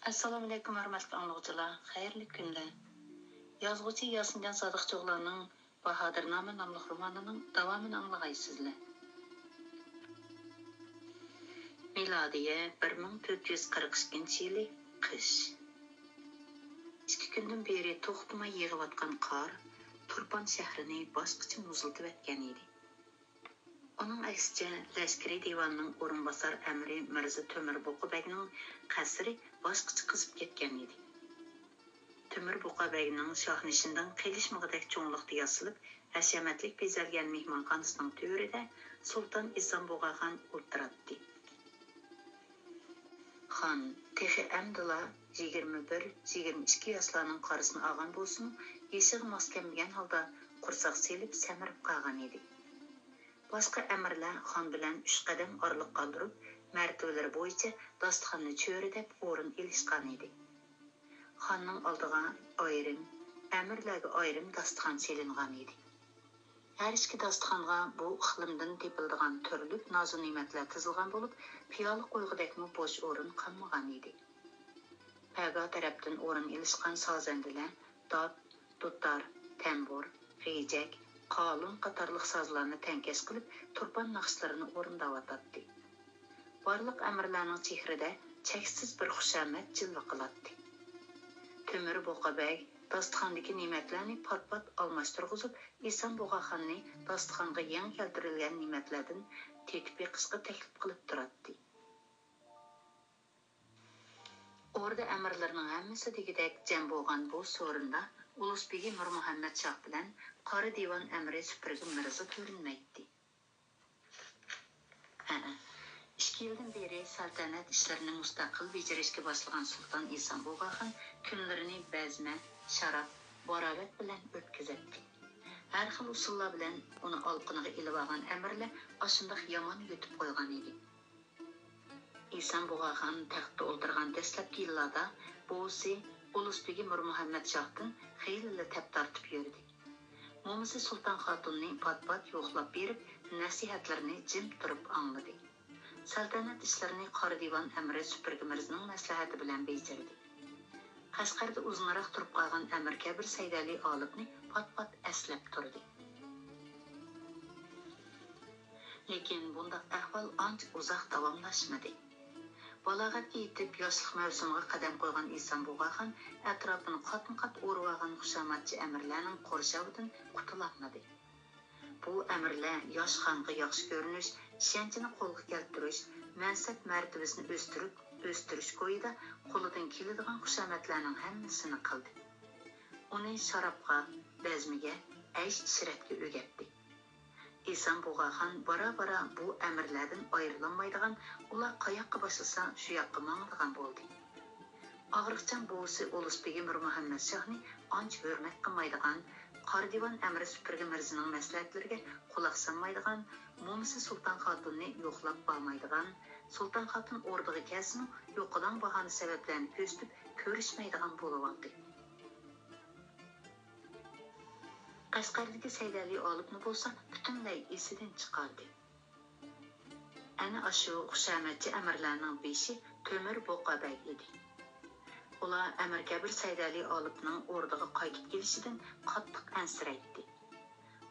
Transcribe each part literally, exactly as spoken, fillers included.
ئەسسالامۇئەلەيكۇم، ھۆرمەتلىك ئاڭلىغۇچىلار، خەيرلىك كۈنلەر. يازغۇچى ياسىنجان سادىقچىئوغلانىڭ باھادىرنامە ناملىق رومانىنىڭ داۋامىنى ئاڭلىغايسىزلەر. مىلادىيە بىر مىڭ تۆت يۈز قىرىق ئىككىنچى يىلى، قىش. ئىككى كۈندىن بېرى توختىماي يېغىۋاتقان قار تۇرپان شەھىرىنى باشقىچە مۇزلىتىۋەتكەن ئىدى. ئۇنىڭ ئەكسىچە، لەشكىرىي دىۋاننىڭ ئورۇنباسار ئەمىرى مىرزا تۆمۈر بۇقا بەگنىڭ قەسرى باشقىچە قىزىپ كەتكەن ئىدى. تۆمۈر بۇقا بەگنىڭ شاھنىشىندىن قېلىشمىغۇدەك چوڭلۇقتا ياسىلىپ، ھەشەمەتلىك بېزەلگەن مېھمانخانىسىنىڭ تۆرىدە سۇلتان ئىسان بۇغاخان ئولتۇراتتى. خان تېخى ئەمدىلا يىگىرمە بىر، يىگىرمە ئىككى ياشلارنىڭ قارىسىنى ئالغان بولسىمۇ، يېشىغا ماس كەلمىگەن ھالدا قورساق سېلىپ سەمرىپ قالغان ئىدى. باشقا ئەمىرلەر خان بىلەن ئۈچ قەدەم ئارىلىق قالدۇرۇپ، مەرتىۋىلىرى بويىچە داستىخاننى چۆرىدەپ ئورۇن ئېلىشقان ئىدى. خاننىڭ ئالدىغا ئايرىم، ئەمىرلەرگە ئايرىم داستىخان سېلىنغان ئىدى. ھەر ئىككى داستىخانغا بۇ ئىقلىمدىن تېپىلىدىغان تۈرلۈك نازۇ نېمەتلەر تىزىلغان بولۇپ، پىيالە قويغۇدەكمۇ بوش ئورۇن قالمىغان ئىدى. پەگا تەرەپتىن ئورۇن ئېلىشقان سازەندىلەر داپ، دۇتار، تەمبۇر، غېجەك، قالۇن قاتارلىق سازلارنى تەڭكەش قىلىپ، تۇرپان ناخشىلىرىنى ئورۇنداۋاتاتتى. بارلىق ئەمىرلەرنىڭ چېھرىدە چەكسىز بىر خۇشامەت جىلۋە قىلاتتى. تۆمۈر بۇقا بەگ داستىخاندىكى نېمەتلەرنى پات-پات ئالماشتۇرغۇزۇپ، ئىسان بۇغاخاننى داستىخانغا يېڭى كەلتۈرۈلگەن نېمەتلەردىن تېتىپ بېقىشقا تەكلىپ قىلىپ تۇراتتى. ئوردا ئەمىرلىرىنىڭ ھەممىسى دېگۈدەك جەم بولغان بۇ سورۇندا ئۇلۇس بېگى مىرمۇھەممەت شاھ بىلەن قارا دىۋان ئەمىرى سۈپۈرگە مىرزا كۆرۈنمەيتتى. ھەئە، ئىككى يىلدىن بېرى سەلتەنەت ئىشلىرىنى مۇستەقىل بېجىرىشكە باشلىغان سۇلتان ئىسان بۇغاخان كۈنلىرىنى بەزمە، شاراب، باراۋەت بىلەن ئۆتكۈزەتتى. ھەر خىل ئۇسۇللار بىلەن ئۇنى ئالىقىنىغا ئېلىۋالغان ئەمىرلەر ئاشۇنداق يامان يۈتۈپ قويغان ئىدى. ئىسان بۇغاخان تەختتە ئولتۇرغان دەسلەپكى يىللاردا بوۋىسى ئۇلۇس بېگى مىرمۇھەممەت شاھتىن خېلىلا تەپ تارتىپ يۈردى. مومىسى سۇلتان خاتۇننى پات-پات يوقلاپ بېرىپ، نەسىھەتلىرىنى جىم تۇرۇپ ئاڭلىدى. سەلتەنەت ئىشلىرىنى قارا دىۋان ئەمىرى سۈپۈرگە مىرزىنىڭ مەسلىھەتى بىلەن بېجىردى. قەشقەردە ئۇزۇنراق تۇرۇپ قالغان ئەمىر كەبىر سەيدەلى ئالىپنى پات-پات ئەسلەپ تۇردى. لېكىن بۇنداق ئەھۋال ئانچە ئۇزاق داۋاملاشمىدى. بالاغەتكە يېتىپ، ياشلىق مەۋسۇمىغا قەدەم قويغان ئىسان بۇغاخان ئەتراپىنى قاتمۇ-قات ئورىۋالغان خۇشاماتچى ئەمىرلەرنىڭ قورشاۋىدىن قۇتۇلالمىدى. بۇ ئەمىرلەر ياش خانغا ياخشى كۆرۈنۈش، ئىشەنچنى قولغا كەلتۈرۈش، مەنسەپ مەرتىۋىسىنى ئۆستۈرۈپ، ئۆستۈرۈش كويىدا قولىدىن كېلىدىغان خۇشامەتلەرنىڭ ھەممىسىنى قىلدى. ئۇنى شارابقا، بەزمىگە، ئەيش-ئىشرەتكە ئۆگەتتى. ئىسان بۇغاخان بارا-بارا بۇ ئەمىرلەردىن ئايرىلالمايدىغان، ئۇلار قاياققا باشلىسا، شۇ ياققا ماڭىدىغان بولدى. ئاغرىقچان بوۋىسى ئۇلۇس بېگى مىرمۇھەممەت شاھنى ئانچە ھۆرمەت قىلمايدىغان، قارا دىۋان ئەمىرى سۈپۈرگە مىرزىنىڭ مەسلىھەتلىرىگە قۇلاق سالمايدىغان، مومىسى سۇلتان خاتۇننى يوقلاپ بارمايدىغان، سۇلتان خاتۇن ئوردىغا كەلسىمۇ، يوقىلاڭ باھانە سەۋەبلەرنى كۆرسىتىپ كۆرۈشمەيدىغان بولۇۋالدى. قەشقەردىكى سەيدەلى ئالىپنى بولسا پۈتۈنلەي ئېسىدىن چىقاردى. ئەنە ئاشۇ خۇشامەتچى ئەمىرلەرنىڭ بېشى تۆمۈر بۇقا بەگ ئىدى. ئۇلار ئەمىر كەبىر سەيدەلى ئالىپنىڭ ئوردىغا قايتىپ كېلىشىدىن قاتتىق ئەنسىرەيتتى.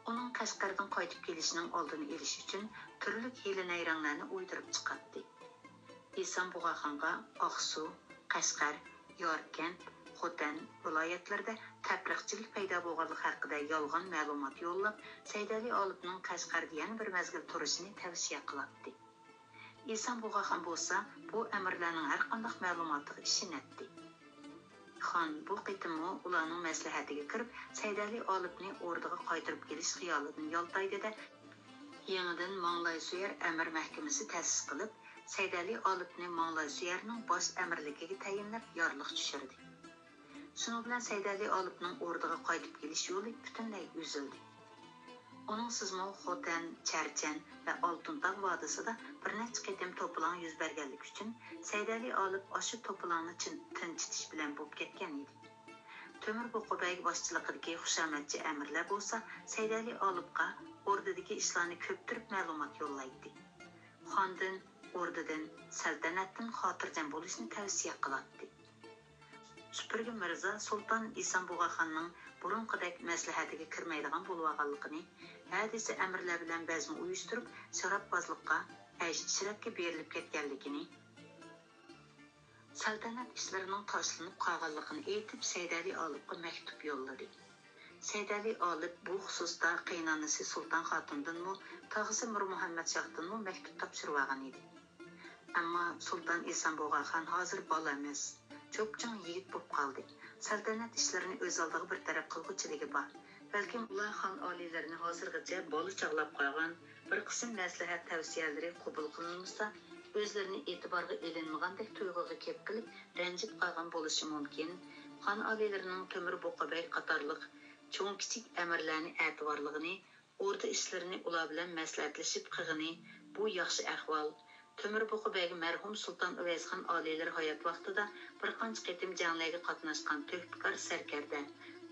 ئۇنىڭ قەشقەردىن قايتىپ كېلىشىنىڭ ئالدىنى ئېلىش ئۈچۈن تۈرلۈك ھىيلە-نەيرەڭلەرنى ئويدۇرۇپ چىقاتتى. ئىسان بۇغاخانغا ئاقسۇ، قەشقەر، ياركەنت، خوتەن ۋىلايەتلىرىدە تەپرىقىچىلىك پەيدا بولغانلىقى ھەققىدە يالغان مەلۇمات يوللاپ، سەيدەلى ئالىپنىڭ قەشقەردە يەنە بىر مەزگىل تۇرۇشىنى تەۋسىيە قىلاتتى. ئىسان بۇغاخان بولسا بۇ ئەمىرلەرنىڭ ھەرقانداق مەلۇماتىغا ئىشىنەتتى. خان بۇ قېتىممۇ ئۇلارنىڭ مەسلىھەتىگە كىرىپ، سەيدەلى ئالىپنى ئوردىغا قايتۇرۇپ كېلىش خىيالىدىن يالتايدى-دە، يېڭىدىن ماڭلايسۆيەر ئەمىر مەھكىمىسى تەسىس قىلىپ، سەيدەلى ئالىپنى ماڭلايسۆيەرنىڭ باش ئەمىرلىكىگە تەيىنلەپ يارلىق چۈشۈردى. شۇنىڭ بىلەن سەيدەلى ئالىپنىڭ ئوردىغا قايتىپ كېلىش يولى پۈتۈنلەي ئۈزۈلدى. ئۇنىڭسىزمۇ خوتەن، چەرچەن ۋە ئالتۇن تاغ ۋادىسىدا بىر نەچچە قېتىم توپىلاڭ يۈز بەرگەنلىكى ئۈچۈن، سەيدەلى ئالىپ ئاشۇ توپىلاڭنى چىن-، تىنچىتىش بىلەن بوپ كەتكەن ئىدى. تۆمۈر بۇقا بەگ باشچىلىقىدىكى خۇشامەتچى ئەمىرلەر بولسا سەيدەلى ئالىپقا ئوردىدىكى ئىشلارنى كۆپتۈرۈپ مەلۇمات يوللايتتى. خاندىن، ئوردىدىن، سەلتەنەتتىن خاتىرجەم بولۇشنى تەۋسىيە قىلاتتى. سۈپۈرگە مىرزا سۇلتان ئىسان بۇغاخاننىڭ بۇرۇنقىدەك مەسلىھەتىگە كىرمەيدىغان بولۇۋالغانلىقىنى، ھە دېسە ئەمىرلەر بىلەن بەزمە ئۇيۇشتۇرۇپ، شاراببازلىققا، ئەيش-ئىشرەتكە بېرىلىپ كەتكەنلىكىنى، سەلتەنەت ئىشلىرىنىڭ تاشلىنىپ قالغانلىقىنى ئېيتىپ، سەيدەلى ئالىپقا مەكتۇپ يوللىدى. سەيدەلى ئالىپ بۇ خۇسۇستا قېيىنئانىسى سۇلتان خاتۇندىنمۇ، تاغىسى مىرمۇھەممەت شاھتىنمۇ مەكتۇپ تاپشۇرۇۋالغان ئىدى. ئەمما سۇلتان ئىسان بۇغاخان ھازىر بالا ئەمەس، چوپچوڭ يىگىت بولۇپ قالدى. سەلتەنەت ئىشلىرىنى ئۆز ئالدىغا بىر تەرەپ قىلغۇچىلىكى بار. بەلكىم ئۇلار خان ئالىيلىرىنى ھازىرغىچە بالا چاغلاپ قالغان، بىر قىسىم مەسلىھەت تەۋسىيەلىرى قوبۇل قىلىنمىسا، ئۆزلىرىنى ئېتىبارغا ئېلىنمىغاندەك تۇيغۇغا كەپ قېلىپ، رەنجىپ قالغان بولۇشى مۇمكىن. خان ئالىيلىرىنىڭ تۆمۈر بۇقا بەگ قاتارلىق چوڭ-كىچىك ئەمىرلەرنى ئەتىۋارلىغىنى، ئوردا ئىشلىرىنى ئۇلار بىلەن مەسلىھەتلىشىپ قىلغىنى، بۇ ياخشى ئەھۋال. تۆمۈر بۇقا بەگ مەرھۇم سۇلتان ئۇۋەيسخان ئالىيلىرى ھايات ۋاقتىدا بىر قانچە قېتىم جەڭلەرگە قاتناشقان تۆھپىكار سەركەردە.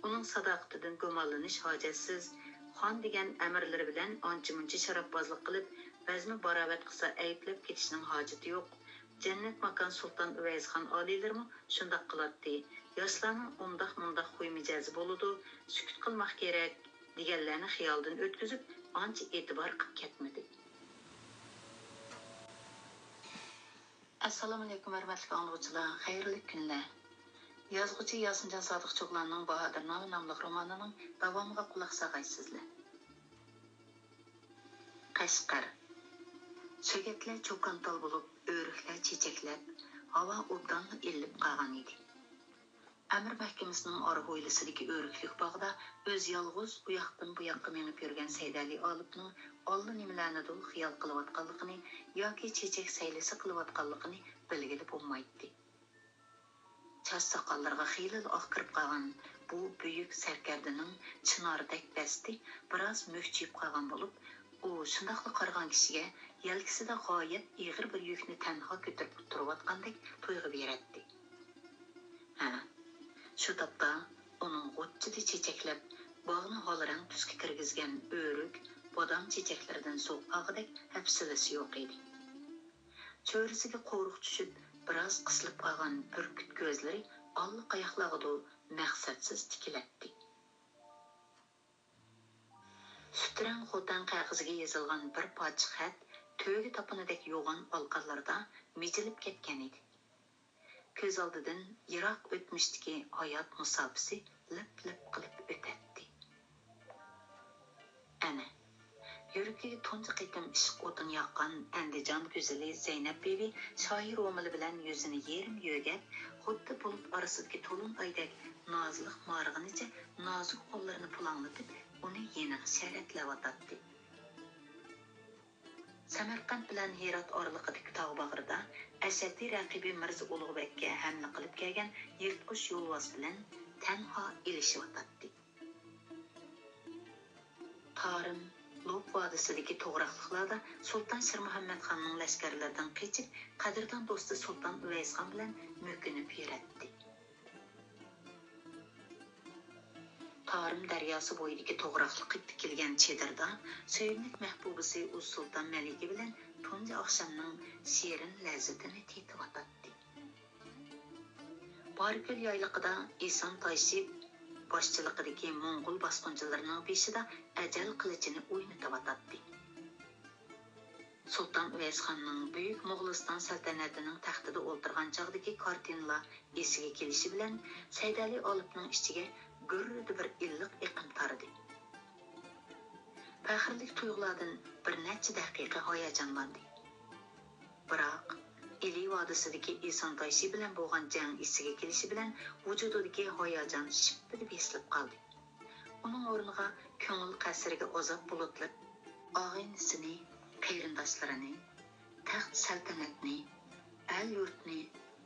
ئۇنىڭ ساداقىتىدىن گۇمانلىنىش ھاجەتسىز. خان دېگەن ئەمىرلىرى بىلەن ئانچە-مۇنچە شاراببازلىق قىلىپ، بەزمە باراۋەت قىلسا ئەيىبلەپ كېتىشنىڭ ھاجىتى يوق. جەننەت ماكان سۇلتان ئۇۋەيسخان ئالىيلىرىمۇ شۇنداق قىلاتتى. ياشلارنىڭ ئۇنداق-مۇنداق خۇي-مىجەزى بولىدۇ، سۈكۈت قىلماق كېرەك، دېگەنلەرنى خىيالىدىن ئۆتكۈزۈپ، ئانچە ئېتىبار قىلىپ كەتمىدى. ئەسسالامۇئەلەيكۇم، ھۆرمەتلىك ئاڭلىغۇچىلار، خەيرلىك كۈنلەر. يازغۇچى ياسىنجان سادىق چوغلاننىڭ باھادىرنامە ناملىق رومانىنىڭ داۋامىغا قۇلاق ساغايسىزلەر. قەشقەر. سۆگەتلەر چوكانتال بولۇپ، ئۆرۈكلەر چېچەكلەپ، ھاۋا ئوبدانلا ئىللىپ قالغان ئىدى. ئەمىر مەھكىمىسىنىڭ ئارا ھويلىسىدىكى ئۆرۈكلۈك باغدا ئۆزى يالغۇز ئۇ ياقتىن بۇ ياققا مېڭىپ يۈرگەن سەيدەلى ئالىپنىڭ ئاللىنېمىلەرنىدۇر خىيال قىلىۋاتقانلىقىنى ياكى چېچەك سەيلىسى قىلىۋاتقانلىقىنى بىلگىلى بولمايتتى. چاچ ساقاللىرىغا خېلىلا ئاق كىرىپ قالغان بۇ بۈيۈك سەركەردىنىڭ چىناردەك دەستى بىراز مۈكچىيىپ قالغان بولۇپ، ئۇ شۇنداقلا قارىغان كىشىگە يەلكىسىدە غايەت ئېغىر بىر يۈكنى تەنھا كۆتۈرۈپ تۇرۇۋاتقاندەك تۇيغۇ بېرەتتى. ھە، شۇ تاپتا ئۇنىڭ غۇچچىدە چېچەكلەپ، باغنى ھال رەڭ تۈسكە كىرگۈزگەن ئۆرۈك، بادام چېچەكلىرىدىن سوغۇپ قالغۇدەك ھەپسىلىسى يوق ئىدى. چۆرىسىگە قورۇق چۈشۈپ، بىراز قىسىلىپ قالغان بۈركۈت كۆزلىرى ئاللىقاياقلارغىدۇر مەقسەتسىز تىكىلەتتى. سۈت رەڭ خوتەن قەغىزىگە يېزىلغان بىر پارچە خەت تۆگە تاپىنىدەك يوغان ئالىقانلىرىدا مىجىلىپ كەتكەن ئىدى. كۆز ئالدىدىن يىراق ئۆتمۈشتىكى ھايات مۇساپىسى لىپ-لىپ قىلىپ ئۆتەتتى. ئەنە، يۈرىكىگە تۇنجى قېتىم ئىشق ئوتىنى ياققان ئەندىجان گۈزىلى زەينەپ بىۋى شاھى رومىلى بىلەن يۈزىنى يېرىم يۆگەپ، خۇددى بۇلۇت ئارىسىدىكى تولۇن ئايدەك نازلىق مارىغىنىچە نازۇك قوللىرىنى پۇلاڭلىتىپ، ئۇنى يېنىغا شەرەتلەۋاتاتتى. سەمەرقەنت بىلەن ھىرات ئارىلىقىدىكى تاغ باغرىدا ئەشەددىي رەقىبى مىرزا ئۇلۇغبەگكە ھەملە قىلىپ كەلگەن يىرتقۇچ يولۋاس بىلەن تەنھا ئېلىشىۋاتاتتى. تارىم، لوپ ۋادىسىدىكى توغراقلىقلاردا سۇلتان شىرمۇھەممەتخاننىڭ لەشكەرلىرىدىن قېچىپ، قەدىردان دوستى سۇلتان ئۇۋەيسخان بىلەن مۆكۈنۈپ يۈرەتتى. تارىم دەرياسى بويىدىكى توغراقلىققا تىكىلگەن چېدىردا سۆيۈملۈك مەھبۇبىسى ئۇز سۇلتان مەلىكە بىلەن تۇنجى ئاخشامنىڭ شېرىن لەززىتىنى تېتىۋاتاتتى. بارىكۆل يايلىقىدا ئىسان تايشى باشچىلىقىدىكى موڭغۇل باسقۇنچىلىرىنىڭ بېشىدا ئەجەل قىلىچىنى ئوينىتىۋاتاتتى. سۇلتان ئۇۋەيسخاننىڭ بۈيۈك موغۇلىستان سەلتەنىتىنىڭ تەختىدە ئولتۇرغان چاغدىكى كارتىنىلار ئېسىگە كېلىشى بىلەن، سەيدەلى ئالىپنىڭ ئىچىگە گۈررىدە بىر ئىللىق ئېقىم تارىدى. پەخىرلىك تۇيغۇلاردىن بىر نەچچە دەقىقە ھاياجانلاندى. بىراق، ئىلى ۋادىسىدىكى ئىسان تايشى بىلەن بولغان جەڭ ئېسىگە كېلىشى بىلەن، ۋۇجۇدىدىكى ھاياجان شىپپىدە بېسىلىپ قالدى. ئۇنىڭ ئورنىغا كۆڭۈل قەسرىگە ئازاب بۇلۇتلىرى، ئاغىنىسىنى، قېرىنداشلىرىنى، تەخت سەلتەنەتنى، ئەل يۇرتنى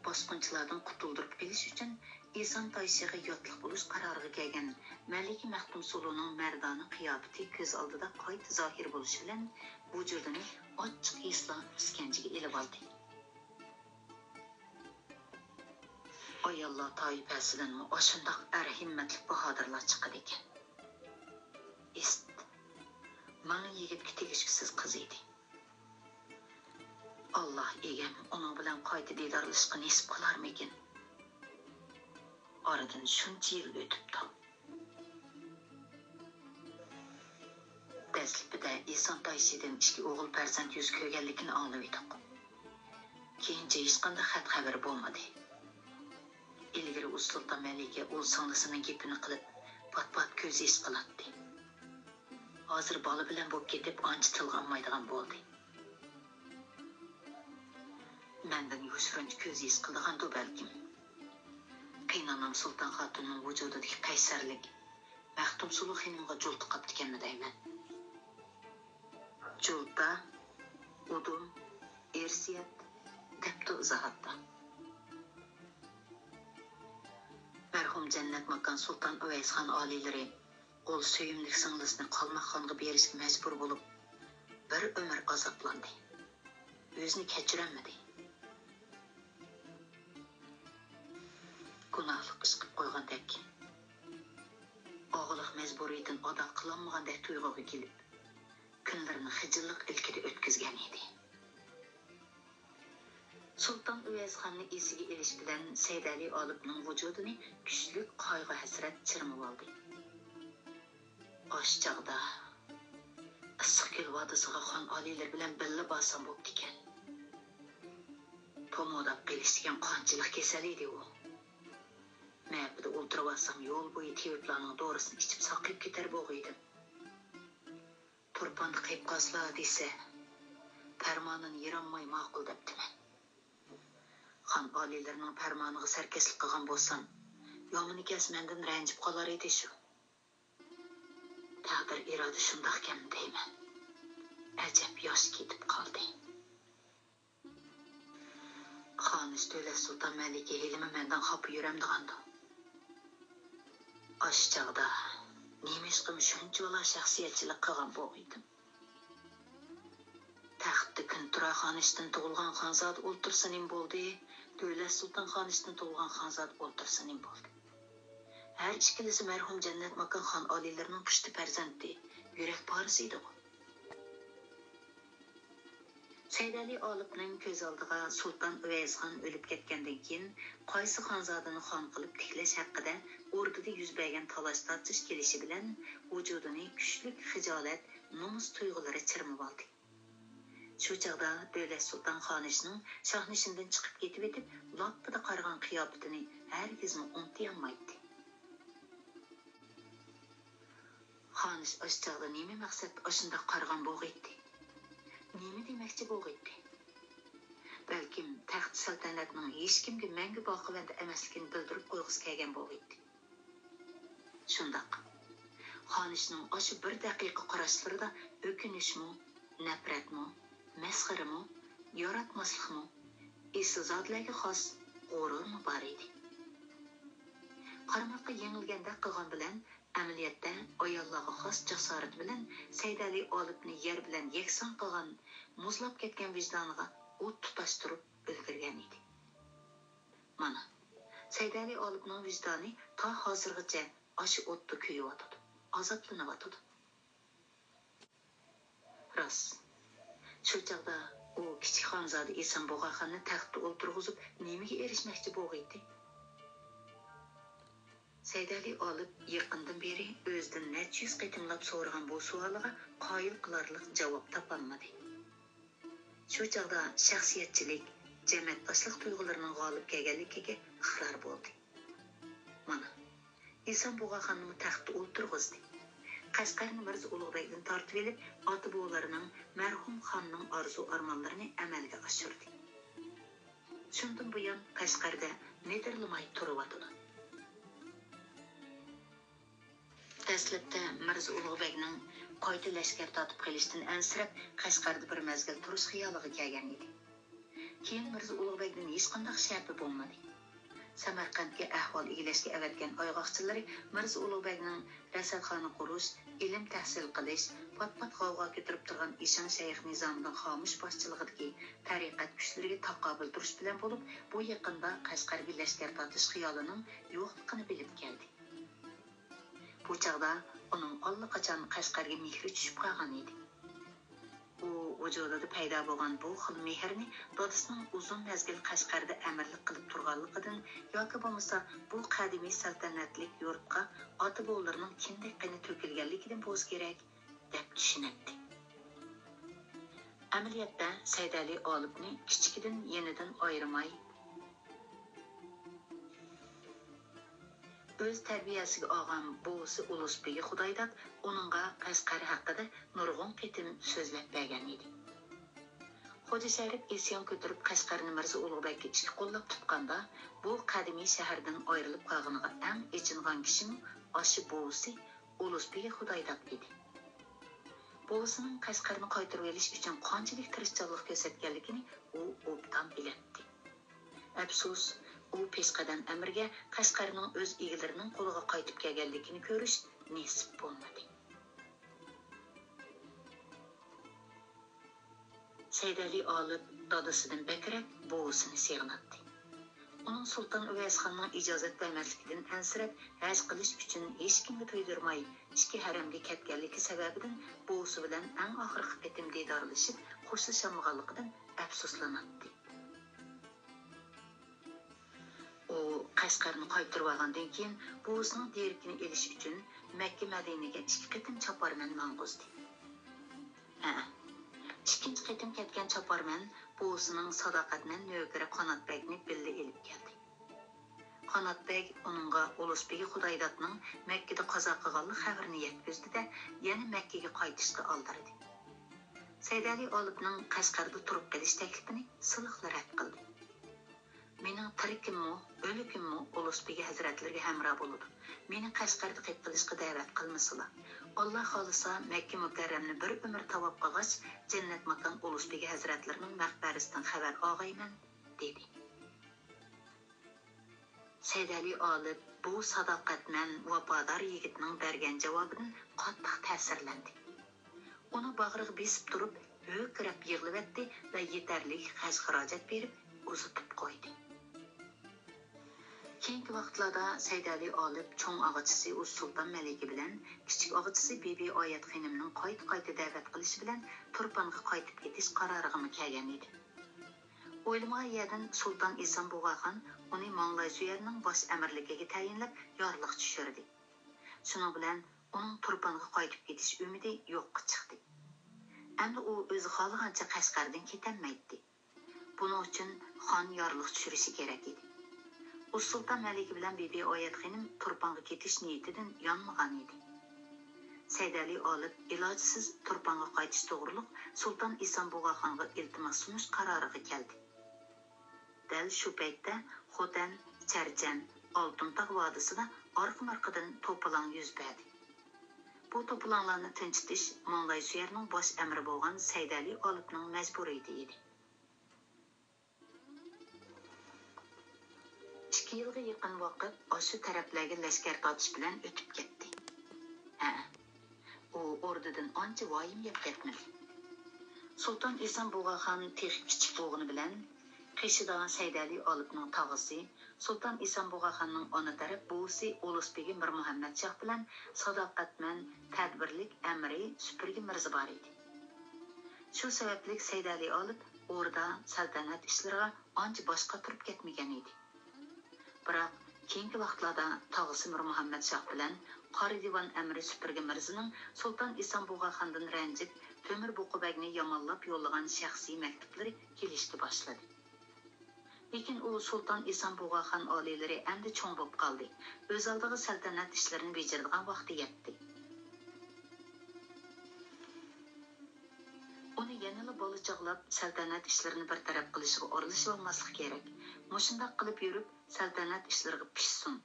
باسقۇنچىلاردىن قۇتۇلدۇرۇپ قېلىش ئۈچۈن، ئىسان تايشىغا ياتلىق بولۇش قارارىغا كەلگەن مەلىكە مەختۇمسۇلۇنىڭ مەردانە قىياپىتى كۆز ئالدىدا قايتا زاھىر بولۇشى بىلەن، ۋۇجۇدىنى ئاچچىق ھېسلار ئىسكەنجىگە ئېلىۋالدى. ئاياللار تائىپەسىدىنمۇ ئاشۇنداق ئەر ھىممەتلىك باھادىرلار چىقىدىكەن. ئىست، مىڭ يىگىتكە تېگىشكۈسىز قىز ئىدى. ئاللا ئىگەم ئۇنىڭ بىلەن قايتا دىدارلىشىشقا نېسىپ قىلارمىكىن؟ ئارىدىن شۇنچە يىل ئۆتۈپتۇ. دەسلىپىدە ئېسان تايشىدىن ئىككى ئوغۇل پەرزەنت يۈز كۆرگەنلىكىنى ئاڭلىۋىدۇق. كېيىنچە ھېچقانداق خەت-خەۋىرى بولمىدى. ئىلگىرى ئۇ سۇلتان مەلىكە ئۇل سىڭلىسىنىڭ گېپىنى قىلىپ، پات-پات كۆز يېشى قىلاتتى. ھازىر بالا بىلەن بولۇپ كېتىپ، ئانچە تىلغا ئالمايدىغان بولدى. مەندىن يوشۇرۇنچە كۆز يېشى قىلىدىغاندۇ بەلكىم. قېيىنئانام سۇلتان خاتۇننىڭ ۋۇجۇدىدىكى قەيسەرلىك مەختۇمسۇلۇ خېنىمغا جۇلتا قاپتىكەنمۇ دەيمەن. جۇلتا، ئۇدۇم، ئىرسىيەت، دەپتۇ ئىزاھاتتا. مەرھۇم جەننەت ماكان سۇلتان ئۇۋەيسخان ئالىيلىرى ئۇل سۆيۈملۈك سىڭلىسىنى قالماقخانغا بېرىشكە مەجبۇر بولۇپ، بىر ئۆمۈر ئازابلاندى. ئۆزىنى كەچۈرەلمىدى. گۇناھلىق ئىش قىلىپ قويغاندەك، ئاغىلىق مەجبۇرىيىتىنى ئادا قىلالمىغاندەك تۇيغۇغا كېلىپ، كۈنلىرىنى خىجىللىق ئىلكىدە ئۆتكۈزگەن ئىدى. سۇلتان ئۇۋەيسخاننى ئېسىگە ئېلىش بىلەن سەيدەلى ئالىپنىڭ ۋۇجۇدىنى كۈچلۈك قايغۇ-ھەسرەت چىرمىۋالدى. ئاشۇ چاغدا ئىسسىقكۆل ۋادىسىغا خان ئالىيلىرى بىلەن بىللە بارسام بوپتىكەن. تومۇداپ قېلىش دېگەن قانچىلىك كېسەل ئىدى ئۇ. مەپىدە ئولتۇرۇۋالسام، يول بويى تېۋىپلارنىڭ دورىسىنى ئىچىپ ساقىيىپ كېتەر بولغىيدىم. تۇرپاندا قېلىپ قالسىلا دېسە، پەرمانىنى يىرالماي ماقۇل دەپتىمەن. خان ئالىيلىرىنىڭ پەرمانىغا سەركەشلىك قىلغان بولسام، يامىنى كەلسە مەندىن رەنجىپ قالار ئىدى شۇ. تەقدىر ئىرادە شۇنداقكەن دەيمەن. ئەجەب ياش كېتىپ قالدى. خانىش دۆلەت سۇلتان مەلىكە ھېلىمۇ مەندىن خاپا يۈرەمدىغاندۇ؟ ئاشۇ چاغدا نېمىشقىمۇ شۇنچىۋالا شەخسىيەتچىلىك قىلغان بولغىيدىم؟ تەختتە كۈنتۇرا خانىشتىن تۇغۇلغان خانزادە ئولتۇرسا نېمە بولدى، دۆلەت سۇلتان خانىشتىن تۇغۇلغان خانزادە ئولتۇرسا نېمە بولدى؟ ھەر ئىككىلىسى مەرھۇم جەننەت ماكان خان ئالىيلىرىنىڭ پۇشتى پەرزەنتى، يۈرەك پارىسى ئىدىغۇ. سەيدەلى ئالىپنىڭ كۆز ئالدىغا سۇلتان ئۇۋەيسخان ئۆلۈپ كەتكەندىن كېيىن، قايسى خانزادىنى خان قىلىپ تىكلەش ھەققىدە ئوردىدا يۈز بەرگەن تالاش-تارتىش كېلىشى بىلەن، ۋۇجۇدىنى كۈچلۈك خىجالەت، نومۇس تۇيغۇلىرى چىرمىۋالدى. شۇ چاغدا دۆلەت سۇلتان خانىشنىڭ شاھنىشىندىن چىقىپ كېتىۋېتىپ، لاپپىدە قارىغان قىياپىتىنى ھەرگىزمۇ ئۇنتۇيالمايتتى. خانىش ئاشۇ چاغدا نېمە مەقسەتتە ئاشۇنداق قارىغان بولغىيتتى؟ نېمە دېمەكچى بولغىيتتى؟ بەلكىم تەخت سەلتەنەتنىڭ ھېچكىمگە مەڭگۈ باقىۋەندە ئەمەسلىكىنى بىلدۈرۈپ قويغۇسى كەلگەن بولغىيتتى. شۇنداق. خانىشنىڭ ئاشۇ بىر دەقىقە قاراشلىرىدا ئۆكۈنۈشمۇ، نەپرەتمۇ، مەسخىرىمۇ، ياراتماسلىقمۇ، ئېسىلزادىلەرگە خاس غۇرۇرمۇ بار ئىدى. قارىماققا يېڭىلگەندەك قىلغان بىلەن، ئەمەلىيەتتە ئاياللارغا خاس جاسارىتى بىلەن سەيدەلى ئالىپنى يەر بىلەن يەكسان قىلغان، مۇزلاپ كەتكەن ۋىجدانىغا ئوت تۇتاشتۇرۇپ ئۈلگۈرگەن ئىدى. مانا، سەيدەلى ئالىپنىڭ ۋىجدانى تا ھازىرغىچە ئاشۇ ئوتتا كۆيۈۋاتىدۇ، ئازابلىنىۋاتىدۇ. راست. شۇ چاغدا ئۇ كىچىك خانزادە ئېسان بۇغاخاننى تەختتە ئولتۇرغۇزۇپ، نېمىگە ئېرىشمەكچى بولغىيتتى؟ سەيدەلى ئالىپ يېقىندىن بېرى ئۆزىدىن نەچچە يۈز قېتىملاپ سورىغان بۇ سوئالىغا قايىل قىلارلىق جاۋاب تاپالمىدى. شۇ چاغدا شەخسىيەتچىلىك، جەمەتداشلىق تۇيغۇلىرىنىڭ غالىب كەلگەنلىكىگە ئىقرار بولدى. مانا، ئېسان بۇغاخاننىمۇ تەختتە ئولتۇرغۇزدى. قەشقەرنى مىرزا ئۇلۇغبەگدىن تارتىۋېلىپ، ئاتا-بوۋىلىرىنىڭ، مەرھۇم خاننىڭ ئارزۇ-ئارمانلىرىنى ئەمەلگە ئاشۇردى. شۇندىن بۇيان قەشقەردە مىدىرلىماي تۇرۇۋاتىدۇ. دەسلەپتە مىرزا ئۇلۇغبەگنىڭ قايتا لەشكەر تارتىپ قېلىشتىن ئەنسىرەپ، قەشقەردە بىر مەزگىل تۇرۇش خىيالىغا كەلگەن ئىدى. كېيىن مىرزا ئۇلۇغبەگدىن ھېچقانداق شەپە بولمىدى. سەمەرقەنتكە ئەھۋال ئىگىلەشكە ئەۋەتكەن ئايغاقچىلىرى مىرزا ئۇلۇغبەگنىڭ رەسەلخانا قۇرۇش، ئىلىم تەھسىل قىلىش، پات-پات غەۋغا كۆتۈرۈپ تۇرغان ئىشان شەيخ نىزامىدىن خامۇش باشچىلىقىدىكى تەرىقەت كۈچلىرىگە تاقابىل تۇرۇش بىلەن بولۇپ، بۇ يېقىندا قەشقەرگە لەشكەر تارتىش خىيالىنىڭ يوقلۇقىنى بىلىپ كەلدى. بۇ چاغدا ئۇنىڭ ئاللىقاچان قەشقەرگە مېھرى چۈشۈپ قالغان ئىدى. ئۇ ۋۇجۇدىدا پەيدا بولغان بۇ خىل مېھىرنى دادىسىنىڭ ئۇزۇن مەزگىل قەشقەردە ئەمىرلىك قىلىپ تۇرغانلىقىدىن ياكى بولمىسا بۇ قەدىمىي سەلتەنەتلىك يۇرتقا ئاتا-بوۋىلىرىنىڭ كىندىك قېنى تۆكۈلگەنلىكىدىن بولسا كېرەك، دەپ چۈشىنەتتى. ئەمەلىيەتتە سەيدەلى ئالىپنى كىچىكىدىن يېنىدىن ئايرىماي، ئۆز تەربىيەسىگە ئالغان بوۋىسى ئۇلۇسبىگى خۇدايداد ئۇنىڭغا قەشقەر ھەققىدە نۇرغۇن قېتىم سۆزلەپ بەرگەن ئىدى. خوجا شەرىپ ئىسيان كۆتۈرۈپ قەشقەرنى مىرزا ئۇلۇغبەگكە ئىككى قوللاپ تۇتقاندا، بۇ قەدىمىي شەھەردىن ئايرىلىپ قالغىنىغا ئەڭ ئېچىنغان كىشىمۇ ئاشۇ بوۋىسى ئۇلۇسبىگى خۇدايداد ئىدى. بوۋىسىنىڭ قەشقەرنى قايتۇرۇۋېلىش ئۈچۈن قانچىلىك تىرىشچانلىق كۆرسەتكەنلىكىنى ئۇ ئوبدان بىلەتتى. ئەپسۇس، ئۇ پېشقەدەم ئەمىرگە قەشقەرنىڭ ئۆز ئىگىلىرىنىڭ قولىغا قايتىپ كەلگەنلىكىنى كۆرۈش نېسىپ بولمىدى. سەيدەلى ئالىپ دادىسىدىن بەكرەك بوۋىسىنى سېغىناتتى. ئۇنىڭ سۇلتان ئۇۋەيسخاننىڭ ئىجازەت بەرمەسلىكىدىن ئەنسىرەپ، ھەج قىلىش ئۈچۈن ھېچكىمگە تۇيدۇرماي، ئىچكى ھەرەمگە كەتكەنلىكى سەۋەبىدىن بوۋىسى بىلەن ئەڭ ئاخىرقى قېتىم دىدارلىشىپ خوشلىشالمىغانلىقىدىن ئەپسۇسلىناتتى. ئۇ قەشقەرنى قايتۇرۇۋالغاندىن كېيىن، بوۋىسىنىڭ دېرىكىنى ئېلىش ئۈچۈن مەككە مەدىنىگە ئىككى قېتىم چاپارمەن ماڭغۇزدى. ھە، ئىككىنچى قېتىم كەتكەن چاپارمەن بوۋىسىنىڭ ساداقەتمەن نۆكىرى قانات بەگنى بىللە ئېلىپ كەلدى. قانات بەگ ئۇنىڭغا ئۇلۇس بېگى خۇدايدادنىڭ مەككىدە قازا قىلغانلىق خەۋىرىنى يەتكۈزدى-دە، يەنە مەككىگە قايتىشقا ئالدىرىدى. سەيدەلى ئالىپنىڭ قەشقەردە تۇرۇپ قېلىش تەكلىپىنى سىلىقلا رەت قىلدى. مېنىڭ تىرىكىممۇ، ئۆلۈكۈممۇ ئۇلۇس بېگى ھەزرەتلىرىگە ھەمراھ بولىدۇ. مېنى قەشقەردە قېپقېلىشقا دەۋەت قىلمىسىلا. ئاللا خالىسا، مەككە مۇكەررەمنى بىر ئۆمۈر تاۋاپ قىلغاچ، جەننەتماكان ئۇلۇس بېگى ھەزرەتلىرىنىڭ مەقبەرىسىدىن خەۋەر ئاغايمەن، دېدى. سەيدەلى ئالىپ بۇ ساداقەتمەن، ۋاپادار يىگىتنىڭ بەرگەن جاۋابىدىن قاتتىق تەسىرلەندى. ئۇنى باغرىغا بېسىپ تۇرۇپ، ھۆركىرەپ يىغلىۋەتتى ۋە يېتەرلىك خەج-خىراجەت بېرىپ، ئۇزىتىپ قويدى. كېيىنكى ۋاقىتلاردا سەيدەلى ئالىپ چوڭ ئاغىچىسى ئۇز سۇلتان مەلىكە بىلەن كىچىك ئاغىچىسى بىبى ئايەت خېنىمنىڭ قايتا-قايتا دەۋەت قىلىشى بىلەن تۇرپانغا قايتىپ كېتىش قارارىغىمۇ كەلگەن ئىدى. ئويلىمىغان يەردىن سۇلتان ئىسان بۇغاخان ئۇنى ماڭلاي سۆيەرنىڭ باش ئەمىرلىكىگە تەيىنلەپ يارلىق چۈشۈردى. شۇنىڭ بىلەن ئۇنىڭ تۇرپانغا قايتىپ كېتىش ئۈمىدى يوققا چىقتى. ئەمدى ئۇ ئۆزى خالىغانچە قەشقەردىن كېتەلمەيتتى. بۇنىڭ ئۈچۈن خان يارلىق چۈشۈرۈشى كېرەك ئىدى. ئۇز سۇلتان مەلىكە بىلەن بىبى ئايەت خېنىم تۇرپانغا كېتىش نىيىتىدىن يانمىغان ئىدى. سەيدەلى ئالىپ ئىلاجسىز تۇرپانغا قايتىش توغرۇلۇق سۇلتان ئىسان بۇغاخانغا ئىلتىماس سۇنۇش قارارىغا كەلدى. دەل شۇ پەيتتە خوتەن، چەرچەن، ئالتۇنتاغ ۋادىسىدا ئارقىمۇ-ئارقىدىن توپىلاڭ يۈز بەردى. بۇ توپىلاڭلارنى تىنچىتىش ماڭلاي سۆيەرنىڭ باش ئەمىرى بولغان سەيدەلى ئالىپنىڭ مەجبۇرىيىتى ئىدى. ئىككى يىلغا يېقىن ۋاقىت ئاشۇ تەرەپلەرگە لەشكەر تارتىش بىلەن ئۆتۈپ كەتتى. ھە، ئۇ ئوردىدىن ئانچە ۋايىم يەپ كەتمىدى. سۇلتان ئىسان بۇغاخان تېخى كىچىك بولغىنى بىلەن، قېشىدا سەيدەلى ئالىپنىڭ تاغىسى، سۇلتان ئىسان بۇغاخاننىڭ ئانا تەرەپ بوۋىسى ئۇلۇس بېگى مىرمۇھەممەت شاھ بىلەن ساداقەتمەن، تەدبىرلىك ئەمىرى سۈپۈرگە مىرزا بار ئىدى. شۇ سەۋەبلىك سەيدەلى ئالىپ ئوردا، سەلتەنەت ئىشلىرىغا ئانچە باش قاتۇرۇپ كەتمىگەن ئىدى. بىراق، كېيىنكى ۋاقىتلاردا تاغىسى مىرمۇھەممەت شاھ بىلەن قارا دىۋان ئەمىرى سۈپۈرگە مىرزىنىڭ سۇلتان ئىسان بۇغاخاندىن رەنجىپ، تۆمۈر بۇقا بەگنى يامانلاپ يوللىغان شەخسىي مەكتۇپلىرى كېلىشكە باشلىدى. لېكىن ئۇ سۇلتان ئىسان بۇغاخان ئالىيلىرى ئەمدى چوڭ بولۇپ قالدى، ئۆز ئالدىغا سەلتەنەت ئىشلىرىنى بېجىرىدىغان ۋاقتى يەتتى. ئۇنى يەنىلا بالا چاغلاپ، سەلتەنەت ئىشلىرىنى بىر تەرەپ قىلىشىغا ئارىلىشىۋالماسلىق كېرەك. مۇشۇنداق قىلىپ يۈرۈپ، سەلتەنەت ئىشلىرىغا پىشسۇن.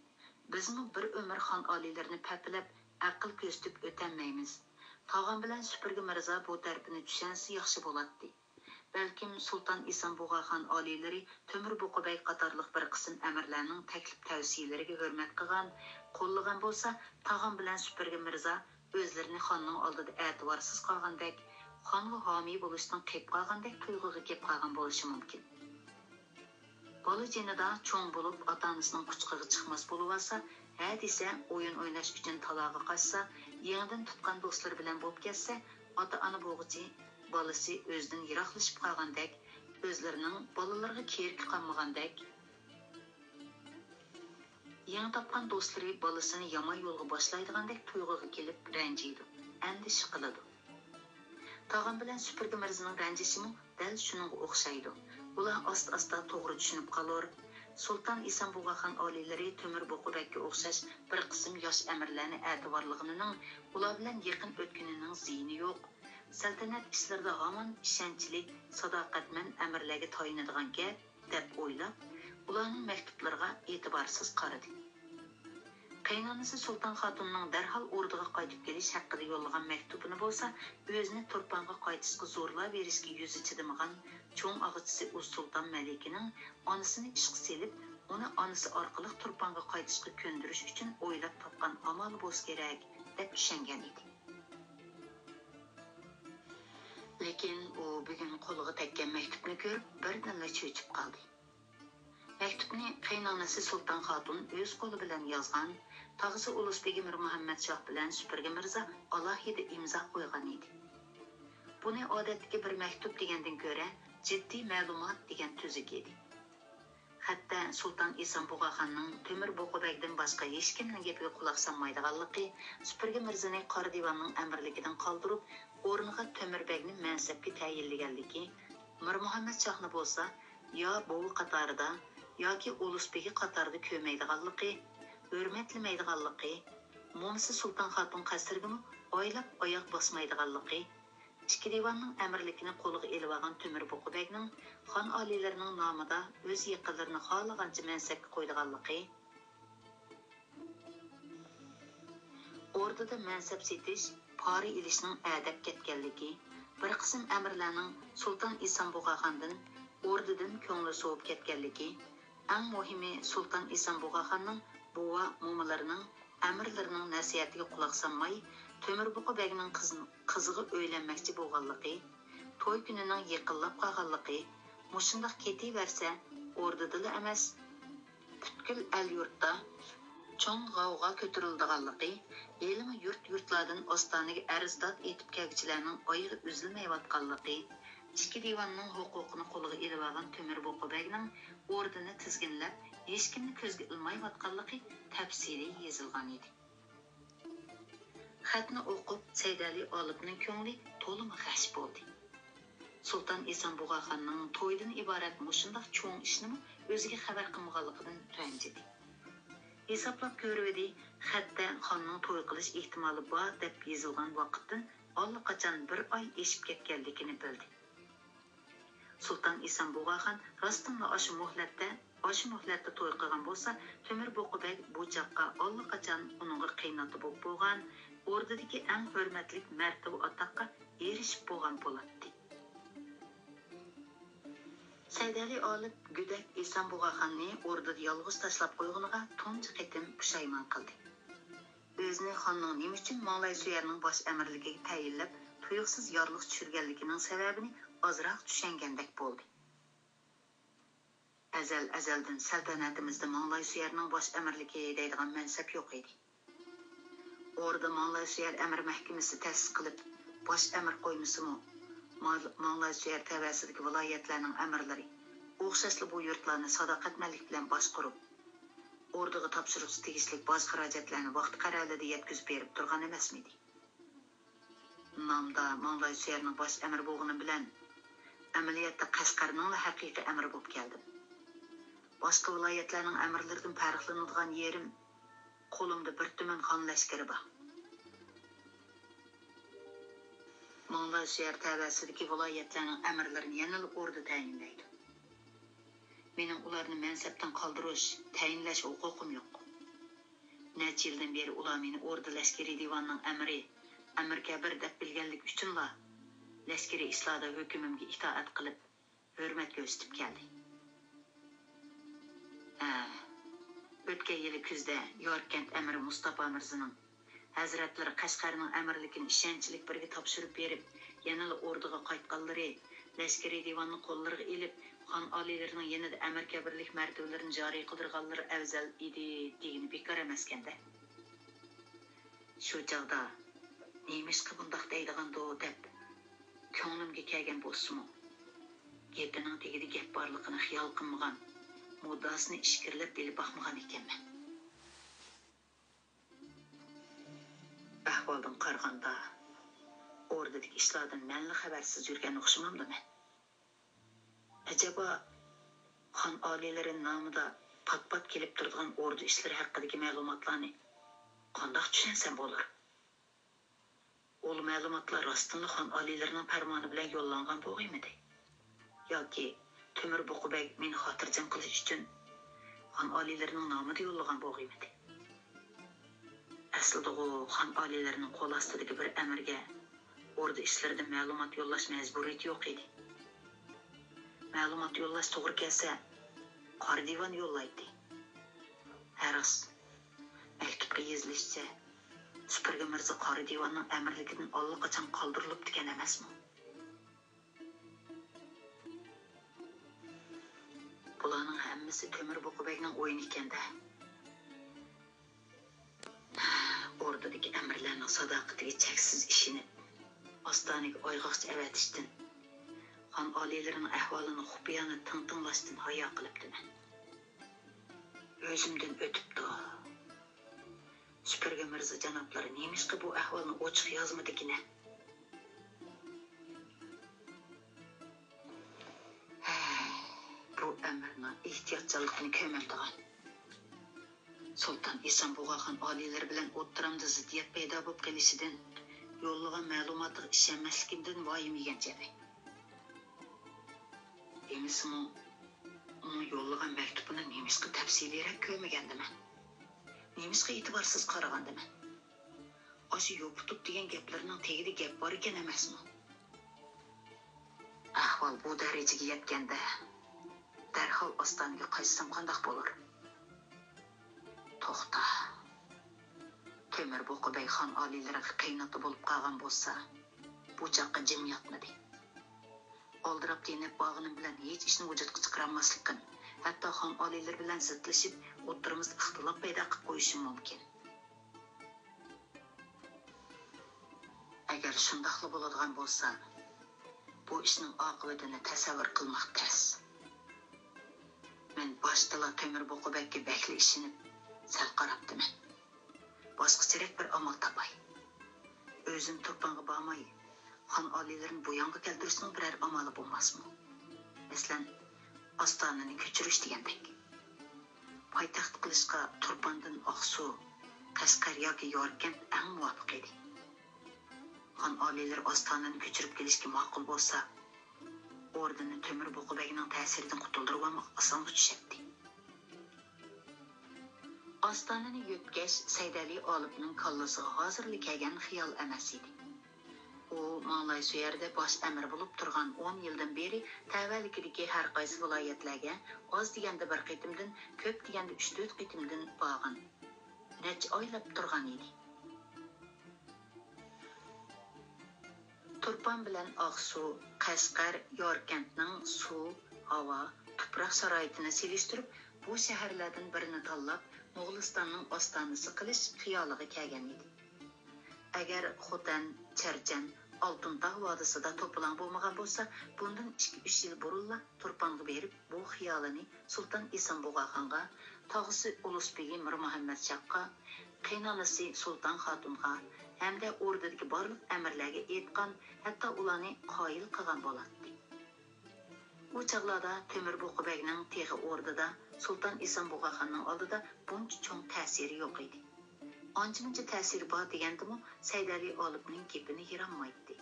بىزمۇ بىر ئۆمۈر خان ئالىيلىرىنى پەپىلەپ، ئەقىل كۆرسىتىپ ئۆتەلمەيمىز. تاغام بىلەن سۈپۈرگە مىرزا بۇ تەرىپىنى چۈشەنسە ياخشى بولاتتى. بەلكىم سۇلتان ئىسان بۇغاخان ئالىيلىرى تۆمۈر بۇقا بەگ قاتارلىق بىر قىسىم ئەمىرلەرنىڭ تەكلىپ-تەۋسىيىلىرىگە ھۆرمەت قىلغان، قوللىغان بولسا، تاغام بىلەن سۈپۈرگە مىرزا ئۆزلىرىنى خاننىڭ ئالدىدا ئەتىۋارسىز قالغاندەك، خانغا ھامىي بولۇشتىن قېپ قالغاندەك تۇيغۇغا كېلىپ قالغان بولۇشى مۇمكىن. بالا جېنىدا چوڭ بولۇپ، ئاتا-ئانىسىنىڭ قۇچىقىغا چىقماس بولۇۋالسا، ھە دېسە، ئويۇن ئويناش ئۈچۈن تالاغا قاچسا، يېڭىدىن تۇتقان دوستلىرى بىلەن بولۇپ كەتسە، ئاتا-ئانا بولغۇچى بالىسى ئۆزىدىن يىراقلىشىپ قالغاندەك، ئۆزلىرىنىڭ بالىلىرىغا كېرىكى قالمىغاندەك، يېڭى تاپقان دوستلىرى بالىسىنى يامان يولغا باشلايدىغاندەك تۇيغۇغا كېلىپ رەنجىيدۇ، ئەندىشە قىلىدۇ. تاغام بىلەن سۈپۈرگە مىرزىنىڭ رەنجىشىمۇ دەل شۇنىڭغا ئوخشايدۇ. ئۇلار ئاستا-ئاستا توغرا چۈشىنىپ قالۇر. سۇلتان ئىسان بۇغاخان ئالىيلىرى تۆمۈر بوقا بەگكە ئوخشاش بىر قىسىم ياش ئەمىرلەرنى ئەتىۋارلىغىنىنىڭ، ئۇلار بىلەن يېقىن ئۆتكىنىنىڭ زىيىنى يوق. سەلتەنەت ئىشلىرىدا ھامان ئىشەنچلىك، ساداقەتمەن ئەمىرلەرگە تايىنىدىغانكەن، دەپ ئويلاپ، ئۇلارنىڭ مەكتۇپلىرىغا ئېتىبارسىز قارىدى. قېيىنئانىسى سۇلتان خاتۇننىڭ دەرھال ئوردىغا قايتىپ كېلىش ھەققىدە يوللىغان مەكتۇپىنى بولسا، ئۆزىنى تۇرپانغا قايتىشقا زورلاۋېرىشكە يۈزى چىدىمىغان چوڭ ئاغىچىسى ئۇز سۇلتان مەلىكىنىڭ ئانىسىنى ئىشقا سېلىپ، ئۇنى ئانىسى ئارقىلىق تۇرپانغا قايتىشقا كۆندۈرۈش ئۈچۈن ئويلاپ تاپقان ئامالى بولسا كېرەك، دەپ ئىشەنگەن ئىدى. لېكىن ئۇ بۈگۈن قولىغا تەگكەن مەكتۇپنى كۆرۈپ، بىردىنلا چۆچۈپ قالدى. مەكتۇپنى قېيىنئانىسى سۇلتان خاتۇن ئۆز قولى بىلەن يازغان، تاغىسى ئۇلۇس بېگى مىرمۇھەممەت شاھ بىلەن سۈپۈرگە مىرزا ئالاھىدە ئىمزا قويغان ئىدى. بۇنى ئادەتتىكى بىر مەكتۇپ دېگەندىن كۆرە، جىددىي مەلۇمات دېگەن تۈزۈك ئىدى. خەتتە سۇلتان ئىسان بۇغاخاننىڭ تۆمۈر بوقا بەگدىن باشقا ھېچكىمنىڭ گېپىگە قۇلاق سالمايدىغانلىقى، سۈپۈرگە مىرزىنى قارا دىۋاننىڭ ئەمىرلىكىدىن قالدۇرۇپ، ئورنىغا تۆمۈر بەگنى مەنسەپكە تەيىنلىگەنلىكى، مىرمۇھەممەت شاھنى بولسا يا بوۋا قاتارىدا، ياكى ئۇلۇس بېگى قاتارىدا كۆرمەيدىغانلىقى، ھۆرمەتلىمەيدىغانلىقى، مومىسى سۇلتان خاتۇن قەسرىگىمۇ ئايلاپ ئاياغ باسمايدىغانلىقى، ئىككى دىۋاننىڭ ئەمىرلىكىنى قولىغا ئېلىۋالغان تۆمۈر بوقا بەگنىڭ خان ئالىيلىرىنىڭ نامىدا ئۆز يېقىنلىرىنى خالىغانچە مەنسەپكە قويىدىغانلىقى، ئوردىدا مەنسەپ سېتىش، پارا ئېلىشنىڭ ئەدەپ كەتكەنلىكى، بىر قىسىم ئەمىرلەرنىڭ سۇلتان ئىسان بۇغاخاندىن، ئوردىدىن كۆڭلى سوۋۇپ كەتكەنلىكى، ئەڭ مۇھىمى سۇلتان ئىسان بۇغاخاننىڭ بوۋا، مومىلىرىنىڭ، ئەمىرلىرىنىڭ نەسىھەتىگە قۇلاق سالماي، تۆمۈر بوقا بەگنىڭ قىز-، قىزىغا ئۆيلەنمەكچى بولغانلىقى، توي كۈنىنىڭ يېقىنلاپ قالغانلىقى، مۇشۇنداق كېتىۋەرسە، ئوردىدىلا ئەمەس، پۈتكۈل ئەل-يۇرتتا چوڭ غەۋغا كۆتۈرۈلىدىغانلىقى، ھېلىمۇ يۇرت-يۇرتلاردىن ئاستانىگە ئەرز-داد ئېيتىپ كەلگۈچىلەرنىڭ ئايىغى ئۈزۈلمەيۋاتقانلىقى، ئىككى دىۋاننىڭ ھوقۇقىنى قولىغا ئېلىۋالغان تۆمۈر بوقا بەگنىڭ ئوردىنى تىزگىنلەپ، ھېچكىمنى كۆزگە ئىلمايۋاتقانلىقى تەپسىلىي يېزىلغانىدى. خەتنى ئوقۇپ، سەيدەلى ئالىپنىڭ كۆڭلى تولىمۇ غەش بولدى. سۇلتان ئىسان بۇغاخاننىڭ تويدىن ئىبارەت مۇشۇنداق چوڭ ئىشنىمۇ ئۆزىگە خەۋەر قىلمىغانلىقىدىن رەنجىدى. ھېسابلاپ كۆرۈۋىدى، خەتتە خاننىڭ توي قىلىش ئېھتىمالى بار دەپ يېزىلغان ۋاقىتتىن ئاللىقاچان بىر ئاي ئېشىپ كەتكەنلىكىنى بىلدى. سۇلتان ئىسان بۇغاخان راستتىنلا ئاشۇ مۆھلەتتە، ئاشۇ مۆھلەتتە توي قىلغان بولسا، تۆمۈر بوقا بەگ بۇ چاغقا ئاللىقاچان ئۇنىڭغا قېيىنئاتا بولۇپ بولغان، ئوردىدىكى ئەڭ ھۆرمەتلىك مەرتىۋە ئاتاققا ئېرىشىپ بولغان بولاتتى. سەيدەلى ئالىپ گۆدەك ئىسان بۇغاخاننى ئوردىدا يالغۇز تاشلاپ قويغىنىغا تۇنجى قېتىم پۇشايمان قىلدى. ئۆزىنى خاننىڭ نېمە ئۈچۈن ماڭلاي سۆيەرنىڭ باش ئەمىرلىكىگە تەيىنلەپ، تۇيۇقسىز يارلىق چۈشۈرگەنلىكىنىڭ سەۋەبىنى ئازراق چۈشەنگەندەك بولدى. ئەزەل-ئەزەلدىن سەلتەنىتىمىزدە ماڭلاي سۆيەرنىڭ باش ئەمىرلىكى دەيدىغان مەنسەپ يوق ئىدى. ئوردا ماڭلاي سۆيەر ئەمىر مەھكىمىسى تەسىس قىلىپ، باش ئەمىر قويمىسىمۇ، ماڭ-، ماڭلاي سۆيەر تەۋەسىدىكى ۋىلايەتلەرنىڭ ئەمىرلىرى ئوخشاشلا بۇ يۇرتلارنى ساداقەتمەنلىك بىلەن باشقۇرۇپ، ئوردىغا تاپشۇرۇشقا تېگىشلىك باج-خىراجەتلەرنى ۋاقتى-قەرەلىدە يەتكۈزۈپ بېرىپ تۇرغان ئەمەسمىدى؟ نامدا ماڭلاي سۆيەرنىڭ باش ئەمىرى بولغىنىم بىلەن، ئەمەلىيەتتە قەشقەرنىڭلا ھەقىقىي ئەمىرى بولۇپ كەلدىم. باشقا ۋىلايەتلەرنىڭ ئەمىرلىرىدىن پەرقلىنىدىغان يېرىم، قولۇمدا بىر تۈمەن خان لەشكىرى بار. ماڭلاي سۆيەر تەۋەسىدىكى ۋىلايەتلەرنىڭ ئەمىرلىرىنى يەنىلا ئوردا تەيىنلەيدۇ. مېنىڭ ئۇلارنى مەنسەپتىن قالدۇرۇش، تەيىنلەش ھوقۇقۇم يوق. نەچچە يىلدىن بېرى ئۇلار مېنى ئوردا لەشكىرىي دىۋانىنىڭ ئەمىرى، ئەمىر كەبىر دەپ بىلگەنلىكى ئۈچۈنلا، لەشكىرىي ئىشلاردا ھۆكۈمۈمگە ئىتائەت قىلىپ، ھۆرمەت كۆرسىتىپ كەلدى. ھە، ئۆتكەن يىلى كۈزدە ياركەنت ئەمىرى مۇستاپا مىرزىنىڭ ھەزرەتلىرى قەشقەرنىڭ ئەمىرلىكىنى ئىشەنچلىك بىرىگە تاپشۇرۇپ بېرىپ، يەنىلا ئوردىغا قايتقانلىرى، لەشكىرىي دىۋاننى قوللىرىغا ئېلىپ، خان ئالىيلىرىنىڭ يېنىدا ئەمىر كەبىرلىك مەرتىۋىلىرىنى جارى قىلدۇرغانلىرى ئەۋزەل ئىدى دېگىنى بىكار ئەمەسكەن-دە. شۇ چاغدا نېمىشقا بۇنداق دەيدىغاندۇ دەپ، كۆڭلۈمگە كەلگەن بولسىمۇ، گېپىنىڭ تېگىدە گەپ بارلىقىنى خىيال قىلمىغان، مۇددىئاسىنى ئىچكىرىلەپ ئېلىپ باقمىغان ئىكەنمەن. ئەھۋالدىن قارىغاندا، ئوردىدىكى ئىشلاردىن مەنلا خەۋەرسىز يۈرگەن ئوخشىمامدىمەن؟ ئەجەبا، خان ئالىيلىرى نامىدا پات-پات كېلىپ تۇرىدىغان ئوردا ئىشلىرى ھەققىدىكى مەلۇماتلارنى قانداق چۈشەنسەم بولۇر؟ ئۇ مەلۇماتلار راستتىنلا خان ئالىيلىرىنىڭ پەرمانى بىلەن يوللانغان بوغىمىدى؟ ياكى تۆمۈر بۇقا بەگ مېنى خاتىرجەم قىلىش ئۈچۈن خان ئالىيلىرىنىڭ نامىدا يوللىغان بوغىمىدى؟ ئەسلىدىغۇ خان ئالىيلىرىنىڭ قول ئاستىدىكى بىر ئەمىرگە ئوردا ئىشلىرىدىن مەلۇمات يوللاش مەجبۇرىيىتى يوق ئىدى. مەلۇمات يوللاش توغرا كەلسە، قارا دىۋان يوللايتتى. ھە راست، مەكتۇپقا يېزىلىشىچە، سۈپۈرگە مىرزا قارا دىۋاننىڭ ئەمىرلىكىدىن ئاللىقاچان قالدۇرۇلۇپتىكەن ئەمەسمۇ؟ بۇلارنىڭ ھەممىسى تۆمۈر بۇقا بەگنىڭ ئويۇنى ئىكەن-دە. ئوردىدىكى ئەمىرلەرنىڭ ساداقىتىگە چەكسىز ئىشىنىپ، ئاستانىگە ئايغاقچى ئەۋەتىشتىن، خان ئالىيلىرىنىڭ ئەھۋالىنى خۇپىيانە تىڭتىڭلاشتىن ھايا قىلىپتىمەن. ئۆزۈمدىن ئۆتۈپتۇ. سۈپۈرگە مىرزا جانابلىرى نېمىشقا بۇ ئەھۋالنى ئوچۇق يازمىدىكىنە؟ ھە، بۇ ئەمىرنىڭ ئېھتىياتچانلىقىنى كۆرمەمدىغان. سۇلتان ئېسەن بۇغاخان ئالىيلىرى بىلەن ئوتتۇرامدا زىددىيەت پەيدا بولۇپ قېلىشىدىن، يوللىغان مەلۇماتىغا ئىشەنمەسلىكىمدىن ۋايىمىگەن چېغى. دېمىسىمۇ، ئۇنىڭ يوللىغان مەكتۇبىنى نېمىشقا تەپسىلىيرەك كۆرمىگەندىمەن؟ نېمىشقا ئېتىبارسىز قارىغاندىمەن؟ ئاشۇ يوپۇتۇپ دېگەن گەپلىرىنىڭ تېگىدە گەپ بار ئىكەن ئەمەسمۇ؟ ئەھۋال بۇ دەرىجىگە يەتكەندە، دەرھال ئاستانىگە قايتسام قانداق بولۇر؟ توختا. تۆمۈر بۇقا بەگ خان ئالىيلىرىغا قېيىنئاتا بولۇپ قالغان بولسا، بۇ چاغقا جىم ياتمىدى. ئالدىراپ تېنەپ بارغىنىم بىلەن ھېچ ئىشنى ۋۇجۇدقا چىقىرالماسلىقىم، ھەتتا خان ئالىيلىرى بىلەن زىتلىشىپ، ئوتتۇرىمىزدا ئىختىلاپ پەيدا قىلىپ قويۇشۇم مۇمكىن. ئەگەر شۇنداقلا بولىدىغان بولسا، بۇ ئىشنىڭ ئاقىۋىتىنى تەسەۋۋۇر قىلماق تەس. مەن باشتىلا تۆمۈر بۇقا بەگكە بەكلا ئىشىنىپ، سەل قاراپتىمەن. باشقىچىرەك بىر ئامال تاپاي. ئۆزۈم تۇرپانغا بارماي، خان ئالىيلىرىنى بۇ يانغا كەلتۈرۈشنىڭ بىرەر ئامالى بولماسمۇ؟ مەسىلەن، ئاستانىنى كۆچۈرۈش دېگەندەك. پايتەخت قىلىشقا تۇرپاندىن ئاقسۇ، قەشقەر ياكى ياركەنت ئەڭ مۇۋاپىق ئىدى. خان ئالىيلىرى ئاستانىنى كۆچۈرۈپ كېلىشكە ماقۇل بولسا، ئوردىنى تۆمۈر بۇقا بەگنىڭ تەسىرىدىن قۇتۇلدۇرۇۋالماق ئاسانغا چۈشەتتى. ئاستانىنى يۆتكەش سەيدەلى ئالىپنىڭ كاللىسىغا ھازىرلا كەلگەن خىيال ئەمەس ئىدى. ئۇ ماڭلاي شۇ يەردە باش ئەمىر بولۇپ تۇرغان ئون يىلدىن بېرى تەۋەلىكىدىكى ھەر قايسى ۋىلايەتلەرگە ئاز دېگەندە بىر قېتىمدىن، كۆپ دېگەندە ئۈچ تۆت قېتىمدىن بارغان. نەچچە ئايلاپ تۇرغان ئىدى. تۇرپان بىلەن ئاقسۇ، قەشقەر، ياركەنتنىڭ سۇ، ھاۋا، تۇپراق شارائىتىنى سېلىشتۇرۇپ، بۇ شەھەرلەردىن بىرىنى تاللاپ، موغۇلىستاننىڭ ئاستانىسى قىلىش خىيالىغا كەلگەن ئىدى. ئەگەر خوتەن، چەرچەن، ئالتۇن تاغ ۋادىسىدا توپىلاڭ بولمىغان بولسا، بۇندىن ئىككى، ئۈچ يىل بۇرۇنلا تۇرپانغا بېرىپ، بۇ خىيالىنى سۇلتان ئېسەن بۇغاخانغا، تاغىسى ئۇلۇس بېگى مىرمۇھەممەت شاھقا، قېيىنئانىسى سۇلتان خاتۇنغا ھەمدە ئوردىدىكى بارلىق ئەمىرلەرگە ئېيتقان، ھەتتا ئۇلارنى قايىل قىلغان بولاتتى. ئۇ چاغلاردا تۆمۈر بۇقا بەگنىڭ تېخى ئوردىدا، سۇلتان ئېسەن بۇغاخاننىڭ ئالدىدا بۇنچە چوڭ تەسىرى يوق ئىدى. ئانچە-مۇنچە تەسىرى بار دېگەندىمۇ، سەيدەلى ئالىپنىڭ گېپىنى يىرامايتتى.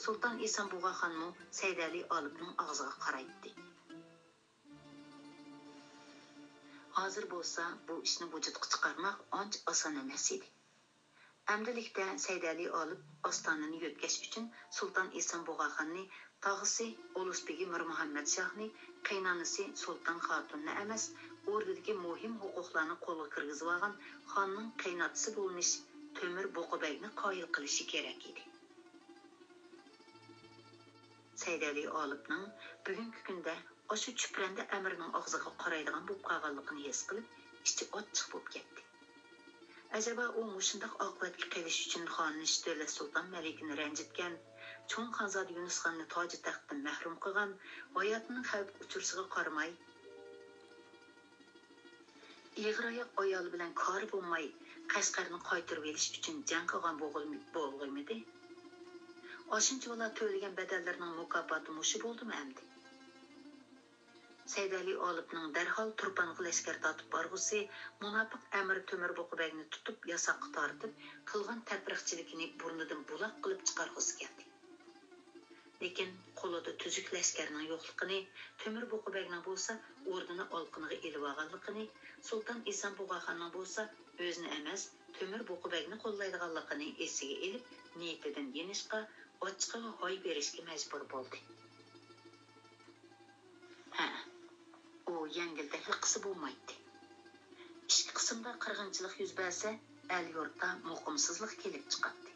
سۇلتان ئېسەن بۇغاخانمۇ سەيدەلى ئالىپنىڭ ئاغزىغا قارايتتى. ھازىر بولسا بۇ ئىشنى ۋۇجۇدقا چىقارماق ئانچە ئاسان ئەمەس ئىدى. ئەمدىلىكتە سەيدەلى ئالىپ ئاستانىنى يۆتكەش ئۈچۈن سۇلتان ئېسەن بۇغاخاننى، تاغىسى ئۇلۇس بېگى مىرمۇھەممەت شاھنى، قېيىنئانىسى سۇلتان خاتۇننى ئەمەس، ئوردىدىكى مۇھىم ھوقۇقلارنى قولغا كىرگۈزۈۋالغان خاننىڭ قېيىنئاتىسى بولمىش تۆمۈر بۇقا بەگنى قايىل قىلىشى كېرەك ئىدى. سەيدەلى ئالىپنىڭ بۈگۈنكى كۈندە ئاشۇ چۈپرەندە ئەمىرنىڭ ئاغزىغا قارايدىغان بولۇپ قالغانلىقىنى ھېس قىلىپ، ئىچى ئاچچىق بولۇپ كەتتى. ئەجەبا ئۇ مۇشۇنداق ئاقىۋەتكە قېلىش ئۈچۈن خانىش دۆلەت سۇلتان مەلىكىنى رەنجىتكەن، چوڭ خانزادە يۇنۇسخاننى تاجى تەختتىن مەھرۇم قىلغان، ھاياتىنىڭ خەۋپكە ئۇچرىشىغا قارىماي، ئېغىر ئاياق ئايالى بىلەن كارى بولماي، قەشقەرنى قايتۇرۇۋېلىش ئۈچۈن جەڭ قىلغان بولغىلى-، بولغىيمىدى؟ ئاشۇنچىۋالا تۆلىگەن بەدەللىرىنىڭ مۇكاپاتى مۇشۇ بولدىمۇ ئەمدى؟ سەيدەلى ئالىپنىڭ دەرھال تۇرپانغا لەشكەر تارتىپ بارغۇسى، مۇناپىق ئەمىر تۆمۈر بۇقا بەگنى تۇتۇپ، ياساققا تارتىپ، قىلغان تەپرىقىچىلىكىنى بۇرنىدىن بۇلاق قىلىپ چىقارغۇسى كەلدى. لېكىن قولىدا تۈزۈك لەشكەرنىڭ يوقلۇقىنى، تۆمۈر بۇقا بەگنىڭ بولسا ئوردىنى ئالىقىنىغا ئېلىۋالغانلىقىنى، سۇلتان ئېسان بۇغاخاننىڭ بولسا ئۆزىنى ئەمەس، تۆمۈر بۇقا بەگنى قوللايدىغانلىقىنى ئېسىگە ئېلىپ، نىيىتىدىن يېنىشقا، ئاچچىقىغا ھاي بېرىشكە مەجبۇر بولدى. ھە، ئۇ يەڭگىلدەكلا قىلسا بولمايتتى. ئىچكى قىسىمدا قىرغىنچىلىق يۈز بەرسە، ئەل-يۇرتتا مۇقىمسىزلىق كېلىپ چىقاتتى.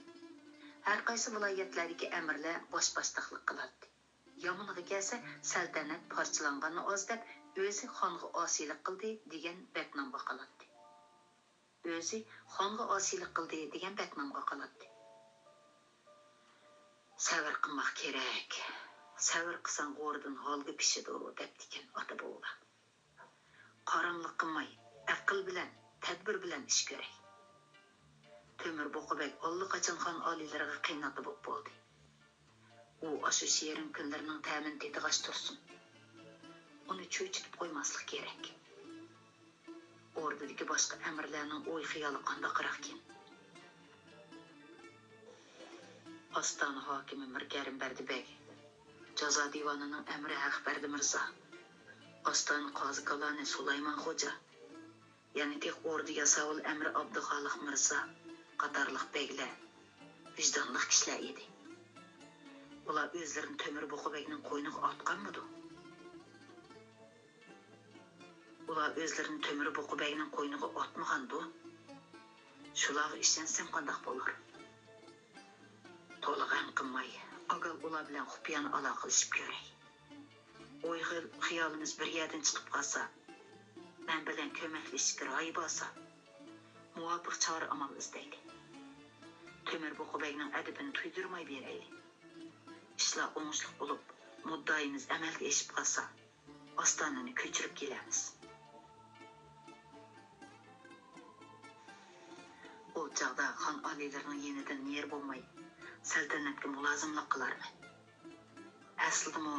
ھەرقايسى ۋىلايەتلەردىكى ئەمىرلەر باش-باشتاقلىق قىلاتتى. يامىنىغا كەلسە، سەلتەنەت پارچىلانغاننى ئاز دەپ، ئۆزى خانغا ئاسىيلىق قىلدى دېگەن بەتنامغا قالاتتى. ئۆزى خانغا ئاسىيلىق قىلدى دېگەن بەتنامغا قالاتتى. سەۋر قىلماق كېرەك. سەۋر قىلساڭ غورىدىن ھالگا پىشىدۇ، دەپتىكەن ئاتا-بوۋىلار. قاراملىق قىلماي، ئەقىل بىلەن، تەدبىر بىلەن ئىش كۆرەي. تۆمۈر بۇقا بەگ ئاللىقاچان خان ئالىيلىرىغا قېيىنئاتا بولۇپ بولدى. ئۇ ئاشۇ شېرىن كۈنلىرىنىڭ تەمىنى تېتىغاچ تۇرسۇن. ئۇنى چۆچۈتۈپ قويماسلىق كېرەك. ئوردىدىكى باشقا ئەمىرلەرنىڭ ئوي-خىيالى قانداقراقكىن؟ ئاستانە ھاكىمى مىركەرىم بەردى بەگ، جازا دىۋانىنىڭ ئەمىرى ھەقبەردى مىرزا، ئاستانە قازى كالانى سۇلايمان خوجا، يەنە تېخى ئوردا ياساۋۇل ئەمىرى ئابدۇخالىق مىرزا قاتارلىق بەگلەر ۋىجدانلىق كىشىلەر ئىدى. ئۇلار ئۆزلىرىنى تۆمۈر بۇقا بەگنىڭ قوينىغا ئاتقانمىدۇ؟ ئۇلار ئۆزلىرىنى تۆمۈر بۇقا بەگنىڭ قوينىغا ئاتمىغاندۇ؟ شۇلارغا ئىشەنسەم قانداق بولۇر؟ تولا غەم قىلماي، ئاگال ئۇلار بىلەن خۇپىيانە ئالاقىلىشىپ كۆرەي. ئوي خىيالىمىز بىر يەردىن چىقىپ قالسا، مەن بىلەن كۆمەكلىشىشكە رايى بارسا، مۇۋاپىق چارە ئامال ئىزدەيلى. تۆمۈر بۇقا بەگنىڭ ئەدىپىنى تۇيدۇرماي بېرەيلى. ئىشلار ئوڭۇشلۇق بولۇپ، مۇددىئايىمىز ئەمەلگە ئېشىپ قالسا، ئاستانىنى كۆچۈرۈپ كېلەرمىز. ئۇ چاغدا خان ئالىيلىرىنىڭ يېنىدىن نېرى بولماي، سەلتەنەتكە مۇلازىملىق قىلارمەن. ئەسلىدىمۇ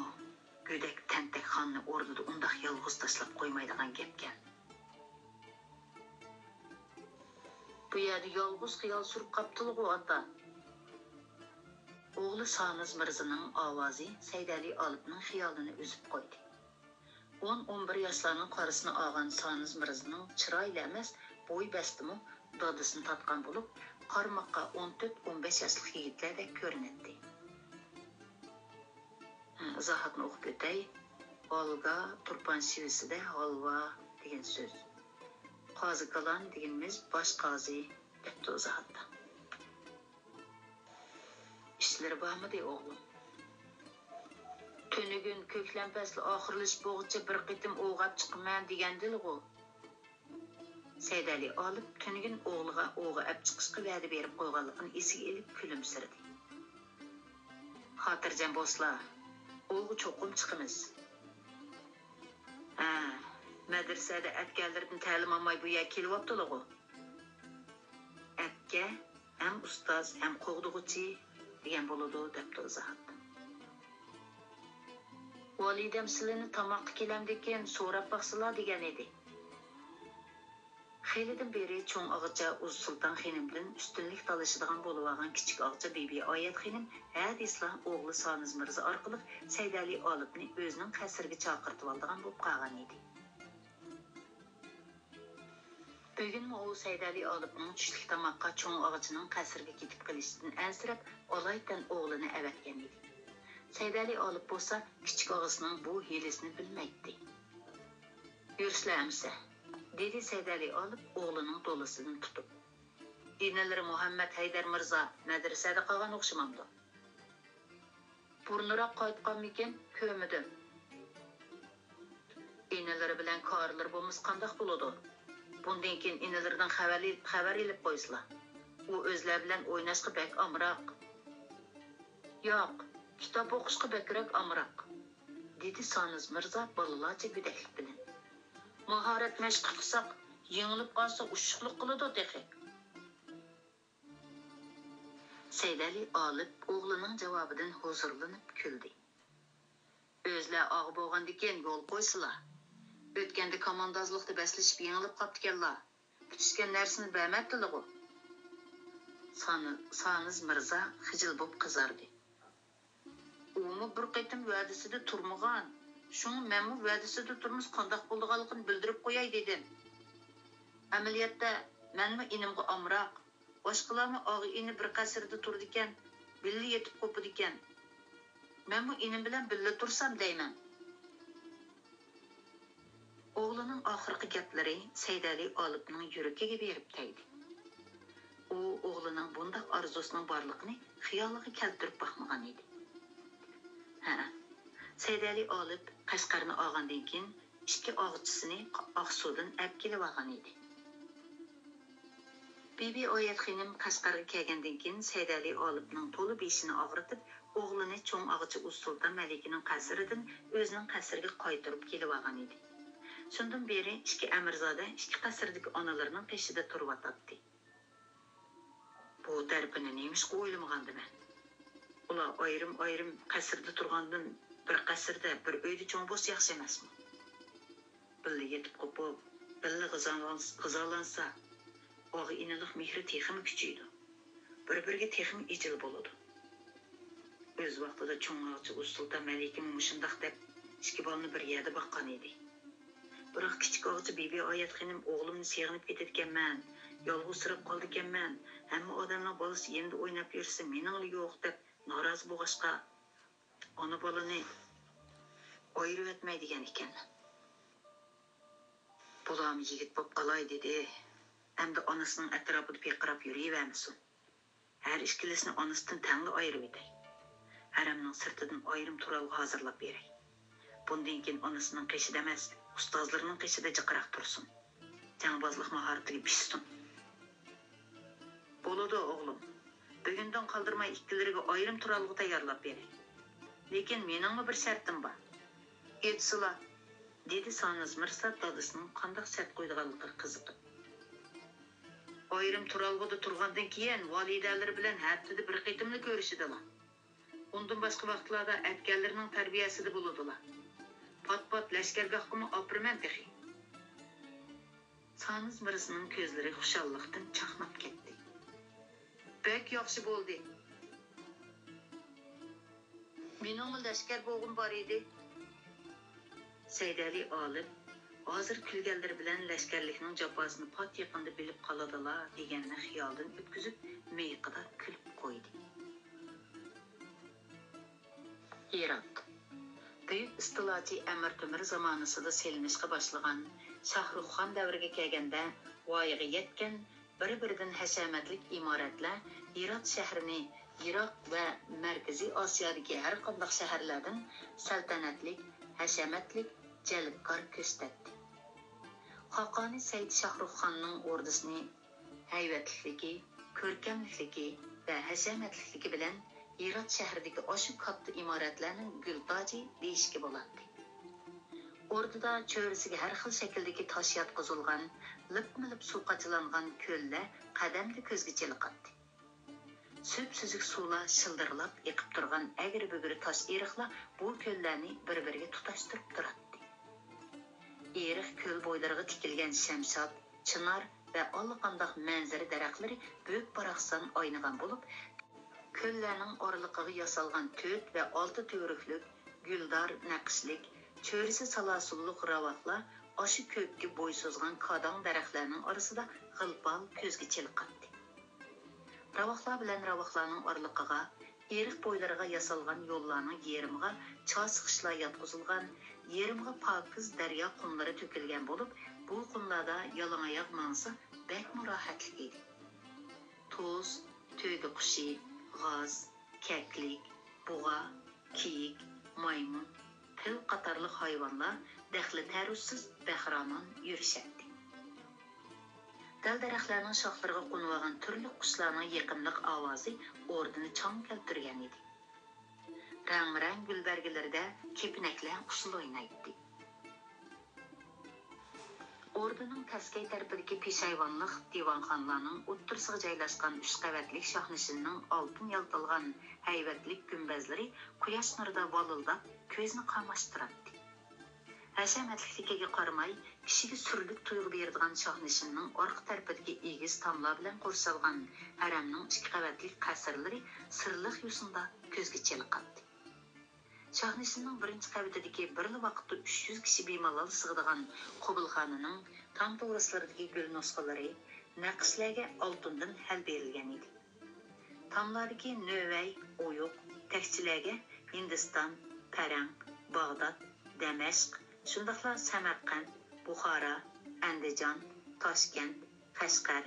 گۆدەك تەنتەك خاننى ئوردىدا ئۇنداق يالغۇز تاشلاپ قويمايدىغان گەپكەن. بۇ يەردە يالغۇز خىيال سۈرۈپ قاپتىلىغۇ، ئاتا. ئوغلى سانىز مىرزىنىڭ ئاۋازى سەيدەلى ئالىپنىڭ خىيالىنى ئۈزۈپ قويدى. ئون، ئون بىر ياشلارنىڭ قارىسىنى ئالغان سانىز مىرزىنىڭ چىرايىلا ئەمەس، بوي بەستىمۇ دادىسىنى تارتقان بولۇپ، قارىماققا ئون تۆت، ئون بەش ياشلىق يىگىتلەردەك كۆرۈنەتتى. ئىزاھاتنى ئوقۇپ ئۆتەي. ئالگا، تۇرپان شىۋىسىدە ھالۋا دېگەن سۆز. قازى كالان دېگىنىمىز باش قازى، دەپتۇ ئىزاھاتتا. ئىشلىرى بارمىدى، ئوغلۇم؟ تۈنۈگۈن كۆكلەم پەسلى ئاخىرلىشىپ بولغۇچە بىر قېتىم ئوغاپ چىقىمەن دېگەندىلىغۇ. سەيدەلى ئالىپ تۈنۈگۈن ئوغلىغا ئوغا ئەپ چىقىشقا ۋەدە بېرىپ قويغانلىقىنى ئېسىگە ئېلىپ كۈلۈمسىرىدى. خاتىرجەم بولسىلا، ئوغا چوقۇم چىقىمىز. ھە، مەدرىسەدە ئەتكەنلىرىدىن تەلىم ئالماي بۇ يەرگە كېلىۋاپتىلىغۇ. ئەتكە ھەم ئۇستاز، ھەم قوغدىغۇچى دېگەن بولىدۇ، دەپتۇ ئىزاھاتتا. ۋالىدەم سىلىنى تاماققا كېلەمدىكىن سوراپ باقسىلا دېگەن ئىدى. خېلىدىن بېرى چوڭ ئاغىچە ئۇز سۇلتان خېنىمدىن ئۈستۈنلۈك تالىشىدىغان بولۇۋالغان كىچىك ئاغىچە بىبى ئايەت خېنىم ھە دېسىلا ئوغلى سانىز مىرزا ئارقىلىق سەيدەلى ئالىپنى ئۆزىنىڭ قەسرىگە چاقىرتىۋالىدىغان بولۇپ قالغان ئىدى. بۈگۈنمۇ ئۇ سەيدەلى ئالىپنىڭ چۈشلۈك تاماققا چوڭ ئاغىچىنىڭ قەسرىگە كېتىپ قېلىشىدىن ئەنسىرەپ، ئالايىتەن ئوغلىنى ئەۋەتكەن ئىدى. سەيدەلى ئالىپ بولسا كىچىك ئاغىسىنىڭ بۇ ھىيلىسىنى بىلمەيتتى. يۈرسىلە ئەمىسە، دېدى سەيدەلى ئالىپ ئوغلىنىڭ دولىسىدىن تۇتۇپ. ئىنىلىرى مۇھەممەد ھەيدەر مىرزا مەدرىسەدە قالغان ئوخشىمامدۇ؟ بۇرۇنراق قايتقانمىكىن، كۆرمىدىم. ئىنىلىرى بىلەن كارىلىرى بولمىسا قانداق بولىدۇ؟ بۇندىن كېيىن ئىنىلىرىدىن خەۋەر، خەۋەر ئېلىپ قويسىلا. ئۇ ئۆزلەر بىلەن ئويناشقا بەك ئامراق. ياق، كىتاب ئوقۇشقا بەكرەك ئامراق، دېدى سانىز مىرزا بالىلارچە گۆدەكلىك بىلەن. ماھارەت مەشقى قىلساق، يېڭىلىپ قالسا ئۇششۇقلۇق قىلىدۇ تېخى. سەيدەلى ئالىپ ئوغلىنىڭ جاۋابىدىن ھۇزۇرلىنىپ كۈلدى. ئۆزلەر ئاغا بولغاندىكىن يول قويسىلا. ئۆتكەندە كاماندازلىقتا بەسلىشىپ يېڭىلىپ قاپتىكەنلا. پۈتۈشكەن نەرسىنى بەرمەپتىلىغۇ. سانىز مىرزا خىجىل بوپ قىزاردى. ئۇمۇ بىر قېتىم ۋەدىسىدە تۇرمىغان. شۇڭا مەنمۇ ۋەدىسىدە تۇرمىسا قانداق بولىدىغانلىقىنى بىلدۈرۈپ قوياي دېدىم. ئەمەلىيەتتە، مەنمۇ ئىنىمغا ئامراق. باشقىلارمۇ ئاغا-ئىنى بىر قەسىردە تۇرىدىكەن، بىللە يېتىپ قوپىدىكەن. مەنمۇ ئىنىم بىلەن بىللە تۇرسام دەيمەن. ئوغلىنىڭ ئاخىرقى گەپلىرى سەيدەلى ئالىپنىڭ يۈرىكىگە بېرىپ تەگدى. ئۇ ئوغلىنىڭ بۇنداق ئارزۇسىنىڭ بارلىقىنى خىيالىغا كەلتۈرۈپ باقمىغان ئىدى. ھە، سەيدەلى ئالىپ قەشقەرنى ئالغاندىن كېيىن، ئىككى ئاغىچىسىنى ئاقسۇدىن ئەپ كېلىۋالغان ئىدى. بىبى ئايەت خېنىم قەشقەرگە كەلگەندىن كېيىن، سەيدەلى ئالىپنىڭ تولا بېشىنى ئاغرىتىپ، ئوغلىنى چوڭ ئاغىچى ئۇزسۇلتان مەلىكىنىڭ قەسرىدىن ئۆزىنىڭ قەسرىگە قايتۇرۇپ كېلىۋالغان ئىدى. شۇندىن بېرى ئىككى ئەمىرزادە ئىككى قەسىردىكى ئانىلىرىنىڭ قېشىدا تۇرۇۋاتاتتى. بۇ تەرىپىنى نېمىشقا ئويلىمىغاندىمەن؟ ئۇلار ئايرىم-ئايرىم قەسىردە تۇرغاندىن، بىر قەسىردە، بىر ئۆيدە چوڭ بولسا ياخشى ئەمەسمۇ؟ بىللە يېتىپ قوپۇپ، بىللە غىزالانس-، غىزالانسا، ئاغا-ئىنىلىق مېھرى تېخىمۇ كۈچىيىدۇ. بىر-بىرىگە تېخىمۇ ئىجىل بولىدۇ. ئۆز ۋاقتىدا چوڭ ئاغىچى ئۇزسۇلتان مەلىكىمۇ مۇشۇنداق دەپ، ئىككى بالىنى بىر يەردە باققان ئىدى. بىراق كىچىك ئاغىچى بىبى ئايەت خېنىم «ئوغلۇمنى سېغىنىپ كېتىدىكەنمەن، يالغۇزسىراپ قالىدىكەنمەن، ھەممە ئادەمنىڭ بالىسى يېنىدا ئويناپ يۈرسە، مېنىڭلا يوق» دەپ نارازى بولغاچقا، ئانا بالىنى ئايرىۋەتمەي دېگەن ئىكەن. بۇلارمۇ يىگىت بوپ قالاي دېدى. ئەمدى ئانىسىنىڭ ئەتراپىدا پىرقىراپ يۈرۈۋەرمىسۇن. ھەر ئىككىلىسىنى ئانىسىدىن تەڭلا ئايرىۋېتەي. ھەرەمنىڭ سىرتىدىن ئايرىم تۇرالغۇ ھازىرلاپ بېرەي. بۇندىن كېيىن ئانىسىنىڭ قېشىدا ئەمەس، ئۇستازلىرىنىڭ قېشىدا جىقراق تۇرسۇن. جەڭبازلىق ماھارىتىگە پىشسۇن. بولىدۇ، ئوغلۇم. بۈگۈندىن قالدۇرماي ئىككىلىرىگە ئايرىم تۇرالغۇ تەييارلاپ بېرەي. لېكىن مېنىڭمۇ بىر شەرتىم بار. ئېيتسىلا، دېدى سانىز مىرسا دادىسىنىڭ قانداق شەرت قويىدىغانلىقىغا قىزىقىپ. ئايرىم تۇرالغۇدا تۇرغاندىن كېيىن، ۋالىدەلىرى بىلەن ھەپتىدە بىر قېتىملا كۆرۈشىدىلا. ئۇندىن باشقا ۋاقىتلاردا ئەتكەنلىرىنىڭ تەربىيەسىدە بولىدىلا. پات-پات لەشكەرگاھقىمۇ ئاپىرىمەن تېخى. سانىز مىرزىنىڭ كۆزلىرى خۇشاللىقتىن چاقناپ كەتتى. بەك ياخشى بولدى. مېنىڭمۇ لەشكەر بوغۇم بار ئىدى. سەيدەلى ئالىپ، ھازىر كۈلگەنلىرى بىلەن لەشكەرلىكنىڭ جاپاسىنى پات يېقىندا بىلىپ قالىدىلا دېگەننى خىيالىدىن ئۆتكۈزۈپ، مىيىقىدا كۈلۈپ قويدى. ھىرات. بۈيۈك ئىستىلاچى ئەمىر تۆمۈر زامانىسىدا سېلىنىشقا باشلىغان شاھرۇخخان دەۋرىگە كەلگەندە ۋايىغا يەتكەن بىر-بىرىدىن ھەشەمەتلىك ئىمارەتلەر ھىرات شەھىرىنى يىراق ۋە مەركىزىي ئاسىيادىكى ھەرقانداق شەھەرلەردىن سەلتەنەتلىك، ھەشەمەتلىك، جەلپكار كۆرسىتەتتى. خاقانى سەئىد شاھرۇخخاننىڭ ئوردىسىنى ھەيۋەتلىكلىكى، كۆركەملىكلىكى ۋە ھەشەمەتلىكلىكى بىلەن ھىرات شەھىرىدىكى ئاشۇ كاتتا ئىمارەتلەرنىڭ گۈل تاجى دېيىشكە بولاتتى. ئوردىدا چۆرىسىگە ھەر خىل شەكىلدىكى تاش ياتقۇزۇلغان، لىپمۇ لىپ سۇ قاچىلانغان كۆللەر قەدەمدە كۆزگە چېلىقاتتى. سۈپسۈزۈك سۇلار شىلدىرلاپ ئېقىپ تۇرغان ئەگرى-بۈگرى تاش ئېرىقلار بۇ كۆللەرنى بىر-بىرىگە تۇتاشتۇرۇپ تۇراتتى. ئېرىق كۆل بويلىرىغا تىكىلگەن شەمشاد، چىنار ۋە ئاللىقانداق مەنزىرە دەرەخلىرى بۆك-باراقسان ئاينىغان بولۇپ، كۆللەرنىڭ ئارىلىقىغا ياسالغان تۆت ۋە ئالتە تۈۋرۈكلۈك، گۈلدار نەقىشلىك، چۆرىسى سالاسۇنلۇق راۋاقلار ئاشۇ كۆككە بوي سوزغان كاداڭ دەرەخلەرنىڭ ئارىسىدا غىل-پال كۆزگە چېلىقاتتى. راۋاقلار بىلەن راۋاقلارنىڭ ئارىلىقىغا، ئېرىق بويلىرىغا ياسالغان يوللارنىڭ يېرىمىغا چاسا خىشلار ياتقۇزۇلغان، يېرىمغا پاكىز دەريا قۇملىرى تۆكۈلگەن بولۇپ، بۇ قۇملاردا يالىڭاياغ ماڭسا بەكمۇ راھەتلىك ئىدى. توس، تۆگە قۇشى، غاز، كەكلىك، بۇغا، كېيىك، مايمۇن، پىل قاتارلىق ھايۋانلار دەخلى-تەرۇزسىز بەخىرامان يۈرۈشەتتى. دەل-دەرەخلەرنىڭ شاخلىرىغا قونۇۋالغان تۈرلۈك قۇشلارنىڭ يېقىملىق ئاۋازى ئوردىنى چاڭ كەلتۈرگەن ئىدى. رەڭمۇرەڭ گۈل بەرگىلىرىدە كېپىنەكلەر ئۇسسۇل ئوينايتتى. ئوردىنىڭ پەسكەي تەرىپىدىكى پېشايۋانلىق دىۋانخانىلارنىڭ ئوتتۇرىسىغا جايلاشقان ئۈچ قەۋەتلىك شاھنىشىننىڭ ئالتۇن يالتىلىغان ھەيۋەتلىك گۈمبەزلىرى قۇياش نۇرىدا ۋالىلداپ، كۆزنى قاماشتۇراتتى. ھەشەمەتلىكلىكىگە قارىماي، كىشىگە سۈرلۈك تۇيغۇ بېرىدىغان شاھنىشىننىڭ ئارقا تەرىپىدىكى ئېگىز تاملار بىلەن قورشالغان ھەرەمنىڭ ئىككى قەۋەتلىك قەسىرلىرى سىرلىق يوسۇندا كۆزگە چېلىقاتتى. شاھنىشىننىڭ بىرىنچى قەۋىتىدىكى بىرلا ۋاقىتتا ئۈچ يۈز كىشى بىمالال سىغىدىغان قوبۇلخانىنىڭ تام توغرىسىلىرىدىكى گۈل نۇسخىلىرى نەقىشلەرگە ئالتۇندىن ھەل بېرىلگەن ئىدى. تاملاردىكى نۆۋەي، ئويۇق، تەكچىلەرگە ھىندىستان، پەرەڭ، باغداد، دەمەشق، شۇنداقلا سەمەرقەنت، بۇخارا، ئەندىجان، تاشكەنت، قەشقەر،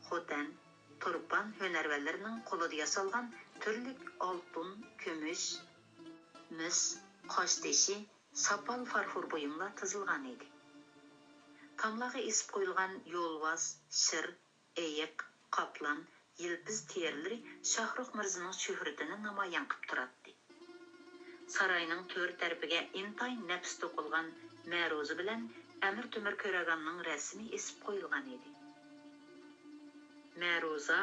خوتەن، تۇرپان ھۈنەرۋەنلىرىنىڭ قولىدا ياسالغان تۈرلۈك ئالتۇن، كۈمۈش، مىس، قاشتېشى، ساپال فارفور بۇيۇملار تىزىلغان ئىدى. تاملارغا ئېسىپ قويۇلغان يولۋاس، شىر، ئېيىق، قاپلان، يىلپىز تېرىلىرى شاھرۇخ مىرزىنىڭ شۆھرىتىنى نامايان قىلىپ تۇراتتى. ساراينىڭ تۆر تەرىپىگە ئىنتايىن نەپىس توقۇلغان مەرۇزا بىلەن ئەمىر تۆمۈر كۆرەگاننىڭ رەسىمى ئېسىپ قويۇلغان ئىدى. مەرۇزا،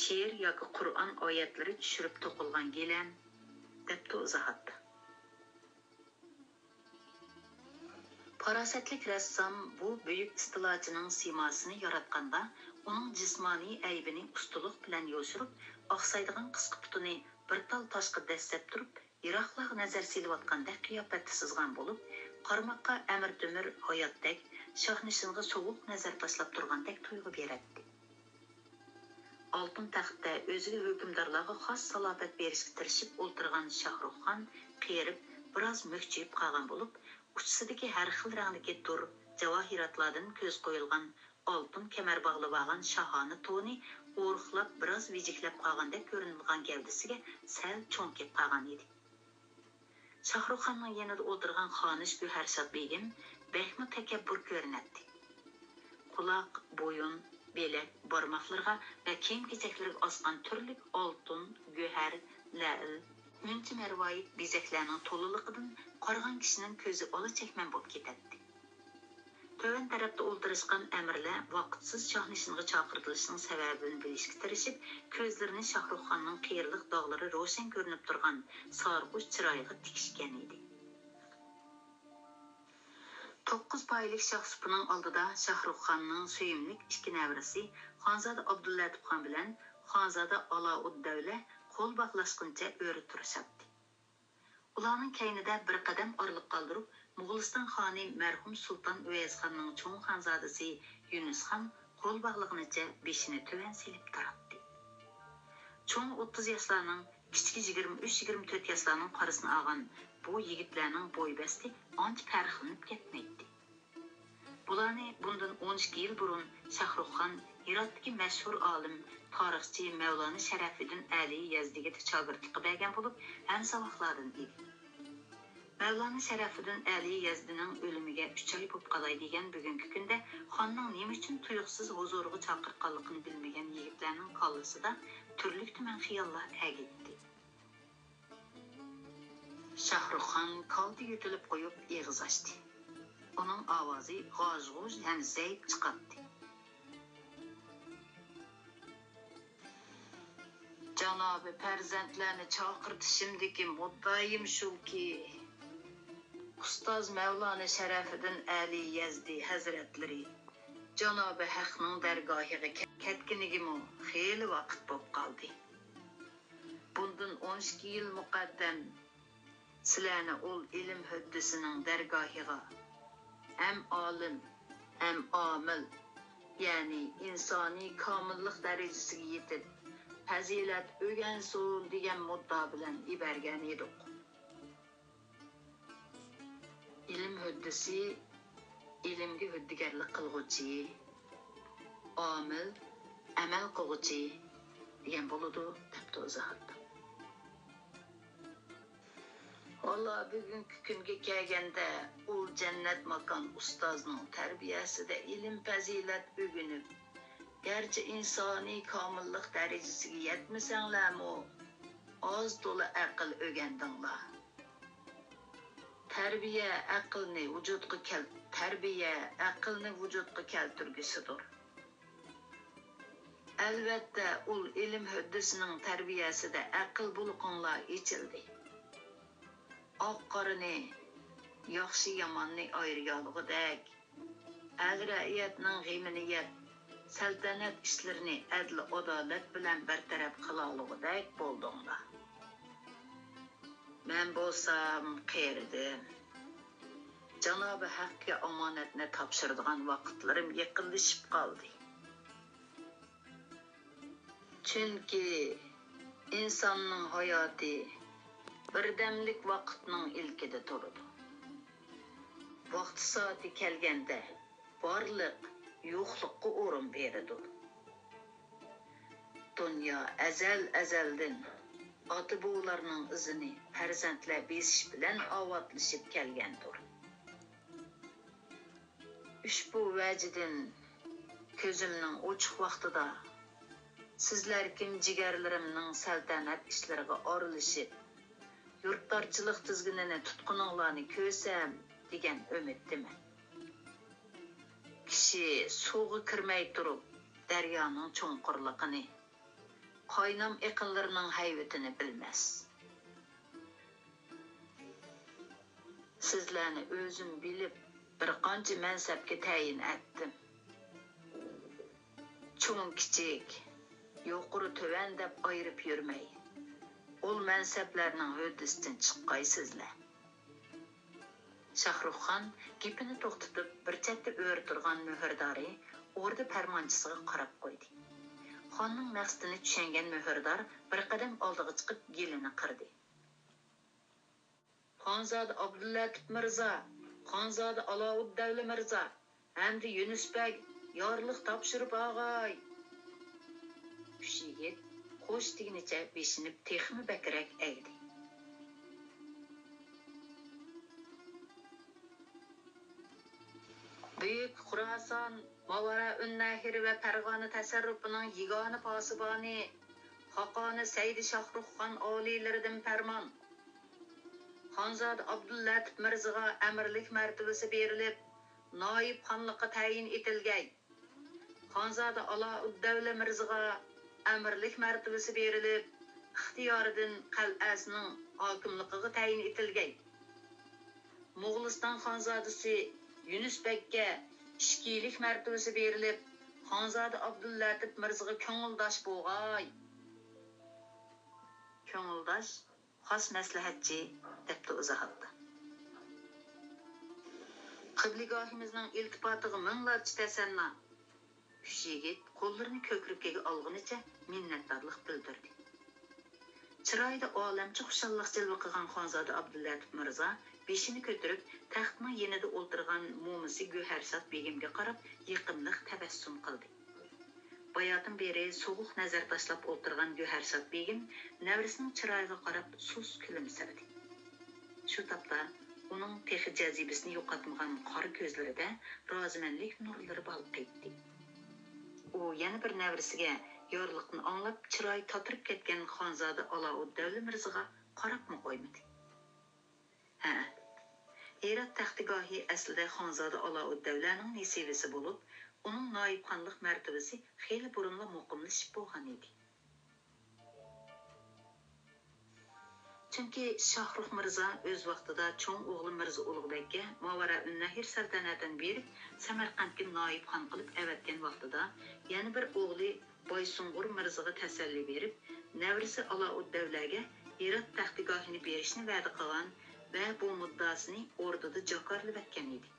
شېئىر ياكى قۇرئان ئايەتلىرى چۈشۈرۈپ توقۇلغان گىلەم، دەپتۇ ئىزاھاتتا. پاراسەتلىك رەسسام بۇ بۈيۈك ئىستىلاچىنىڭ سىيماسىنى ياراتقاندا، ئۇنىڭ جىسمانىي ئەيىبىنى ئۇستىلىق بىلەن يوشۇرۇپ، ئاقسايدىغان قىسقا پۇتىنى بىر تال تاشقا دەسسەپ تۇرۇپ، يىراقلارغا نەزەر سېلىۋاتقاندەك قىياپەتتە سىزغان بولۇپ، قارىماققا ئەمىر تۆمۈر ھاياتتەك، شاھنىشىنغا سوغۇق نەزەر تاشلاپ تۇرغاندەك تۇيغۇ بېرەتتى. ئالتۇن تەختتە ئۆزىگە ھۆكۈمدارلارغا خاس سالاپەت بېرىشكە تىرىشىپ ئولتۇرغان شاھرۇخخان قېرىپ، بىراز مۈكچىيىپ قالغان بولۇپ، ئۇچىسىدىكى ھەر خىل رەڭدىكى دۇر، جاۋاھىراتلاردىن كۆز قويۇلغان ئالتۇن كەمەر باغلىۋالغان شاھانە تونى ئورۇقلاپ، بىراز ۋىجىكلەپ قالغاندەك كۆرۈنىدىغان گەۋدىسىگە سەل چوڭ كېلىپ قالغان ئىدى. شاھرۇخخاننىڭ يېنىدا ئولتۇرغان خانىش گۆھەرشاد بېگىم بەكمۇ تەكەببۇر كۆرۈنەتتى. قۇلاق، بويۇن، بىلەك، بارماقلىرىغا ۋە كىيىم-كېچەكلىرىگە ئاسقان تۈرلۈك ئالتۇن، گۆھەر، لەئىل، مۇنچە مەرۋايىت بېزەكلەرنىڭ تولىلىقىدىن قارىغان كىشىنىڭ كۆزى ئالا چەكمەن بولۇپ كېتەتتى. تۆۋەن تەرەپتە ئولتۇرۇشقان ئەمىرلەر ۋاقىتسىز شاھنىشىنغا چاقىرتىلىشنىڭ سەۋەبىنى بىلىشكە تىرىشىپ، كۆزلىرىنى شاھرۇخخاننىڭ قېرىلىق داغلىرى روشەن كۆرۈنۈپ تۇرغان سارىخۇش چىرايىغا تىكىشكەن ئىدى. توققۇز پايىلىك شاھسۇپىنىڭ ئالدىدا شاھرۇخخاننىڭ سۆيۈملۈك ئىككى نەۋرىسى خانزادە ئابدۇللەتىپخان بىلەن خانزادە ئالاۋۇددەۋلە قول باغلاشقىنچە ئۆرە تۇرۇشاتتى. ئۇلارنىڭ كەينىدە بىر قەدەم ئارىلىق قالدۇرۇپ، موغۇلىستان خانى مەرھۇم سۇلتان ئۆۋەيسخاننىڭ چوڭ خانزادىسى يۈنۈسخان قول باغلىغىنىچە بېشىنى تۆۋەن سېلىپ تۇراتتى. چوڭى ئوتتۇز ياشلارنىڭ، كىچىكى يىگىرمە ئۈچ، يىگىرمە تۆت ياشلارنىڭ قارىسىنى ئالغان بۇ يىگىتلەرنىڭ بوي بەستى ئانچە پەرقلىنىپ كەتمەيتتى. بۇلارنى بۇندىن ئون ئىككى يىل بۇرۇن شاھرۇخخان ھىراتتىكى مەشھۇر ئالىم، تارىخچى مەۋلانا شەرەفىدىن ئەلى يەزدىگە چاگىرتلىققا بەرگەن بولۇپ، ھەمساۋاقلاردىن ئىدى. مەۋلانا شەرەفىدىن ئەلى يەزدىنىڭ ئۆلۈمىگە ئۈچ ئاي بوپ قالاي دېگەن بۈگۈنكى كۈندە خاننىڭ نېمە ئۈچۈن تۇيۇقسىز ھۇزۇرىغا چاقىرتقانلىقىنى بىلمىگەن يىگىتلەرنىڭ كاللىسىدا تۈرلۈك-تۈمەن خىياللار ئەگىيتتى. شاھرۇخخان كالتە يۆتىلىپ قويۇپ ئېغىز ئاچتى. ئۇنىڭ ئاۋازى غاژ-غۇژ ھەم زەئىپ چىقاتتى. جانابىي پەرزەنتلەرنى چاقىرتىشىمدىكى مۇددىئايىم شۇكى، ئۇستاز مەۋلانا شەرەفىدىن ئەلى يەزدى ھەزرەتلىرى جانابىي ھەقنىڭ دەرگاھىغا كە-، كەتكىنىگىمۇ خېلى ۋاقىت بوپ قالدى. بۇندىن ئون ئىككى يىل مۇقەددەم سىلەرنى ئۇل ئىلىم ھۆددىسىنىڭ دەرگاھىغا ھەم ئالىم، ھەم ئامىل، يەنى ئىنسانىي كامىللىق دەرىجىسىگە يېتىپ، پەزىلەت ئۆگەنسۇن دېگەن مۇددىئا بىلەن يىبەرگەن ئىدۇق. ئىلىم ھۆددىسى، ئىلىمگە ھۆددىگەرلىك قىلغۇچى، ئامىل، ئەمەل قىلغۇچى دېگەن بولىدۇ، دەپتۇ ئىزاھاتتا. ۋاللا، بۈگۈنكى كۈنگە كەلگەندە، ئۇل جەننەت ماكان ئۇستازنىڭ تەربىيەسىدە ئىلىم-پەزىلەت ئۆگىنىپ، گەرچە ئىنسانىي كامىللىق دەرىجىسىگە يەتمىسەڭلارمۇ، ئاز تولا ئەقىل ئۆگەندىڭلار. تەربىيە ئەقىلنى ۋۇجۇدقا كەل-، تەربىيە ئەقىلنى ۋۇجۇدقا كەلتۈرگۈسىدۇر. ئەلۋەتتە، ئۇل ئىلىم ھۆددىسىنىڭ تەربىيەسىدە ئەقىل بۇلىقىڭلار ئېچىلدى. ئاق-قارىنى، ياخشى-ياماننى ئايرىيالىغۇدەك، ئەل-رەئىيەتنىڭ غېمىنى يەپ، سەلتەنەت ئىشلىرىنى ئەدىل-ئادالەت بىلەن بىر تەرەپ قىلالىغۇدەك بولدۇڭلار. مەن بولسام قېرىدىم. جانابى ھەققە ئامانەتنى تاپشۇرىدىغان ۋاقىتلىرىم يېقىنلىشىپ قالدى. چۈنكى ئىنساننىڭ ھاياتى بىردەملىك ۋاقىتنىڭ ئىلكىدە تۇرىدۇ. ۋاقتى-سائىتى كەلگەندە بارلىق يوقلۇققا ئورۇن بېرىدۇ. دۇنيا ئەزەل-ئەزەلدىن ئاتا-بوۋىلارنىڭ ئىزىنى پەرزەنتلەر بېسىش بىلەن ئاۋاتلىشىپ كەلگەندۇر. ئۇشبۇ ۋەجىدىن كۆزۈمنىڭ ئوچۇق ۋاقتىدا سىزلەركىم جىگەرلىرىمنىڭ سەلتەنەت ئىشلىرىغا ئارىلىشىپ، يۇرتدارچىلىق تىزگىنىنى تۇتقىنىڭلارنى كۆرسەم دېگەن ئۈمىدتىمەن. كىشى سۇغا كىرمەي تۇرۇپ دەريانىڭ چوڭقۇرلۇقىنى، قاينام ئېقىنلىرىنىڭ ھەيۋىتىنى بىلمەس. سىزلەرنى ئۆزۈم بىلىپ، بىر قانچە مەنسەپكە تەيىن ئەتتىم. چوڭ-كىچىك، يۇقىرى-تۆۋەن دەپ ئايرىپ يۈرمەي، ئۇل مەنسەپلەرنىڭ ھۆددىسىدىن چىققايسىزلەر. شاھرۇخخان گېپىنى توختىتىپ، بىر چەتتە ئۆرە تۇرغان مۆھۈردارى ئوردا پەرمانچىسىغا قاراپ قويدى. خاننىڭ مەقسىتىنى چۈشەنگەن مۆھۈردار بىر قەدەم ئالدىغا چىقىپ، گېلىنى قىردى. خانزادە ئابدۇللەتىپ مىرزا، خانزادە ئالاۋۇددەۋلە مىرزا ھەمدە يۈنۈس بەگ يارلىق تاپشۇرۇپ ئاغاي! ئۈچ يىگىت خوش دېگىنىچە بېشىنى تېخىمۇ بەكرەك ئەگدى. بۈيۈك خۇراسان، ماۋارائۇننەھر ۋە پەرغانە تەسەررۇپىنىڭ يېگانە پاسىبانى، خاقانى سەيدى شاھرۇخخان ئالىيلىرىدىن پەرمان. خانزادە ئابدۇللەتىپ مىرزىغا ئەمىرلىك مەرتىۋىسى بېرىلىپ، نايىب خانلىققا تەيىن ئېتىلگەي. خانزادە ئالاۋۇددەۋلە مىرزىغا ئەمىرلىك مەرتىۋىسى بېرىلىپ، ئىختىيارىدىن قەلئەسىنىڭ ھاكىملىقىغا تەيىن ئېتىلگەي. موغۇلىستان خانزادىسى يۈنۈس بەگكە ئىچكىلىك مەرتىۋىسى بېرىلىپ، خانزادە ئابدۇللەتىپ مىرزىغا كۆڭۈلداش بوغاي. كۆڭۈلداش، خاس مەسلىھەتچى، دەپتۇ ئىزاھاتتا. قىبلىگاھىمىزنىڭ ئىلتىپاتىغا مىڭلارچە تەسەننا. ئۈچ يىگىت قوللىرىنى كۆكرىكىگە ئالغىنىچە مىننەتدارلىق بىلدۈردى. چىرايىدا ئالەمچە خۇشاللىق جىلۋە قىلغان خانزادە ئابدۇللەتىپ مىرزا بېشىنى كۆتۈرۈپ، تەختنىڭ يېنىدا ئولتۇرغان مومىسى گۆھەرشاد بېگىمگە قاراپ يېقىملىق تەبەسسۇم قىلدى. باياتىن بېرى سوغۇق نەزەر تاشلاپ ئولتۇرغان گۆھەرشاد بېگىم نەۋرىسىنىڭ چىرايىغا قاراپ سۇس كۈلۈمسىرىدى. شۇ تاپتا ئۇنىڭ تېخى جاذىبىسىنى يوقاتمىغان قارا كۆزلىرىدە رازىمەنلىك نۇرلىرى بالقىيتتى. ئۇ يەنە بىر نەۋرىسىگە يارلىقنى ئاڭلاپ، چىرايى تاتىرىپ كەتكەن خانزادە ئالاۋۇددەۋلە مىرزىغا قاراپمۇ قويمىدى. ھە، ھىرات تەختىگاھى ئەسلىدە خانزادە ئالاۋۇددەۋلەنىڭ نېسىۋىسى بولۇپ، ئۇنىڭ نايىبخانلىق مەرتىۋىسى خېلى بۇرۇنلا مۇقىملىشىپ بولغان ئىدى. چۈنكى شاھرۇخ مىرزا ئۆز ۋاقتىدا چوڭ ئوغلى مىرزا ئۇلۇغبەگكە ماۋارائۇننەھر سەلتەنەتىنى بېرىپ، سەمەرقەنتكە نايىبخان قىلىپ ئەۋەتكەن ۋاقتىدا، يەنە بىر ئوغلى بايسۇڭغۇر مىرزىغا تەسەللى بېرىپ، نەۋرىسى ئالاۋۇددەۋلەگە ھىرات تەختىگاھىنى بېرىشنى ۋەدە قىلغان ۋە بۇ مۇددىئاسىنى ئوردىدا جاكارلىۋەتكەن ئىدى.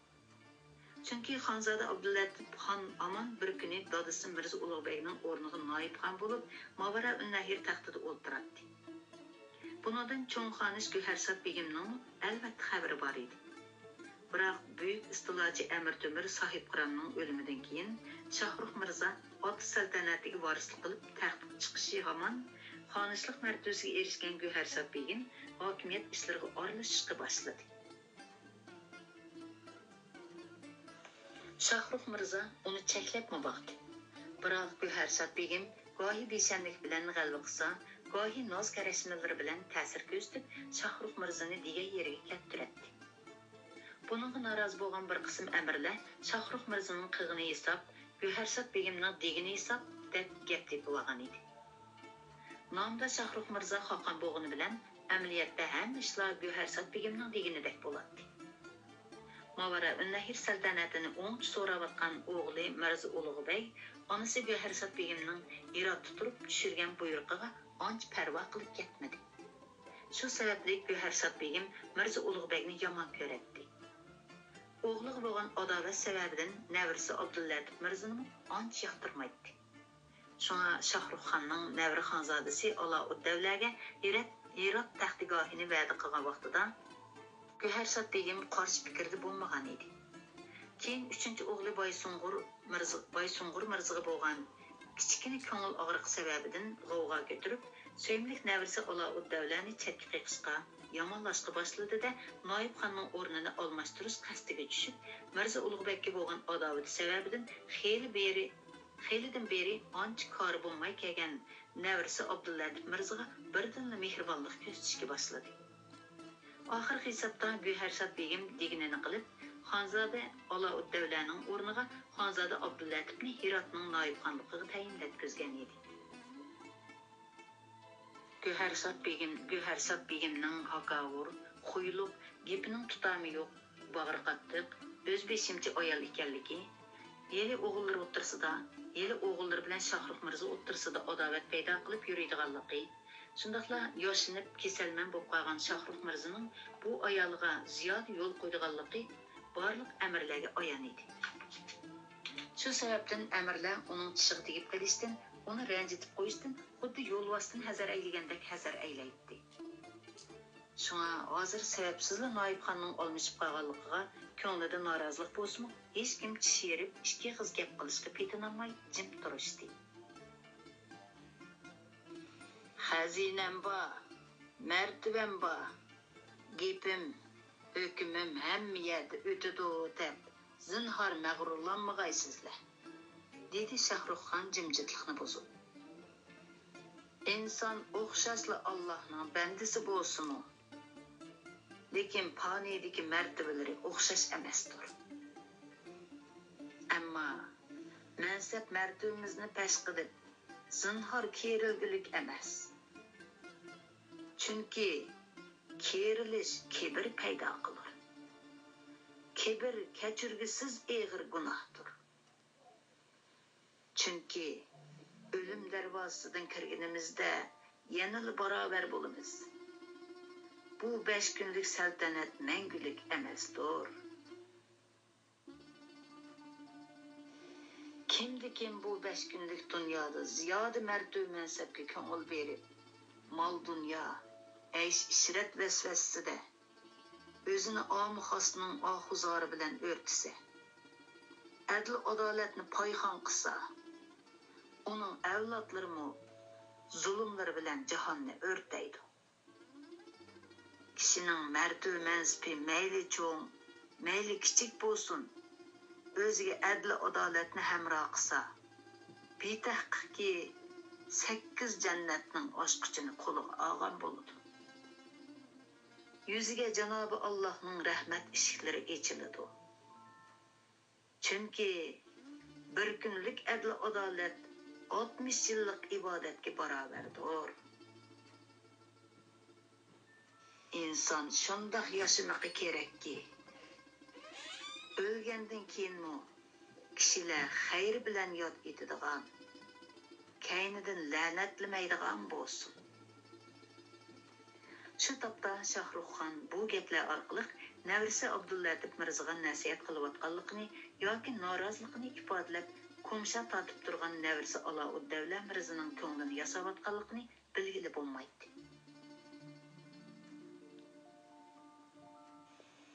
چۈنكى خانزادە ئابدۇللەتىپ خان ھامان بىر كۈنى دادىسى مىرزا ئۇلۇغبەگنىڭ ئورنىغا نايىبخان بولۇپ، ماۋارائۇننەھر تەختىدە ئولتۇراتتى. بۇنىڭدىن چوڭ خانىش گۆھەرشاد بېگىمنىڭمۇ ئەلۋەتتە خەۋىرى بار ئىدى. بىراق بۈيۈك ئىستىلاچى ئەمىر تۆمۈر ساھىبقىراننىڭ ئۆلۈمىدىن كېيىن، شاھرۇخ مىرزا ئاتا سەلتەنىتىگە ۋارىسلىق قىلىپ تەختكە چىقىشى ھامان، خانىشلىق مەرتىۋىسىگە ئېرىشكەن گۆھەرشاد بېگىم ھاكىمىيەت ئىشلىرىغا ئارىلىشىشقا باشلىدى. شاھرۇخ مىرزا ئۇنى چەكلەپمۇ باقتى. بىراق گۆھەرشاد بېگىم گاھى بىشەملىك بىلەن غەلۋە قىلسا، گاھى ناز-كارەشمىلىرى بىلەن تەسىر كۆرسىتىپ، شاھرۇخ مىرزىنى دېگەن يېرىگە كەلتۈرەتتى. بۇنىڭغا نارازى بولغان بىر قىسىم ئەمىرلەر شاھرۇخ مىرزىنىڭ قىلغىنى ھېساب، گۆھەرشاد بېگىمنىڭ دېگىنى ھېساب دەپ گەپ تېپىۋالغان ئىدى. نامدا شاھرۇخ مىرزا خاقان بولغىنى بىلەن، ئەمەلىيەتتە ھەممە ئىشلار گۆھەرشاد بېگىمنىڭ دېگىنىدەك بولاتتى. ماۋارا ئۈننەھر سەلتەنىتىنى ئوڭچە سوراۋاتقان ئوغلى مىرزا ئۇلۇغ بەگ ئانىسى گۆھەرشاد بېگىمنىڭ ھىراتتا تۇرۇپ چۈشۈرگەن بۇيرۇقىغا ئانچە پەرۋا قىلىپ كەتمىدى. شۇ سەۋەبلىك گۆھەرشاد بېگىم مىرزا ئۇلۇغ بەگنى يامان كۆرەتتى. ئوغلىغا بولغان ئاداۋەت سەۋەبىدىن نەۋرىسى ئابدۇللەتىپ مىرزىنىمۇ ئانچە ياقتۇرمايتتى. شۇڭا شاھرۇخ خاننىڭ نەۋرە خانزادىسى ئالاۋۇددەۋلەگە ھىرات، ھىرات تەختىگاھىنى ۋەدە قىلغان ۋاقتىدا، گۆھەرشاد بېگىم قارشى پىكىردە بولمىغان ئىدى. كېيىن ئۈچىنچى ئوغلى بايسۇڭغۇر مىرزا، بايسۇڭغۇر مىرزىغا بولغان كىچىككىنە كۆڭۈل ئاغرىقى سەۋەبىدىن غوۋغا كۆتۈرۈپ، سۆيۈملۈك نەۋرىسى ئالاۋۇددەۋلانى چەتكە قېقىشقا، يامانلاشقا باشلىدى-دە، نايىپ خاننىڭ ئورنىنى ئالماشتۇرۇش قەستىگە چۈشۈپ، مىرزا ئۇلۇغبەگكە بولغان ئاداۋىتى سەۋەبىدىن خېلى بېرى، خېلىدىن بېرى ئانچە كارى بولماي كەلگەن نەۋرىسى ئابدۇللەتىپ مىرزىغا بىردىنلا مېھرىبانلىق كۆرسىتىشكە باشلىدى. ئاخىرقى ھېسابتا گۆھەرشاد بېگىم دېگىنىنى قىلىپ، خانزادە ئالاۋۇددەۋلانىڭ ئورنىغا خانزادە ئابدۇللەتىپنى ھىراتنىڭ نايىپ خانلىقىغا تەيىنلەتكۈزگەن ئىدى. گۆھەرشاد بېگىم، گۆھەرشاد بېگىمنىڭ ھاكاۋۇر، خۇيلۇق، گېپىنىڭ تۇتامى يوق، باغرى قاتتىق، ئۆز بېشىمچى ئايال ئىكەنلىكى، ھېلى ئوغۇللىرى ئوتتۇرىسىدا، ھېلى ئوغۇللىرى بىلەن شاھرۇخ مىرزا ئوتتۇرىسىدا ئاداۋەت پەيدا قىلىپ يۈرىدىغانلىقى، شۇنداقلا ياشىنىپ كېسەلمەن بولۇپ قالغان شاھرۇخ مىرزىنىڭ بۇ ئايالىغا زىيادە يول قويىدىغانلىقى بارلىق ئەمىرلەرگە ئايان ئىدى. شۇ سەۋەبتىن ئەمىرلەر ئۇنىڭ چىشىغا تېگىپ قېلىشتىن، ئۇنى رەنجىتىپ قويۇشتىن خۇددى يولۋاستىن ھەزەر ئەيلىگەندەك ھەزەر ئەيلەيتتى. شۇڭا ھازىر سەۋەبسىزلا نايىپ خاننىڭ ئالمىشىپ قالغانلىقىغا كۆڭلىدە نارازىلىق بولسىمۇ، ھېچكىم چىش يېرىپ، ئىككى ئېغىز گەپ قىلىشقا پېتىنالماي جىم تۇرۇشتى. خەزىنەم بار، مەرتىۋەم بار، گېپىم، ھۆكمۈم ھەممە يەردە ئۆتىدۇ دەپ، زىنھار مەغرۇرلانمىغايسىزلەر، دېدى شاھرۇخ خان جىمجىتلىقنى بۇزۇپ. ئىنسان ئوخشاشلا ئاللاھنىڭ بەندىسى بولسىمۇ، لېكىن پانىيدىكى مەرتىۋىلىرى ئوخشاش ئەمەستۇر. ئەمما مەنسەپ مەرتىۋىمىزنى پەش قىلىپ، زىنھار كېرىلگۈلۈك ئەمەس. چۈنكى كېرىلىش كىبىر پەيدا قىلۇر. كىبىر كەچۈرگۈسىز ئېغىر گۇناھتۇر. چۈنكى ئۆلۈم دەرۋازىسىدىن كىرگىنىمىزدە يەنىلا باراۋەر بولىمىز. بۇ بەش كۈنلۈك سەلتەنەت مەڭگۈلۈك ئەمەستۇر. كىمدىكىم بۇ بەش كۈنلۈك دۇنيادا زىيادە مەرتىۋە مەنسەپكە كۆڭۈل بېرىپ، مال-دۇنيا، ئەيش-ئىشرەت ۋەسۋەسىسىدە ئۆزىنى ئامۇ خاسنىڭ ئاھۇ زارى بىلەن ئۆرتىسە، ئەدىل-ئادالەتنى پايخان قىلسا، ئۇنىڭ ئەۋلادلىرىمۇ زۇلۇملىرى بىلەن جاھاننى ئۆرتەيدۇ. كىشىنىڭ مەرتىۋە-مەنسىپى مەيلى چوڭ، مەيلى كىچىك بولسۇن، ئۆزىگە ئەدىل-ئادالەتنى ھەمراھ قىلسا، بىتەھقىقكى سەككىز جەننەتنىڭ ئاچقۇچىنى قولىغا ئالغان بولىدۇ. يۈزىگە جانابى ئاللاھنىڭ رەھمەت ئىشىكلىرى ئېچىلىدۇ. چۈنكى بىر كۈنلۈك ئەدىل-ئادالەت ئاتمىش يىللىق ئىبادەتكە باراۋەردۇر. ئىنسان شۇنداق ياشىمىقى كېرەككى، ئۆلگەندىن كېيىنمۇ كىشىلەر خەير بىلەن ياد ئېتىدىغان، كەينىدىن لەنەتلىمەيدىغان بولسۇن. شۇ تاپتا شاھرۇخ خان بۇ گەپلەر ئارقىلىق نەۋرىسى ئابدۇللەتىپ مىرزىغا نەسىھەت قىلىۋاتقانلىقىنى ياكى نارازىلىقىنى ئىپادىلەپ، كومشا تارتىپ تۇرغان نەۋرىسى ئالاۋۇددەۋلە مىرزىنىڭ كۆڭلىنى ياساۋاتقانلىقىنى بىلگىلى بولمايتتى.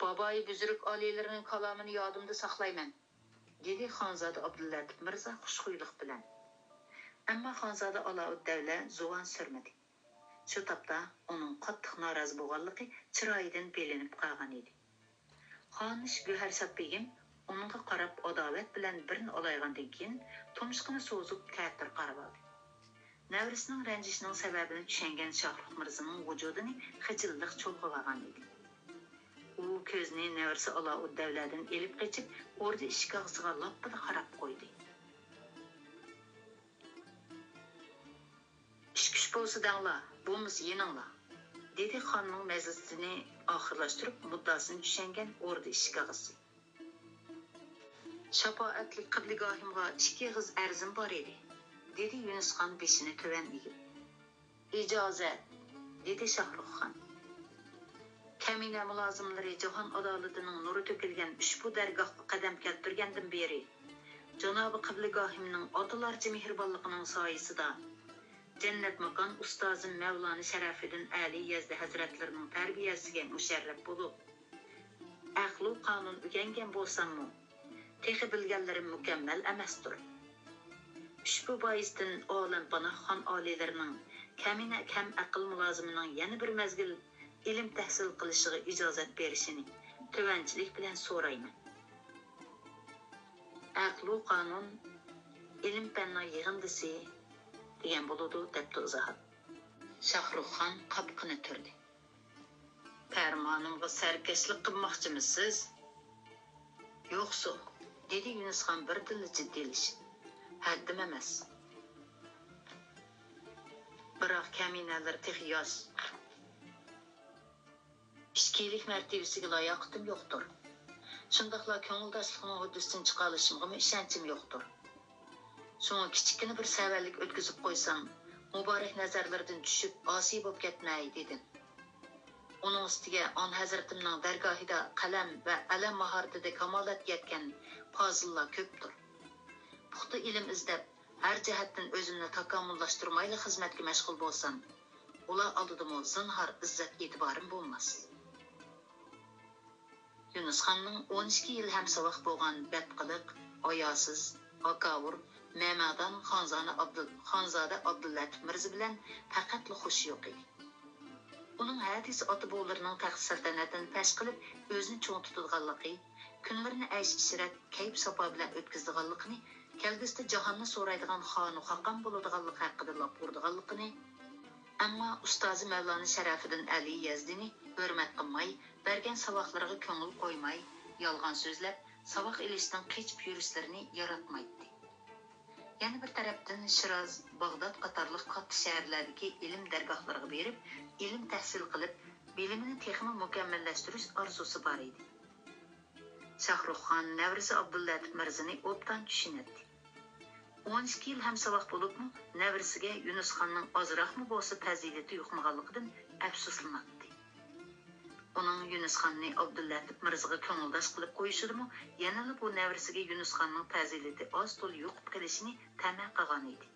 بابايى بۈزرۈك ئالىيلىرىنىڭ كالامىنى يادىمدا ساقلايمەن، دېدى خانزادە ئابدۇللەتىپ مىرزا خۇشخۇيلۇق بىلەن. ئەمما خانزادە ئالاۋۇددەۋلە زۇۋان سۈرمىدى. شۇ تاپتا ئۇنىڭ قاتتىق نارازى بولغانلىقى چىرايىدىن بىلىنىپ قالغان ئىدى. خانىش گۆھەرشاد بېگىم ئۇنىڭغا قاراپ ئاداۋەت بىلەن بىرنى ئالايغاندىن كېيىن، تۇمشۇقىنى سوزۇپ تەتۈر قارىۋالدى. نەۋرىسىنىڭ رەنجىشىنىڭ سەۋەبىنى چۈشەنگەن شاھرۇخ مىرزىنىڭ ۋۇجۇدىنى خىجىللىق چۇلغىۋالغان ئىدى. ئۇ كۆزىنى نەۋرىسى ئالاۋۇددەۋلەدىن ئېلىپ قېچىپ، ئوردا ئىشىك ئاغزىغا لاپپىدە قاراپ قويدى. «ئىش-كۈچ بولسا دەڭلار، بولمىسا يېنىڭلار»، دېدى خاننىڭ مەززىسىنى ئاخىرلاشتۇرۇپ، مۇددىئاسىنى چۈشەنگەن ئوردا ئىشىك ئاغزى. «شاپائەتلىك قىبلىگاھىمغا ئىككى ئېغىز ئەرزىم بار ئىدى»، دېدى يۈنۈسخان بېشىنى تۆۋەن ئېگىپ. «ئىجازەت»، دېدى شاھرۇخخان. «كەمىنە مۇلازىملىرى جاھان ئادالىتىنىڭ نۇرى تۆكۈلگەن ئۇشبۇ دەرگاھقا قەدەم كەلتۈرگەندىن بېرى، جانابى قىبلىگاھىمنىڭ ئاتىلارچە مېھرىبانلىقىنىڭ سايىسىدا، جەننەت ماكان ئۇستازىم مەۋلانا شەرەفىدىن ئەلى يەزدى ھەزرەتلىرىنىڭ تەربىيەسىگە مۇشەررەپ بولۇپ، ئەقلۇ قانۇن ئۆگەنگەن بولساممۇ، تېخى بىلگەنلىرىم مۇكەممەل ئەمەستۇر. ئۇشبۇ بايىستىن ئالەمپاناھ خان ئالىيلىرىنىڭ كەمىنە كەم ئەقىل مۇلازىمىنىڭ يەنە بىر مەزگىل ئىلىم تەھسىل قىلىشىغا ئىجازەت بېرىشىنى تۆۋەنچىلىك بىلەن سورايمەن.» «ئەقلۇ قانۇن ئىلىم-پەننىڭ يىغىندىسى دېگەن بولىدۇ»، دەپتۇ ئىزاھات. شاھرۇخخان قاپىقىنى تۈردى. «پەرمانىمغا سەركەشلىك قىلماقچىمىسىز؟» «يوقسۇ»، دېدى يۈنۈسخان بىردىنلا جىددىيلىشىپ. «ھەددىم ئەمەس. بىراق كەمىنەلەر تېخى ياش. ئىچكىلىك مەرتىۋىسىگە لاياقىتىم يوقتۇر. شۇنداقلا كۆڭۈلداشلىقنىڭ ھۆددىسىدىن چىقالىشىمغىمۇ ئىشەنچىم يوقتۇر. شۇڭا كىچىككىنە بىر سەۋەنلىك ئۆتكۈزۈپ قويسام، مۇبارەك نەزەرلىرىدىن چۈشۈپ، ئاسىي بولۇپ كەتمەي» دېدىم. «ئۇنىڭ ئۈستىگە ئان ھەزرىتىمنىڭ دەرگاھىدا قەلەم ۋە ئەلەم ماھارىتىدە كامالەتكە يەتكەن پازىللار كۆپتۇر. پۇختا ئىلىم ئىزدەپ، ھەر جەھەتتىن ئۆزۈمنى تاكامۇللاشتۇرمايلا خىزمەتكە مەشغۇل بولسام، ئۇلار ئالدىدىمۇ زىنھار ئىززەت-ئېتىبارىم بولماس.» يۈنۈسخاننىڭ ئون ئىككى يىل ھەمساۋاق بولغان بەتقىلىق، ھاياسىز، ھاكاۋۇر، مەمەدان خانزانە ئابدۇل-، خانزادە ئابدۇللەتىپ مىرزا بىلەن پەقەتلا خۇشى يوق ئىدى. ئۇنىڭ ھە دېسە ئاتا-بوۋىلىرىنىڭ تەخت-سەلتەنەتىنى پەش قىلىپ، ئۆزىنى چوڭ تۇتىدىغانلىقى، كۈنلىرىنى ئەيش-ئىشرەت، كەيپ-ساپا بىلەن ئۆتكۈزىدىغانلىقىنى، كەلگۈسىدە جاھاننى سورايدىغان خانۇ خاقان بولىدىغانلىقى ھەققىدە لاپ ئۇرىدىغانلىقىنى، ئەمما ئۇستازى مەۋلانا شەرەفىدىن ئەلى يەزدىنى ھۆرمەت قىلماي، بەرگەن ساۋاقلىرىغا كۆڭۈل قويماي، يالغان سۆزلەپ، ساۋاق ئېلىشتىن قېچىپ يۈرۈشلىرىنى ياراتمايتتى. يەنە بىر تەرەپتىن، شىراز، باغداد قاتارلىق كاتتا شەھەرلەردىكى ئىلىم دەرگاھلىرىغا بېرىپ، ئىلىم تەھسىل قىلىپ، بىلىمىنى تېخىمۇ مۇكەممەللەشتۈرۈش ئارزۇسى بار ئىدى. شاھرۇخخان نەۋرىسى ئابدۇللەتىپ مىرزىنى ئوبدان چۈشىنەتتى. ئون ئىككى يىل ھەمساۋاق بولۇپمۇ، نەۋرىسىگە يۈنۈسخاننىڭ ئازراقمۇ بولسا پەزىلىتى يۇقمىغانلىقىدىن ئەپسۇسلىناتتى. ئۇنىڭ يۈنۈسخاننى ئابدۇللەتىپ مىرزىغا كۆڭۈلداش قىلىپ قويۇشىدىمۇ، يەنىلا بۇ نەۋرىسىگە يۈنۈسخاننىڭ پەزىلىتى ئاز-تولا يۇقۇپ قېلىشىنى تەمە قىلغان ئىدى.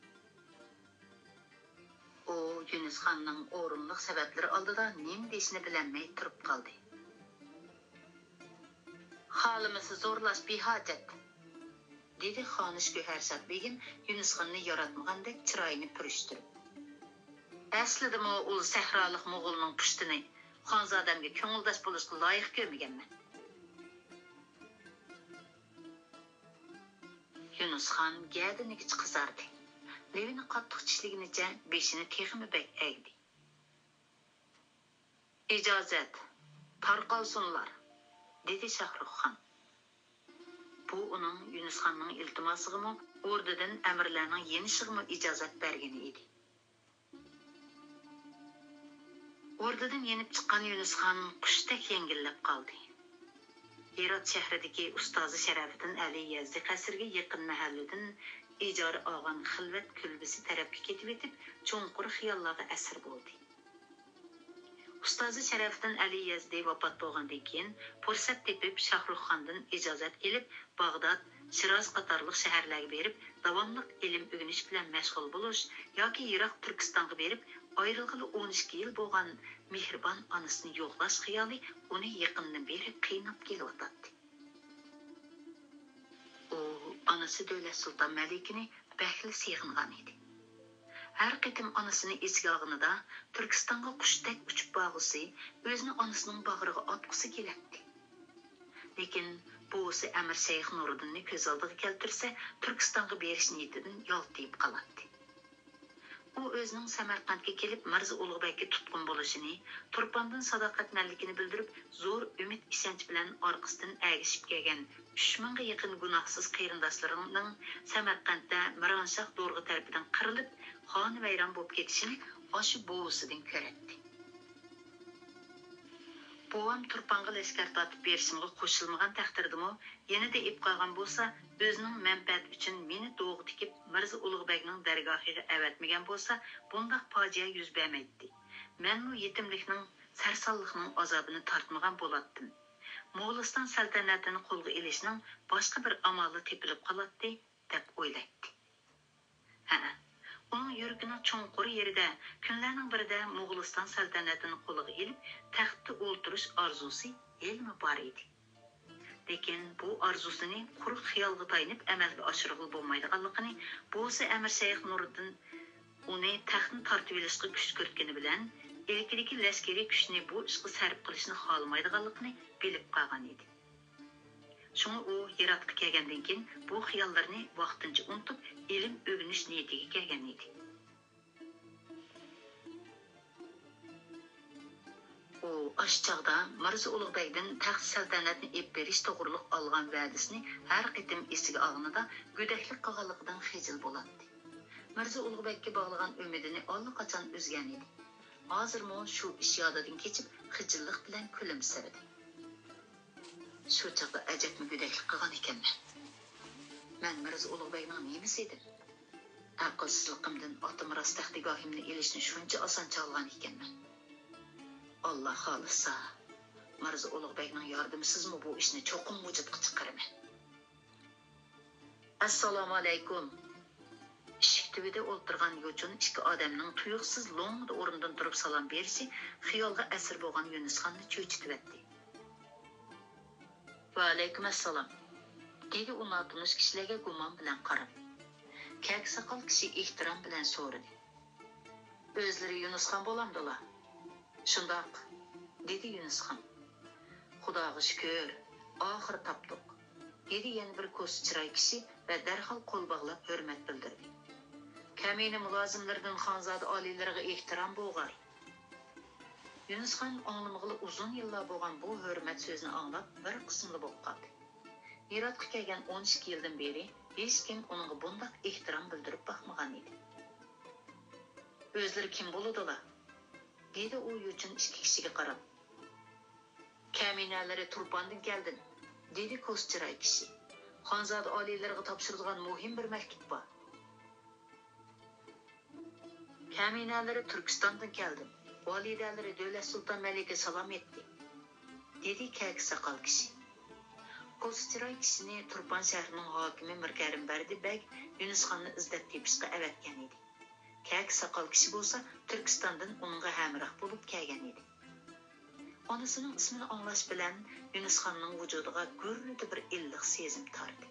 ئۇ يۈنۈسخاننىڭ ئورۇنلۇق سەۋەبلىرى ئالدىدا نېمە دېيىشنى بىلەلمەي تۇرۇپ قالدى. «خالىمىسا زورلاش بىھاجەت»، دېدى خانىش گۆھەرشاد بېگىم يۈنۈسخاننى ياراتمىغاندەك چىرايىنى پۈرۈشتۈرۈپ. «ئەسلىدىمۇ ئۇ سەھرالىق موغۇلنىڭ پۇشتىنى خانزادەمگە كۆڭۈلداش بولۇشقا لايىق كۆرمىگەنمەن.» يۈنۈسخان گەدىنىگىچە قىزاردى. لېۋىنى قاتتىق چىشلىگىنىچە بېشىنى تېخىمۇ بەك ئەگدى. «ئىجازەت، تارقالسۇنلار!» دېدى شاھرۇخخان. بۇ ئۇنىڭ يۈنۈسخاننىڭ ئىلتىماسىغىمۇ، ئوردىدىن ئەمىرلەرنىڭ يېنىشىغىمۇ ئىجازەت بەرگىنى ئىدى. ئوردىدىن يېنىپ چىققان يۈنۈسخان قۇشتەك يەڭگىللەپ قالدى. ھىرات شەھىرىدىكى ئۇستازى شەرەپىدىن ئەلى يەزدى قەسرىگە يېقىن مەھەللىدىن ئىجارە ئالغان خىلۋەت كۈلبىسى تەرەپكە كېتىۋېتىپ، چوڭقۇر خىياللارغا ئەسىر بولدى. ئۇستازى شەرەپىدىن ئەلى يەزدى ۋاپات بولغاندىن كېيىن، پۇرسەت تېپىپ شاھرۇخخاندىن ئىجازەت ئېلىپ، باغداد، شىراز قاتارلىق شەھەرلەرگە بېرىپ، داۋاملىق ئىلىم ئۆگىنىش بىلەن مەشغۇل بولۇش ياكى يىراق تۈركىستانغا بېرىپ، ئايرىلغىلى ئون ئىككى يىل بولغان مېھرىبان ئانىسىنى يوقلاش خىيالى ئۇنى يېقىندىن بېرى قىيناپ كېلىۋاتاتتى. ئۇ ئانىسى دۆلەت سۇلتان مەلىكىنى بەكلا سېغىنغان ئىدى. ھەر قېتىم ئانىسىنى ئېسىگە ئالغىنىدا، تۈركىستانغا قۇشتەك ئۇچۇپ بارغۇسى ئۆزىنى ئانىسىنىڭ باغرىغا ئاتقۇسى كېلەتتى. لېكىن بوۋىسى ئەمىر شەيخ نۇرىدىننى كۆز ئالدىغا كەلتۈرسە، تۈركىستانغا بېرىش نىيىتىدىن يالتىيىپ قالاتتى. ئۇ ئۆزىنىڭ سەمەرقەنتكە كېلىپ مىرزا ئۇلۇغبەگكە تۇتقۇن بولۇشىنى، تۇرپاندىن ساداقەتمەنلىكىنى بىلدۈرۈپ، زور ئۈمىد-ئىشەنچ بىلەن ئارقىسىدىن ئەگىشىپ كەلگەن ئۈچ مىڭغا يېقىن گۇناھسىز قېرىنداشلىرىنىڭ سەمەرقەنتتە مىرانشاھ دورغا تەرىپىدىن قىرىلىپ، خانىۋەيران بولۇپ كېتىشىنى ئاشۇ بوۋىسىدىن كۆرەتتى. بوۋام تۇرپانغا لەشكەر تارتىپ بېرىشىمغا قوشۇلمىغان تەقدىردىمۇ، يېنىدا ئېلىپ قالغان بولسا، ئۆزىنىڭ مەنپەئەتى ئۈچۈن مېنى دوغا تىكىپ، مىرزا ئۇلۇغبەگنىڭ دەرگاھىغا ئەۋەتمىگەن بولسا، بۇنداق پاجىئە يۈز بەرمەيتتى. مەنمۇ يېتىملىكنىڭ، سەرسانلىقنىڭ ئازابىنى تارتمىغان بولاتتىم. موغۇلىستان سەلتەنەتىنى قولغا ئېلىشنىڭ باشقا بىر ئامالى تېپىلىپ قالاتتى، دەپ ئويلايتتى. ھەئە، ئۇنىڭ يۈرىكىنىڭ چوڭقۇر يېرىدە كۈنلەرنىڭ بىرىدە موغۇلىستان سەلتەنىتىنى قولىغا ئېلىپ، تەختتە ئولتۇرۇش ئارزۇسى ھېلىمۇ بار ئىدى. لېكىن بۇ ئارزۇسىنى قۇرۇق خىيالغا تايىنىپ ئەمەلگە ئاشۇرغىلى بولمايدىغانلىقىنى بوۋىسى ئەمىر شەيخ نۇرىدىن ئۇنى تەختتىن تارتىۋېلىشقا كۈشكۈرتكىنى بىلەن، ئىلكىدىكى لەشكىرىي كۈچىنى بۇ ئىشقا سەرپ قىلىشنى خالىمايدىغانلىقىنى بىلىپ قالغان ئىدى. شۇڭا ئۇ يىراققا كەلگەندىن كېيىن بۇ خىياللىرىنى ۋاقتىنچە ئۇنتۇپ، ئىلىم ئۆگىنىش نىيىتىگە كەلگەن ئىدى. ئۇ ئاشۇ چاغدا مىرزا ئۇلۇغبەگدىن تەخت سەلتەنەتنى ئېلىپ بېرىش توغرۇلۇق ئالغان ۋەدىسىنى ھەر قېتىم ئېسىگە ئالغىنىدا گۆدەكلىك قىلغانلىقىدىن خىجىل بولاتتى. مىرزا ئۇلۇغبەگكە باغلىغان ئۈمىدىنى ئاللىقاچان ئۈزگەن ئىدى. ھازىرمۇ شۇ ئىش يادىدىن كېچىپ، خىجىللىق بىلەن كۈلۈمسىرىدى. شۇ چاغدا ئەجەبمۇ گۆدەكلىك قىلغان ئىكەنمەن. مەن مىرزا ئۇلۇغبەگنىڭ نېمىسى ئىدىم؟ ئەقىلسىزلىقىمدىن ئاتا مىراس تەختىگاھىمنى ئېلىشنى شۇنچە ئاسان چالغان ئىكەنمەن. ئاللا خالىسا، مىرزا ئۇلۇغبەگنىڭ ياردىمىسىزمۇ بۇ ئىشنى چوقۇم ۋۇجۇدقا چىقىرىمەن. ئەسسالامۇئەلەيكۇم. ئىشىك تۈۋىدە ئولتۇرغان يوچۇن ئىككى ئادەمنىڭ تۇيۇقسىز لوڭدا ئورنىدىن تۇرۇپ سالام بېرىشى خىيالغا ئەسىر بولغان يۈنۈسخاننى چۆچۈتۈۋەتتى. ۋەئەلەيكۇم ئەسسالام، دېدى ئۇ ناتونۇش كىشىلەرگە گۇمان بىلەن قاراپ. كەكە ساقال كىشى ئېھتىرام بىلەن سورىدى. ئۆزلىرى يۈنۈسخان بولامدۇلا؟ شۇنداق، دېدى يۈنۈسخان. خۇداغا شۈكۈر، ئاخىرى تاپتۇق، دېدى يەنە بىر كوسا چىراي كىشى ۋە دەرھال قول باغلاپ ھۆرمەت بىلدۈردى. كەمىنە مۇلازىملىرىدىن خانزادە ئالىيلىرىغا ئېھتىرام بولغاي. يۈنۈسخان ئاڭلىمىغىلى ئۇزۇن يىللار بولغان بۇ ھۆرمەت سۆزىنى ئاڭلاپ بىر قىسمىلا بولۇپ قالدى. ھىراتقا كەلگەن ئون ئىككى يىلدىن بېرى ھېچكىم ئۇنىڭغا بۇنداق ئېھتىرام بىلدۈرۈپ باقمىغان ئىدى. ئۆزلىرى كىم بولىدۇلا؟ دېدى ئۇ يوچۇن ئىككى كىشىگە قاراپ. كەمىنەلىرى تۇرپاندىن كەلدىم، دېدى كوسا چىراي كىشى. خانزادە ئالىيلىرىغا تاپشۇرىدىغان مۇھىم بىر مەكتۇپ بار. كەمىنەلىرى تۈركىستاندىن كەلدىم. ۋالىدەلىرى دۆلەت سۇلتان مەلىكە سالام ئېيتتى، دېدى كەكە ساقال كىشى. كوسا چىراي كىشىنى تۇرپان شەھىرىنىڭ ھاكىمى مىركەرىم بەردى بەگ يۈنۈسخاننى ئىزدەپ تېپىشقا ئەۋەتكەن ئىدى. كەكە ساقال كىشى بولسا تۈركىستاندىن ئۇنىڭغا ھەمراھ بولۇپ كەلگەن ئىدى. ئانىسىنىڭ ئىسمىنى ئاڭلاش بىلەن يۈنۈسخاننىڭ ۋۇجۇدىغا گۈررىدە بىر ئىللىق سېزىم تارتتى.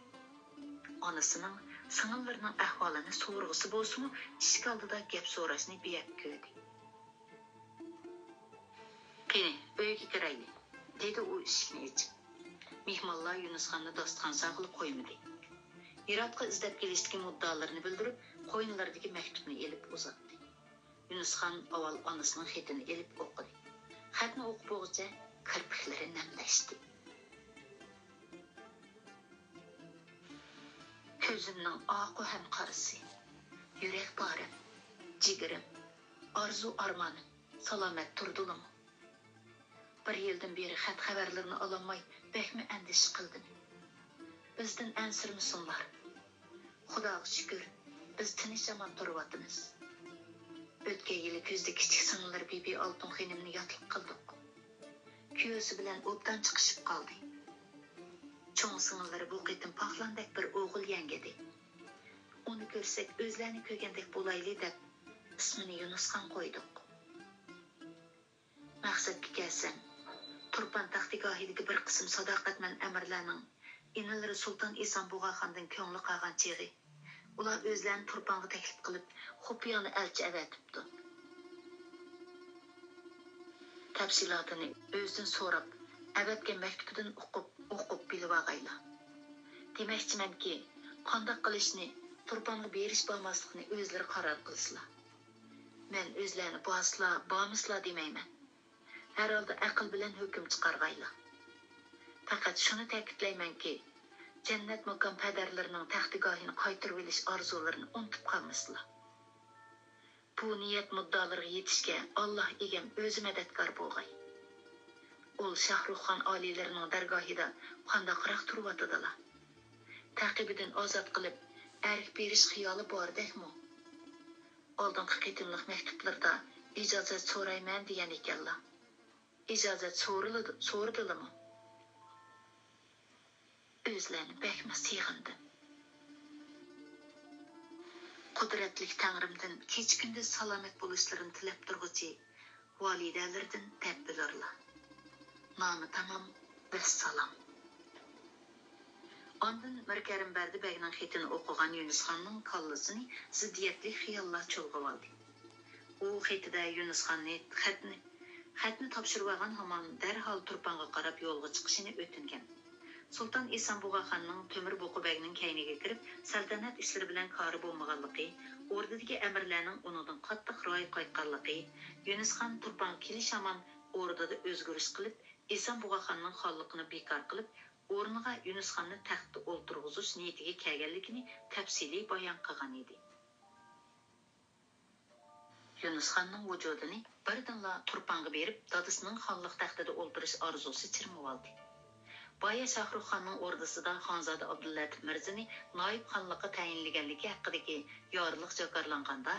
ئانىسىنىڭ، سىڭىللىرىنىڭ ئەھۋالىنى سورىغۇسى بولسىمۇ، ئىشىك ئالدىدا گەپ سوراشنى بىيەپ كۆردى. قېنى، ئۆيگە كىرەيلى، دېدى ئۇ ئىشىكنى ئېچىپ. مېھمانلار يۈنۈسخاننى داستىخان ساغىلى قويمىدى. ھىراتقا ئىزدەپ كېلىشتىكى مۇددىئالىرىنى بىلدۈرۈپ، قوينىلىرىدىكى مەكتۇپنى ئېلىپ ئۇزاتتى. يۈنۈسخان ئاۋۋال ئانىسىنىڭ خېتىنى ئېلىپ ئوقۇدى. خەتنى ئوقۇپ بولغۇچە كىرپىكلىرى نەملەشتى. كۆزۈمنىڭ ئاقۇ ھەم قارىسى، يۈرەك پارەم، جىگىرىم، ئارزۇ ئارمانىم سالامەت تۇردىلىمۇ؟ بىر يىلدىن بېرى خەت خەۋەرلىرىنى ئالالماي بەكمۇ ئەندىشە قىلدىم. بىزدىن ئەنسىرىمىسۇنلار. خۇداغا شۈكۈر، بىز تىنچ ئامان تۇرۇۋاتىمىز. ئۆتكەن يىلى كۈزدە كىچىك سىڭىللىرى بىبى ئالتۇن خېنىمنى ياتلىق قىلدۇق. كۈيەۋسى بىلەن ئوبدان چىقىشىپ قالدى. چوڭ سىڭىللىرى بۇ قېتىم پاقلاندەك بىر ئوغۇل يەڭگىدى. ئۇنى كۆرسەك ئۆزلەرنى كۆرگەندەك بولايلى دەپ ئىسمىنى يۇنۇسخان قويدۇق. مەقسەتكە كەلسەم، تۇرپان تەختىگاھىدىكى بىر قىسىم ساداقەتمەن ئەمىرلەرنىڭ ئىنىلىرى سۇلتان ئېسان بۇغاخاندىن كۆڭلى قالغان چېغى، ئۇلار ئۆزلەرنى تۇرپانغا تەكلىپ قىلىپ، خۇپىيانى ئەلچى ئەۋەتىپتۇ. تەپسىلاتىنى ئۆزىدىن سوراپ، ئەۋەتكەن مەكتۇپىدىن ئوقۇپ، ئوقۇپ بىلىۋالغايلا. دېمەكچىمەنكى، قانداق قىلىشنى، تۇرپانغا بېرىش-بارماسلىقنى ئۆزلىرى قارار قىلسىلا. مەن ئۆزلەرنى بارسىلا، بارمىسىلا دېمەيمەن. ھەر ھالدا ئەقىل بىلەن ھۆكۈم چىقارغايلا. پەقەت شۇنى تەكىتلەيمەنكى، جەننەت ماكان پەدەرلىرىنىڭ تەختىگاھىنى قايتۇرۇۋېلىش ئارزۇلىرىنى ئۇنتۇپ قالمىسىلا. بۇ نىيەت مۇددىئالىرىغا يېتىشكە ئاللاھ ئىگەم ئۆزى مەدەتكار بولغاي. ئۇل شاھرۇخخان ئالىيلىرىنىڭ دەرگاھىدا قانداقراق تۇرۇۋاتىدىلا؟ تەقىبىدىن ئازاد قىلىپ، ئەرك بېرىش خىيالى باردەكمۇ؟ ئالدىنقى قېتىملىق مەكتۇپلىرىدا ئىجازەت سورايمەن دېگەن ئىكەنلا. ئىجازەت سورىلىدۇ-، سورىدىلىمۇ؟ ئۆزلەرنى بەكمۇ سېغىندىم. قۇدرەتلىك تەڭرىمدىن كېچە-كۈندۈز سالامەت بولۇشلىرىنى تىلەپ تۇرغۇچى ۋالىدەلىرىدىن دەپ بىلۇرلا. نامى تامام، ۋەسسالام. ئاندىن مىركەرىم بەردى بەگنىڭ خېتىنى ئوقۇغان يۈنۈسخاننىڭ كاللىسىنى زىددىيەتلىك خىياللار چۇلغىۋالدى. ئۇ خېتىدە يۈنۈسخاننى خەتنى، خەتنى تاپشۇرۇۋالغان ھامان دەرھال تۇرپانغا قاراپ يولغا چىقىشىنى ئۆتۈنگەن. سۇلتان ئېسەن بۇغاخاننىڭ تۆمۈر بۇقا بەگنىڭ كەينىگە كىرىپ، سەلتەنەت ئىشلىرى بىلەن كارى بولمىغانلىقى، ئوردىدىكى ئەمىرلەرنىڭ ئۇنىڭدىن قاتتىق رايى قايتقانلىقى، يۈنۈسخان تۇرپانغا كېلىش ھامان ئوردىدا ئۆزگىرىش قىلىپ، ئېسەن بۇغاخاننىڭ خانلىقىنى بىكار قىلىپ، ئورنىغا يۈنۈسخاننى تەختتە ئولتۇرغۇزۇش نىيىتىگە كەلگەنلىكىنى تەپسىلىي بايان قىلغان ئىدى. يۈنۈسخاننىڭ ۋۇجۇدىنى بىردىنلا تۇرپانغا بېرىپ، دادىسىنىڭ خانلىق تەختىدە ئولتۇرۇش ئارزۇسى چىرمىۋالدى. بايا شاھرۇخخاننىڭ ئوردىسىدا خانزادە ئابدۇللەتىپ مىرزىنى نايىپ خانلىققا تەيىنلىگەنلىكى ھەققىدىكى يارلىق جاكارلانغاندا،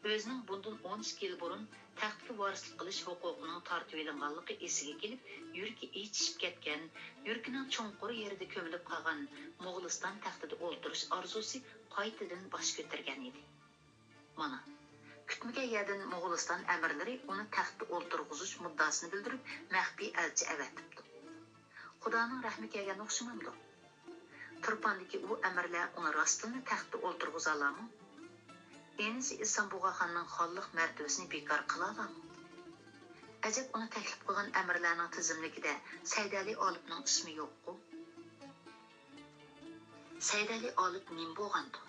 ئۆزىنىڭ بۇندىن ئون ئىككى يىل بۇرۇن تەختكە ۋارىسلىق قىلىش ھوقۇقىنىڭ تارتىۋېلىنغانلىقى ئېسىگە كېلىپ، يۈرىكى ئېچىشىپ كەتكەن، يۈرىكىنىڭ چوڭقۇر يېرىدە كۆمۈلۈپ قالغان موغۇلىستان تەختىدە ئولتۇرۇش ئارزۇسى قايتىدىن باش كۆتۈرگەن ئىدى. مانا، كۈتمىگەن يەردىن موغۇلىستان ئەمىرلىرى ئۇنى تەختتە ئولتۇرغۇزۇش مۇددىئاسىنى بىلدۈرۈپ، مەخپىي ئەلچى ئەۋەتىپتۇ. خۇدانىڭ رەھمى كەلگەن ئوخشىمامدۇ؟ تۇرپاندىكى ئۇ ئەمىرلەر ئۇنى راستتىنلا تەختتە ئولتۇرغۇزالامۇ؟ ئىنىسى ئېسەن بۇغاخاننىڭ خانلىق مەرتىۋىسىنى بىكار قىلالامۇ؟ ئەجەب، ئۇنى تەكلىپ قىلغان ئەمىرلەرنىڭ تىزىملىكىدە سەيدەلى ئالىپنىڭ ئىسمى يوققۇ؟ سەيدەلى ئالىپ نېمە بولغاندۇ؟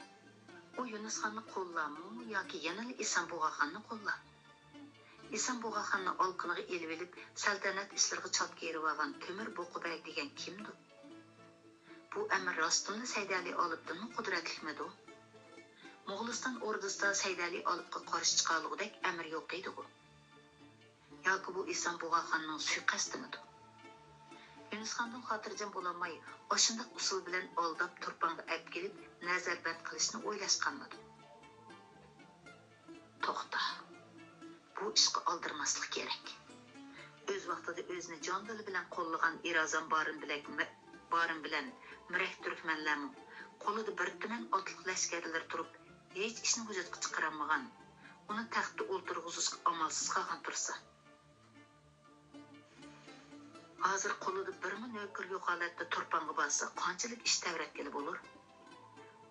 ئۇ يۈنۈسخاننى قوللارمۇ ياكى يەنىلا ئېسەن بۇغاخاننى قوللار؟ ئېسەن بۇغاخاننى ئالىقىنىغا ئېلىۋېلىپ، سەلتەنەت ئىشلىرىغا چاتىكى ئېرىۋالغان تۆمۈر بۇقا بەگ دېگەن كىمدۇ؟ بۇ ئەمىر راستتىنلا سەيدەلى ئالىپتىنمۇ قۇدرەتلىكمىدۇ؟ موغۇلىستان ئوردىسىدا سەيدەلى ئالىپقا قارشى چىقالىغۇدەك ئەمىر يوق ئىدىغۇ؟ ياكى بۇ ئېسەن بۇغاخاننىڭ سۇيىقەستىمىدۇ؟ يۈنۈسخاندىن خاتىرجەم بولالماي، ئاشۇنداق ئۇسۇل بىلەن ئالداپ تۇرپانغا ئەپكېلىپ نەزەربەند قىلىشنى ئويلاشقانمىدۇ؟ توختا. بۇ ئىشقا ئالدىرىماسلىق كېرەك. ئۆز ۋاقتىدا ئۆزىنى جان-دىلى بىلەن قوللىغان ئىرازان بارىن بىلەك-، بارىن بىلەن مىرەك تۈركمەنلەرمۇ قولىدا بىر تۈمەن ئاتلىق لەشكەرلىرى تۇرۇپ، ھېچ ئىشنى ۋۇجۇدقا چىقىرالمىغان، ئۇنى تەختتە ئولتۇرغۇزۇشقا ئامالسىز قالغان تۇرسا. ھازىر قولىدا بىرمۇ نۆكىرى يوق ھالەتتە تۇرپانغا بارسا، قانچىلىك ئىش تەۋرەتكىلى بولۇر؟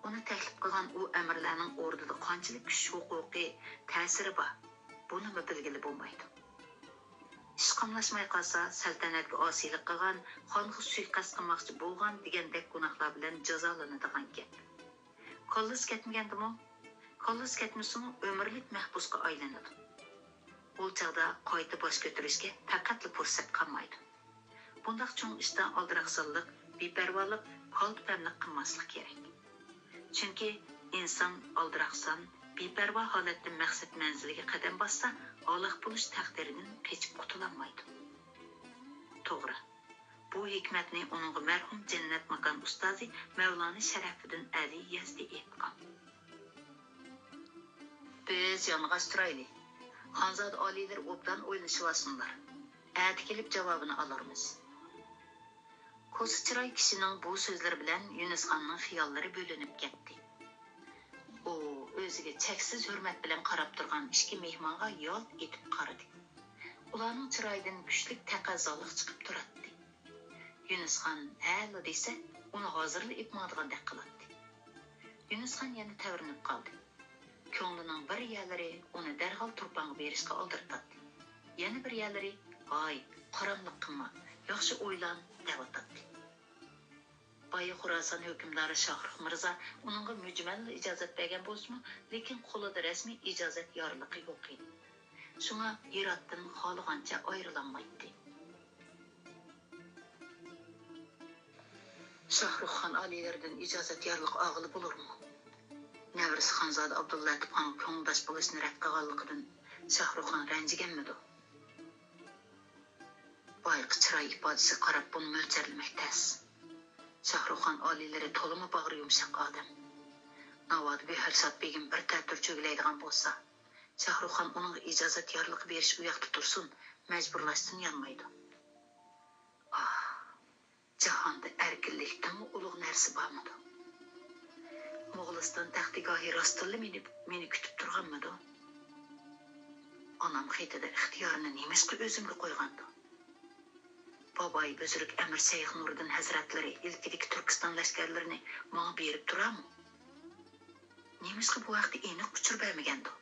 ئۇنى تەكلىپ قىلغان ئۇ ئەمىرلەرنىڭ ئوردىدا قانچىلىك كۈچ، ھوقۇقى، تەسىرى بار، بۇنىمۇ بىلگىلى بولمايدۇ. ئىش قاملاشماي قالسا، سەلتەنەتكە ئاسىيلىق قىلغان، خانغا سۇيىقەست قىلماقچى بولغان دېگەندەك گۇناھلار بىلەن جازالىنىدىغان گەپ. كاللىسى كەتمىگەندىمۇ؟ كاللىسى كەتمىسىمۇ، ئۆمۈرلۈك مەھبۇسقا ئايلىنىدۇ. ئۇ چاغدا قايتا باش كۆتۈرۈشكە پەقەتلا پۇرسەت قالمايدۇ. بۇنداق چوڭ ئىشتا ئالدىراقسانلىق، بىپەرۋالىق، كالتە-پەملىك قىلماسلىق كېرەك. چۈنكى ئىنسان ئالدىراقسان، بىپەرۋا ھالەتتە مەقسەت مەنزىلىگە قەدەم باسسا، ھالاك بولۇش تەقدىرىدىن قېچىپ قۇتۇلالمايدۇ. توغرا، بۇ ھېكمەتنى ئۇنىڭغا مەرھۇم جەننەت ماكان ئۇستازى مەۋلانا شەرەپىدىن ئەلى يەزدى ئېيتقان. بىز يالىڭاچ تۇرايلى. خانزادە ئالىيلىرى ئوبدان ئويلىشىۋالسۇنلار. ئەتە كېلىپ جاۋابىنى ئالارمىز. كوسا چىراي كىشىنىڭ بۇ سۆزلىرى بىلەن يۈنۈسخاننىڭ خىياللىرى بۆلۈنۈپ كەتتى. ئۇ ئۆزىگە چەكسىز ھۆرمەت بىلەن قاراپ تۇرغان ئىككى مېھمانغا يالت ئېتىپ قارىدى. ئۇلارنىڭ چىرايىدىن كۈچلۈك تەقەززالىق چىقىپ تۇراتتى. يۈنۈسخان ھەللا دېسە، ئۇنى ھازىرلا ئېلىپ ماڭىدىغاندەك قىلاتتى. يۈنۈسخان يەنە تەۋرىنىپ قالدى. كۆڭلىنىڭ بىر يەرلىرى ئۇنى دەرھال تۇرپانغا بېرىشقا ئالدىرىتاتتى. يەنە بىر يەرلىرى، ھاي، قاراملىق قىلما، ياخشى ئويلان، دەۋاتاتتى. بايا خوراسان ھۆكۈمدارى شاھرۇخ مىرزا ئۇنىڭغا مۈجمەللا ئىجازەت بەرگەن بولسىمۇ، لېكىن قولىدا رەسمىي ئىجازەت يارلىقى يوق ئىدى. شۇڭا ھىراتتىن خالىغانچە ئايرىلالمايتتى. شاھرۇخ خان ئالىيلىرىدىن ئىجازەت يارلىق ئالغىلى بولۇرمۇ؟ نەۋرىسى خانزادە ئابدۇللاتىپ خانغا كۆڭۈلداش بولۇشنى رەت قىلغانلىقىدىن شاھرۇخ خان رەنجىگەنمىدۇ؟ بايىقى چىراي ئىپادىسىگە قاراپ بۇنى مۆلچەرلىمەك تەس. شاھرۇخخان ئالىيلىرى تولىمۇ باغرى يۇمشاق ئادەم. ناۋادا بىھارسات بېگىم بىر تەتۈر چۆگىلەيدىغان بولسا، شاھرۇخخان ئۇنىڭغا ئىجازەت يارلىقى بېرىش ئۇياقتا تۇرسۇن، مەجبۇرلاشسۇن يانمايدۇ. ئاھ، جاھاندا ئەركىنلىكتىنمۇ ئۇلۇغ نەرسە بارمىدۇ؟ موغۇلىستان تەختىگاھى راستتىنلا مېنى، مېنى كۈتۈپ تۇرغانمىدۇ؟ ئانام خېتىدە ئىختىيارنى نېمىشقا ئۆزۈمگە قويغاندۇ؟ باباي بۈزرۈك ئەمىر شەيخ نۇرىدىن ھەزرەتلىرى ئىلكىدىكى تۈركىستان لەشكەرلىرىنى ماڭا بېرىپ تۇرامۇ؟ نېمىشقا بۇ ھەقتە ئېنىق ئۇچۇر بەرمىگەندۇ؟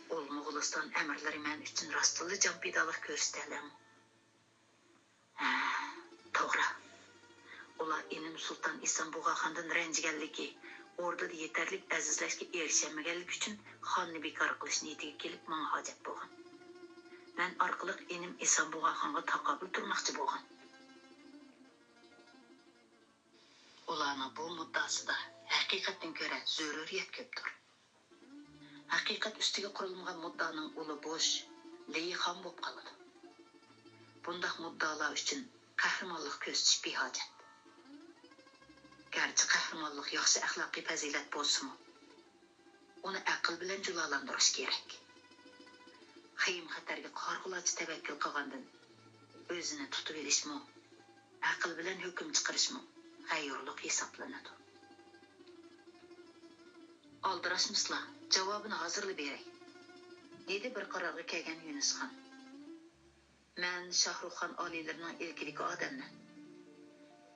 ئۇل موغۇلىستان ئەمىرلىرى مەن ئۈچۈن راستتىنلا جان پىدالىق كۆرسىتەلەرمۇ؟ ھە، توغرا. ئۇلار ئىنىم سۇلتان ئىسام بۇغاخاندىن رەنجىگەنلىكى، ئوردىدا يېتەرلىك ئەزىزلەشكە ئېرىشەلمىگەنلىكى ئۈچۈن خاننى بىكار قىلىش نىيىتىگە كېلىپ ماڭا ھاجەت بولغان. مەن ئارقىلىق ئىنىم ئىسام بۇغاخانغا تاقابىل تۇرماقچى بولغان. ئۇلارنىڭ بۇ مۇددىئاسىدا ھەقىقەتتىن كۆرە زۆرۈرىيەت كۆپتۇر. ھەقىقەت ئۈستىگە قۇرۇلمىغان مۇددىئانىڭ ئۇلى بوش، لېيى خام بولۇپ قالىدۇ. بۇنداق مۇددىئالار ئۈچۈن قەھرىمانلىق كۆرسىتىش بىھاجەت. گەرچە قەھرىمانلىق ياخشى ئەخلاقىي پەزىلەت بولسىمۇ، ئۇنى ئەقىل بىلەن جۇلالاندۇرۇش كېرەك. خېيىم-خەتەرگە قارىغۇلارچە تەۋەككۈل قىلغاندىن، ئۆزىنى تۇتۇۋېلىشمۇ، ئەقىل بىلەن ھۆكۈم چىقىرىشمۇ غەيۇرلۇق ھېسابلىنىدۇ. ئالدىراشمىسىلا، جاۋابىنى ھازىرلا بېرەي، دېدى بىر قارارغا كەلگەن يۈنۈسخان. مەن شاھرۇخخان ئالىيلىرىنىڭ ئىلكىدىكى ئادەممەن.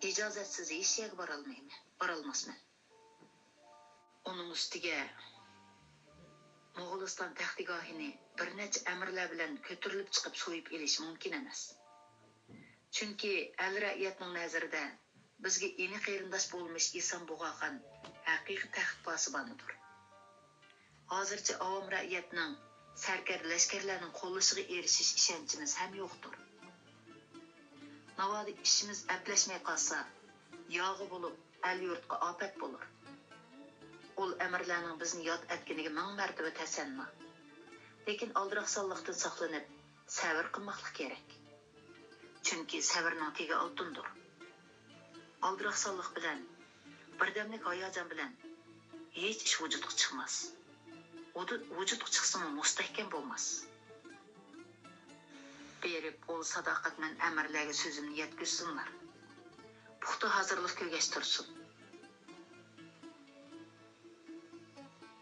ئىجازەتسىز ھېچ يەرگە بارالمايمەن، بارالماسمەن. ئۇنىڭ ئۈستىگە، موغۇلىستان تەختىگاھىنى بىر نەچچە ئەمىرلەر بىلەن كۆتۈرۈلۈپ چىقىپ سويۇپ ئېلىش مۇمكىن ئەمەس. چۈنكى ئەل رەئىيەتنىڭ نەزىرىدە بىزگە ئىنى قېرىنداش بولمىش ئىسام بۇغاخان ھەقىقىي تەخت پاسىبانىدۇر. ھازىرچە ئاۋام رەئىيەتنىڭ سەركەردە لەشكەرلەرنىڭ قوللىشىغا ئېرىشىش ئىشەنچىمىز ھەم يوقتۇر. ناۋادا ئىشىمىز ئەپلەشمەي قالسا، ياغى بولۇپ، ئەل-يۇرتقا ئاپەت بولۇر. ئۇل ئەمىرلەرنىڭ بىزنى ياد ئەتكىنىگە مىڭ مەرتىبە تەسەننا. لېكىن ئالدىراقسانلىقتىن ساقلىنىپ، سەۋر قىلماقلىق كېرەك. چۈنكى سەۋرنىڭ تېگى ئالتۇندۇر. ئالدىراقسانلىق بىلەن، بىردەملىك ھاياجان بىلەن ھېچ ئىش ۋۇجۇدقا چىقماس. ۋۇجۇ-، ۋۇجۇدقا چىقسىمۇ مۇستەھكەم بولماس. بېرىپ ئۇل ساداقەتمەن ئەمىرلەرگە سۆزۈمنى يەتكۈزسۇنلار. پۇختا ھازىرلىق كۆرگەچ تۇرسۇن.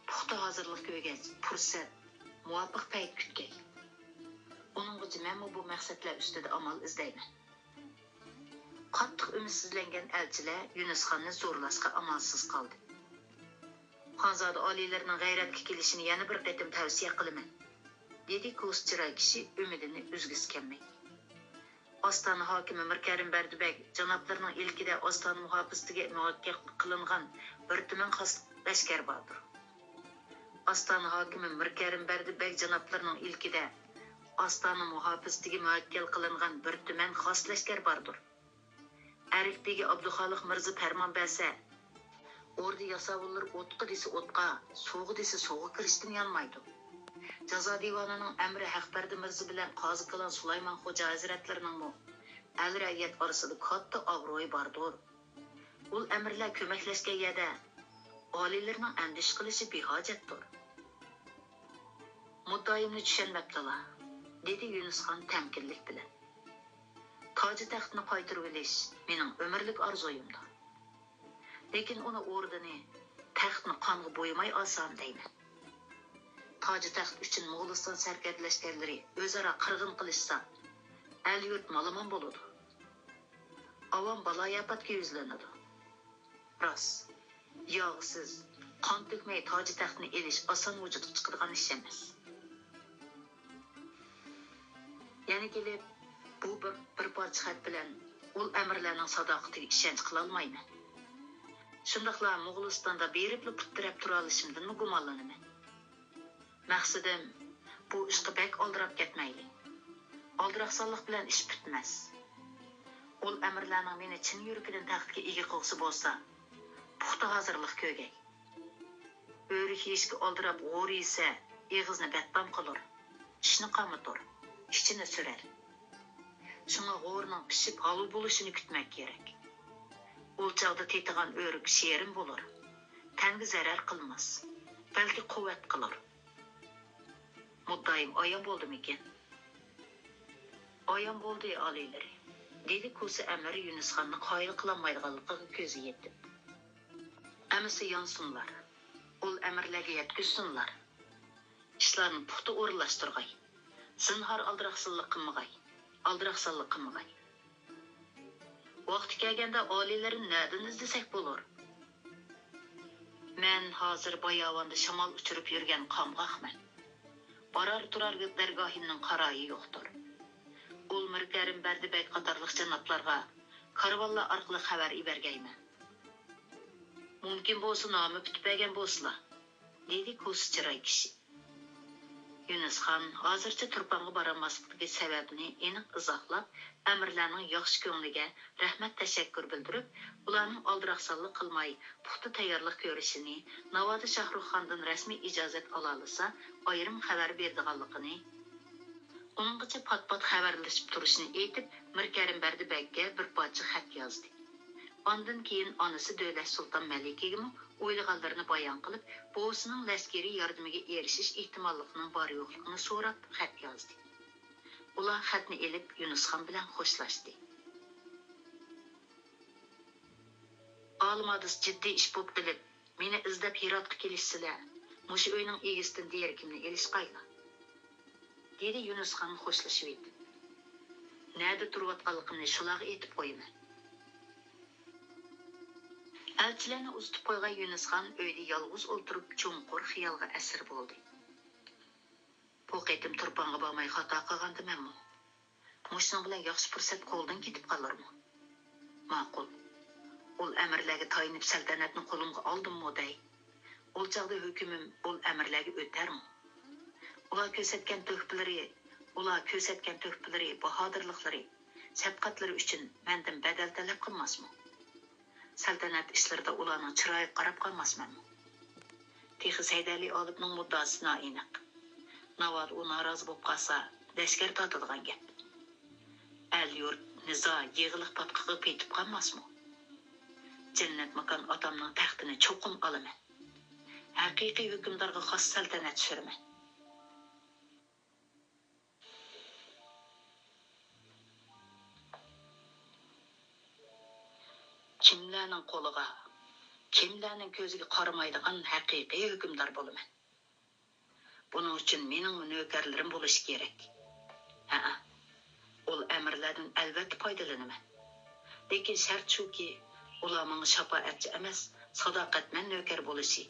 پۇختا ھازىرلىق كۆرگەچ، پۇرسەت، مۇۋاپىق پەيت كۈتكەي. ئۇنىڭغىچە مەنمۇ بۇ مەقسەتلەر ئۈستىدە ئامال ئىزدەيمەن. قاتتىق ئۈمىدسىزلەنگەن ئەلچىلەر يۈنۈسخاننى زورلاشقا ئامالسىز قالدى. خانزادە ئالىيلىرىنىڭ غەيرەتكە كېلىشىنى يەنە بىر قېتىم تەۋسىيە قىلىمەن، دېدى كوز چىراي كىشى ئۈمىدىنى ئۈزگۈسى كەلمەي. ئاستانە ھاكىمى مىركەرىم بەردى بەگ جانابلىرىنىڭ ئىلكىدە ئاستانە مۇھاپىزىتىگە مۇۋەككەل قىلىنغان بىر تۈمەن خاس لەشكەر باردۇر. ئاستانە ھاكىمى مىركەرىم بەردى بەگ جانابلىرىنىڭ ئىلكىدە ئاستانە مۇھاپىزىتىگە مۇۋەككەل قىلىنغان بىر تۈمەن خاس لەشكەر باردۇر. ئەرك بېگى ئابدۇخالىق مىرزا پەرمان بەرسە، ئوردا ياساۋۇللىرى ئوتقا دېسە ئوتقا، سۇغا دېسە سۇغا كىرىشتىن يانمايدۇ. جازا دىۋانىنىڭ ئەمىرى ھەقبەردى مىرزا بىلەن قازى كالان سۇلايمان خوجا ھەزرەتلىرىنىڭمۇ ئەل رەئىيەت ئارىسىدا كاتتا ئابرۇيى باردۇر. ئۇل ئەمىرلەر كۆمەكلەشكەن يەردە ئالىيلىرىنىڭ ئەندىشە قىلىشى بىھاجەتتۇر. مۇددىئايىمنى چۈشەنمەپتىلا، دېدى يۈنۈسخان تەمكىنلىك بىلەن. تاجى تەختنى قايتۇرۇۋېلىش مېنىڭ ئۆمۈرلۈك ئارزۇيۇمدۇر. لېكىن ئۇنى ئوردىنى، تەختنى قانغا بويىماي ئالسام دەيمەن. تاجى تەخت ئۈچۈن موغۇلىستان سەركەردە لەشكەرلىرى ئۆزئارا قىرغىن قىلىشسا، ئەل-يۇرت مالامان بولىدۇ. ئاۋام بالايىئاپەتكە يۈزلىنىدۇ. راست، ياغسىز، قان تۆكمەي تاجى تەختنى ئېلىش ئاسان ۋۇجۇدقا چىقىدىغان ئىش ئەمەس. يەنە كېلىپ، بۇ بىر، بىر پارچە خەت بىلەن ئۇل ئەمىرلەرنىڭ ساداقىتىگە ئىشەنچ قىلالمايمەن. شۇنداقلا موغۇلىستاندا بېرىپلا پۇت تىرەپ تۇرالىشىمدىنمۇ گۇمانلىنىمەن. مەقسىتىم، بۇ ئىشقا بەك ئالدىراپ كەتمەيلى. ئالدىراقسانلىق بىلەن ئىش پۈتمەس. ئۇل ئەمىرلەرنىڭ مېنى چىن يۈرىكىدىن تەختكە ئىگە قىلغۇسى بولسا، پۇختا ھازىرلىق كۆرگەي. ئۆرۈك يېيىشكە ئالدىراپ غورا يېسە، ئېغىزنى بەتتام قىلۇر، ئىشنى قامىتۇر، ئىچىنى سۈرەر. شۇڭا غورىنىڭ پىشىپ ھالۋا بولۇشىنى كۈتمەك كېرەك. ئۇ چاغدا تېتىغان ئۆرۈك شېرىن بولۇر، تەنگە زەرەر قىلماس، بەلكى قۇۋۋەت قىلۇر. مۇددىئايىم ئايان بولدىمىكىن؟ ئايان بولدى، ئالىيلىرى، دېدى كوسا ئەمىر يۈنۈسخاننى قايىل قىلالمايدىغانلىقىغا كۆزى يېتىپ. ئەمىسە يانسۇنلار، ئۇل ئەمىرلەرگە يەتكۈزسۇنلار. ئىشلارنى پۇختا ئورۇنلاشتۇرغاي. زىنھار ئالدىراقسانلىق قىلمىغاي. ئالدىراقسانلىق قىلمىغاي. ۋاقتى كەلگەندە ئالىيلىرىنى نەدىن ئىزدىسەك بولۇر؟ مەن ھازىر باياۋاندا شامال ئۇچۇرۇپ يۈرگەن قامغاقمەن. بارار تۇرار دەرگاھىمنىڭ قارايى يوقتۇر. ئۇل مىركەرىم بەردى بەگ قاتارلىق جانابلارغا كارۋانلار ئارقىلىق خەۋەر ئىبەرگەيمەن. مۇمكىن بولسا نامە پۈتۈپ بەرگەن بولسىلا، دېدى كوسا چىراي كىشى. يۈنۈسخان ھازىرچە تۇرپانغا بارالماسلىقتىكى سەۋەبنى ئېنىق ئىزاھلاپ، ئەمىرلەرنىڭ ياخشى كۆڭلىگە رەھمەت، تەشەككۈر بىلدۈرۈپ، ئۇلارنىڭ ئالدىراقسانلىق قىلماي، پۇختا تەييارلىق كۆرۈشىنى، ناۋادا شاھرۇخخاندىن رەسمىي ئىجازەت ئالالىسا، ئايرىم خەۋەر بېرىدىغانلىقىنى، ئۇنىڭغىچە پات-پات خەۋەرلىشىپ تۇرۇشىنى ئېيتىپ، مىركەرىم بەردى بەگكە بىر پارچە خەت يازدى. ئاندىن كېيىن ئانىسى دۆلەت سۇلتان مەلىكىگىمۇ ئويلىغانلىرىنى بايان قىلىپ، بوۋىسىنىڭ لەشكىرىي ياردىمىگە ئېرىشىش ئېھتىماللىقىنىڭ بار-يوقلۇقىنى سوراپ خەت يازدى. ئۇلار خەتنى ئېلىپ يۈنۈسخان بىلەن خوشلاشتى. ئالىم ھادىس جىددىي ئىش بوپ قېلىپ، مېنى ئىزدەپ ھىراتقا كېلىشسىلە، مۇشۇ ئۆينىڭ ئىگىسىدىن دېرىكىمنى ئېلىشقايلا، دېدى يۈنۈسخان خوشلىشىۋېتىپ. نەدە تۇرۇۋاتقانلىقىمنى شۇلارغا ئېيتىپ قويىمەن. ئەلچىلەرنى ئۇزىتىپ قويغان يۈنۈسخان ئۆيدە يالغۇز ئولتۇرۇپ چوڭقۇر خىيالغا ئەسىر بولدى. بۇ قېتىم تۇرپانغا بارماي خاتا قىلغاندىمەنمۇ؟ مۇشۇنىڭ بىلەن ياخشى پۇرسەت قولدىن كېتىپ قالۇرمۇ؟ ماقۇل. ئۇل ئەمىرلەرگە تايىنىپ سەلتەنەتنى قولۇمغا ئالدىممۇ دەي؟ ئۇ چاغدا ھۆكۈمۈم ئۇل ئەمىرلەرگە ئۆتەرمۇ؟ ئۇلار كۆرسەتكەن تۆھپىلىرى، ئۇلار كۆرسەتكەن تۆھپىلىرى، باھادىرلىقلىرى، شەپقەتلىرى ئۈچۈن مەندىن بەدەل تەلەپ قىلماسمۇ؟ سەلتەنەت ئىشلىرىدا ئۇلارنىڭ چىرايىغا قاراپ قالماسمەنمۇ؟ تېخى سەيدەلى ئالىپنىڭ مۇددىئاسى نائېنىق. ناۋادا ئۇ نارازى بولۇپ قالسا، لەشكەر تارتىدىغان گەپ. ئەل-يۇرت نىزا، يېغىلىق پاتقىقىغا پېتىپ قالماسمۇ؟ جەننەت ماكان ئاتامنىڭ تەختىنى چوقۇم ئالىمەن. ھەقىقىي ھۆكۈمدارغا خاس سەلتەنەت سۈرىمەن. كىملەرنىڭ قولىغا، كىملەرنىڭ كۆزىگە قارىمايدىغان ھەقىقىي ھۆكۈمدار بولىمەن. بۇنىڭ ئۈچۈن مېنىڭمۇ نۆكەرلىرىم بولۇشى كېرەك. ھەئە، ئۇل ئەمىرلەردىن ئەلۋەتتە پايدىلىنىمەن. لېكىن شەرت شۇكى، ئۇلار ماڭا شاپائەتچى ئەمەس، ساداقەتمەن نۆكەر بولۇشى،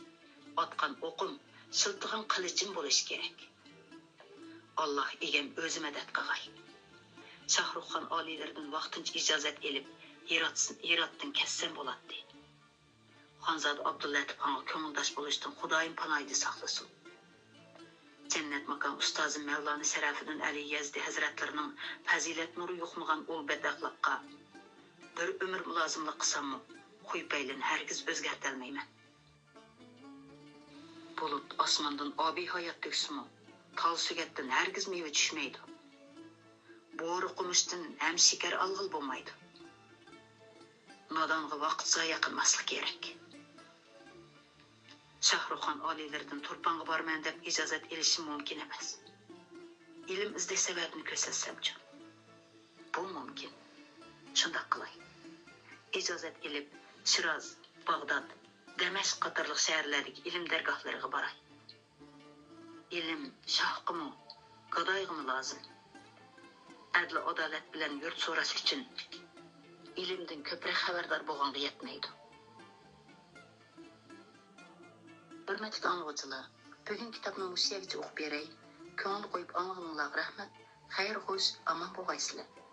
ئاتقان ئوقۇم، سىلتىغان قىلىچىم بولۇشى كېرەك. ئاللاھ ئىگەم ئۆزى مەدەت قىغاي. شاھرۇخخان ئالىيلىرىدىن ۋاقتىنچە ئىجازەت ئېلىپ، ھىرات-، ھىراتتىن كەتسەم بولاتتى. خانزادە ئابدۇللەتىپ ئاڭا كۆڭۈلداش بولۇشتىن خۇدايىم پاناھىدا ساقلىسۇن. جەننەت ماكان ئۇستازىم مەۋلانا شەرەپىدىن ئەلى يەزدى ھەزرەتلىرىنىڭ پەزىلەت نۇرى يۇقمىغان ئۇل بەتئەخلاققا بىر ئۆمۈر مۇلازىملىق قىلساممۇ، خۇي-پەيلىنى ھەرگىز ئۆزگەرتەلمەيمەن. بۇلۇت ئاسماندىن ئابىي ھايات تۆكسىمۇ، تال سۆگەتتىن ھەرگىز مېۋە چۈشمەيدۇ. بورا قومۇشتىن ھەم شېكەر ئالغىلى بولمايدۇ. نادانغا ۋاقىت زايە قىلماسلىق كېرەك. شاھرۇخخان ئالىيلىرىدىن تۇرپانغا بارىمەن دەپ ئىجازەت ئېلىشىم مۇمكىن ئەمەس. ئىلىم ئىزدەش سەۋەبىنى كۆرسەتسەمچۇ؟ بۇ مۇمكىن. شۇنداق قىلاي. ئىجازەت ئېلىپ، شىراز، باغداد، دەمەشق قاتارلىق شەھەرلەردىكى ئىلىم دەرگاھلىرىغا باراي. ئىلىم شاھقىمۇ، گادايغىمۇ لازىم؟ ئەدىل-ئادالەت بىلەن يۇرت سوراش ئۈچۈن ئىلىمدىن كۆپرەك خەۋەردار بولغانغا يەتمەيدۇ. ھۆرمەتلىك ئاڭلىغۇچىلار، بۈگۈن كىتابنى مۇشۇ يەرگىچە ئوقۇپ بېرەي. كۆڭۈل قويۇپ ئاڭلىغىنىڭلارغا رەھمەت. خەير خوش، ئامان بولغايسىلەر.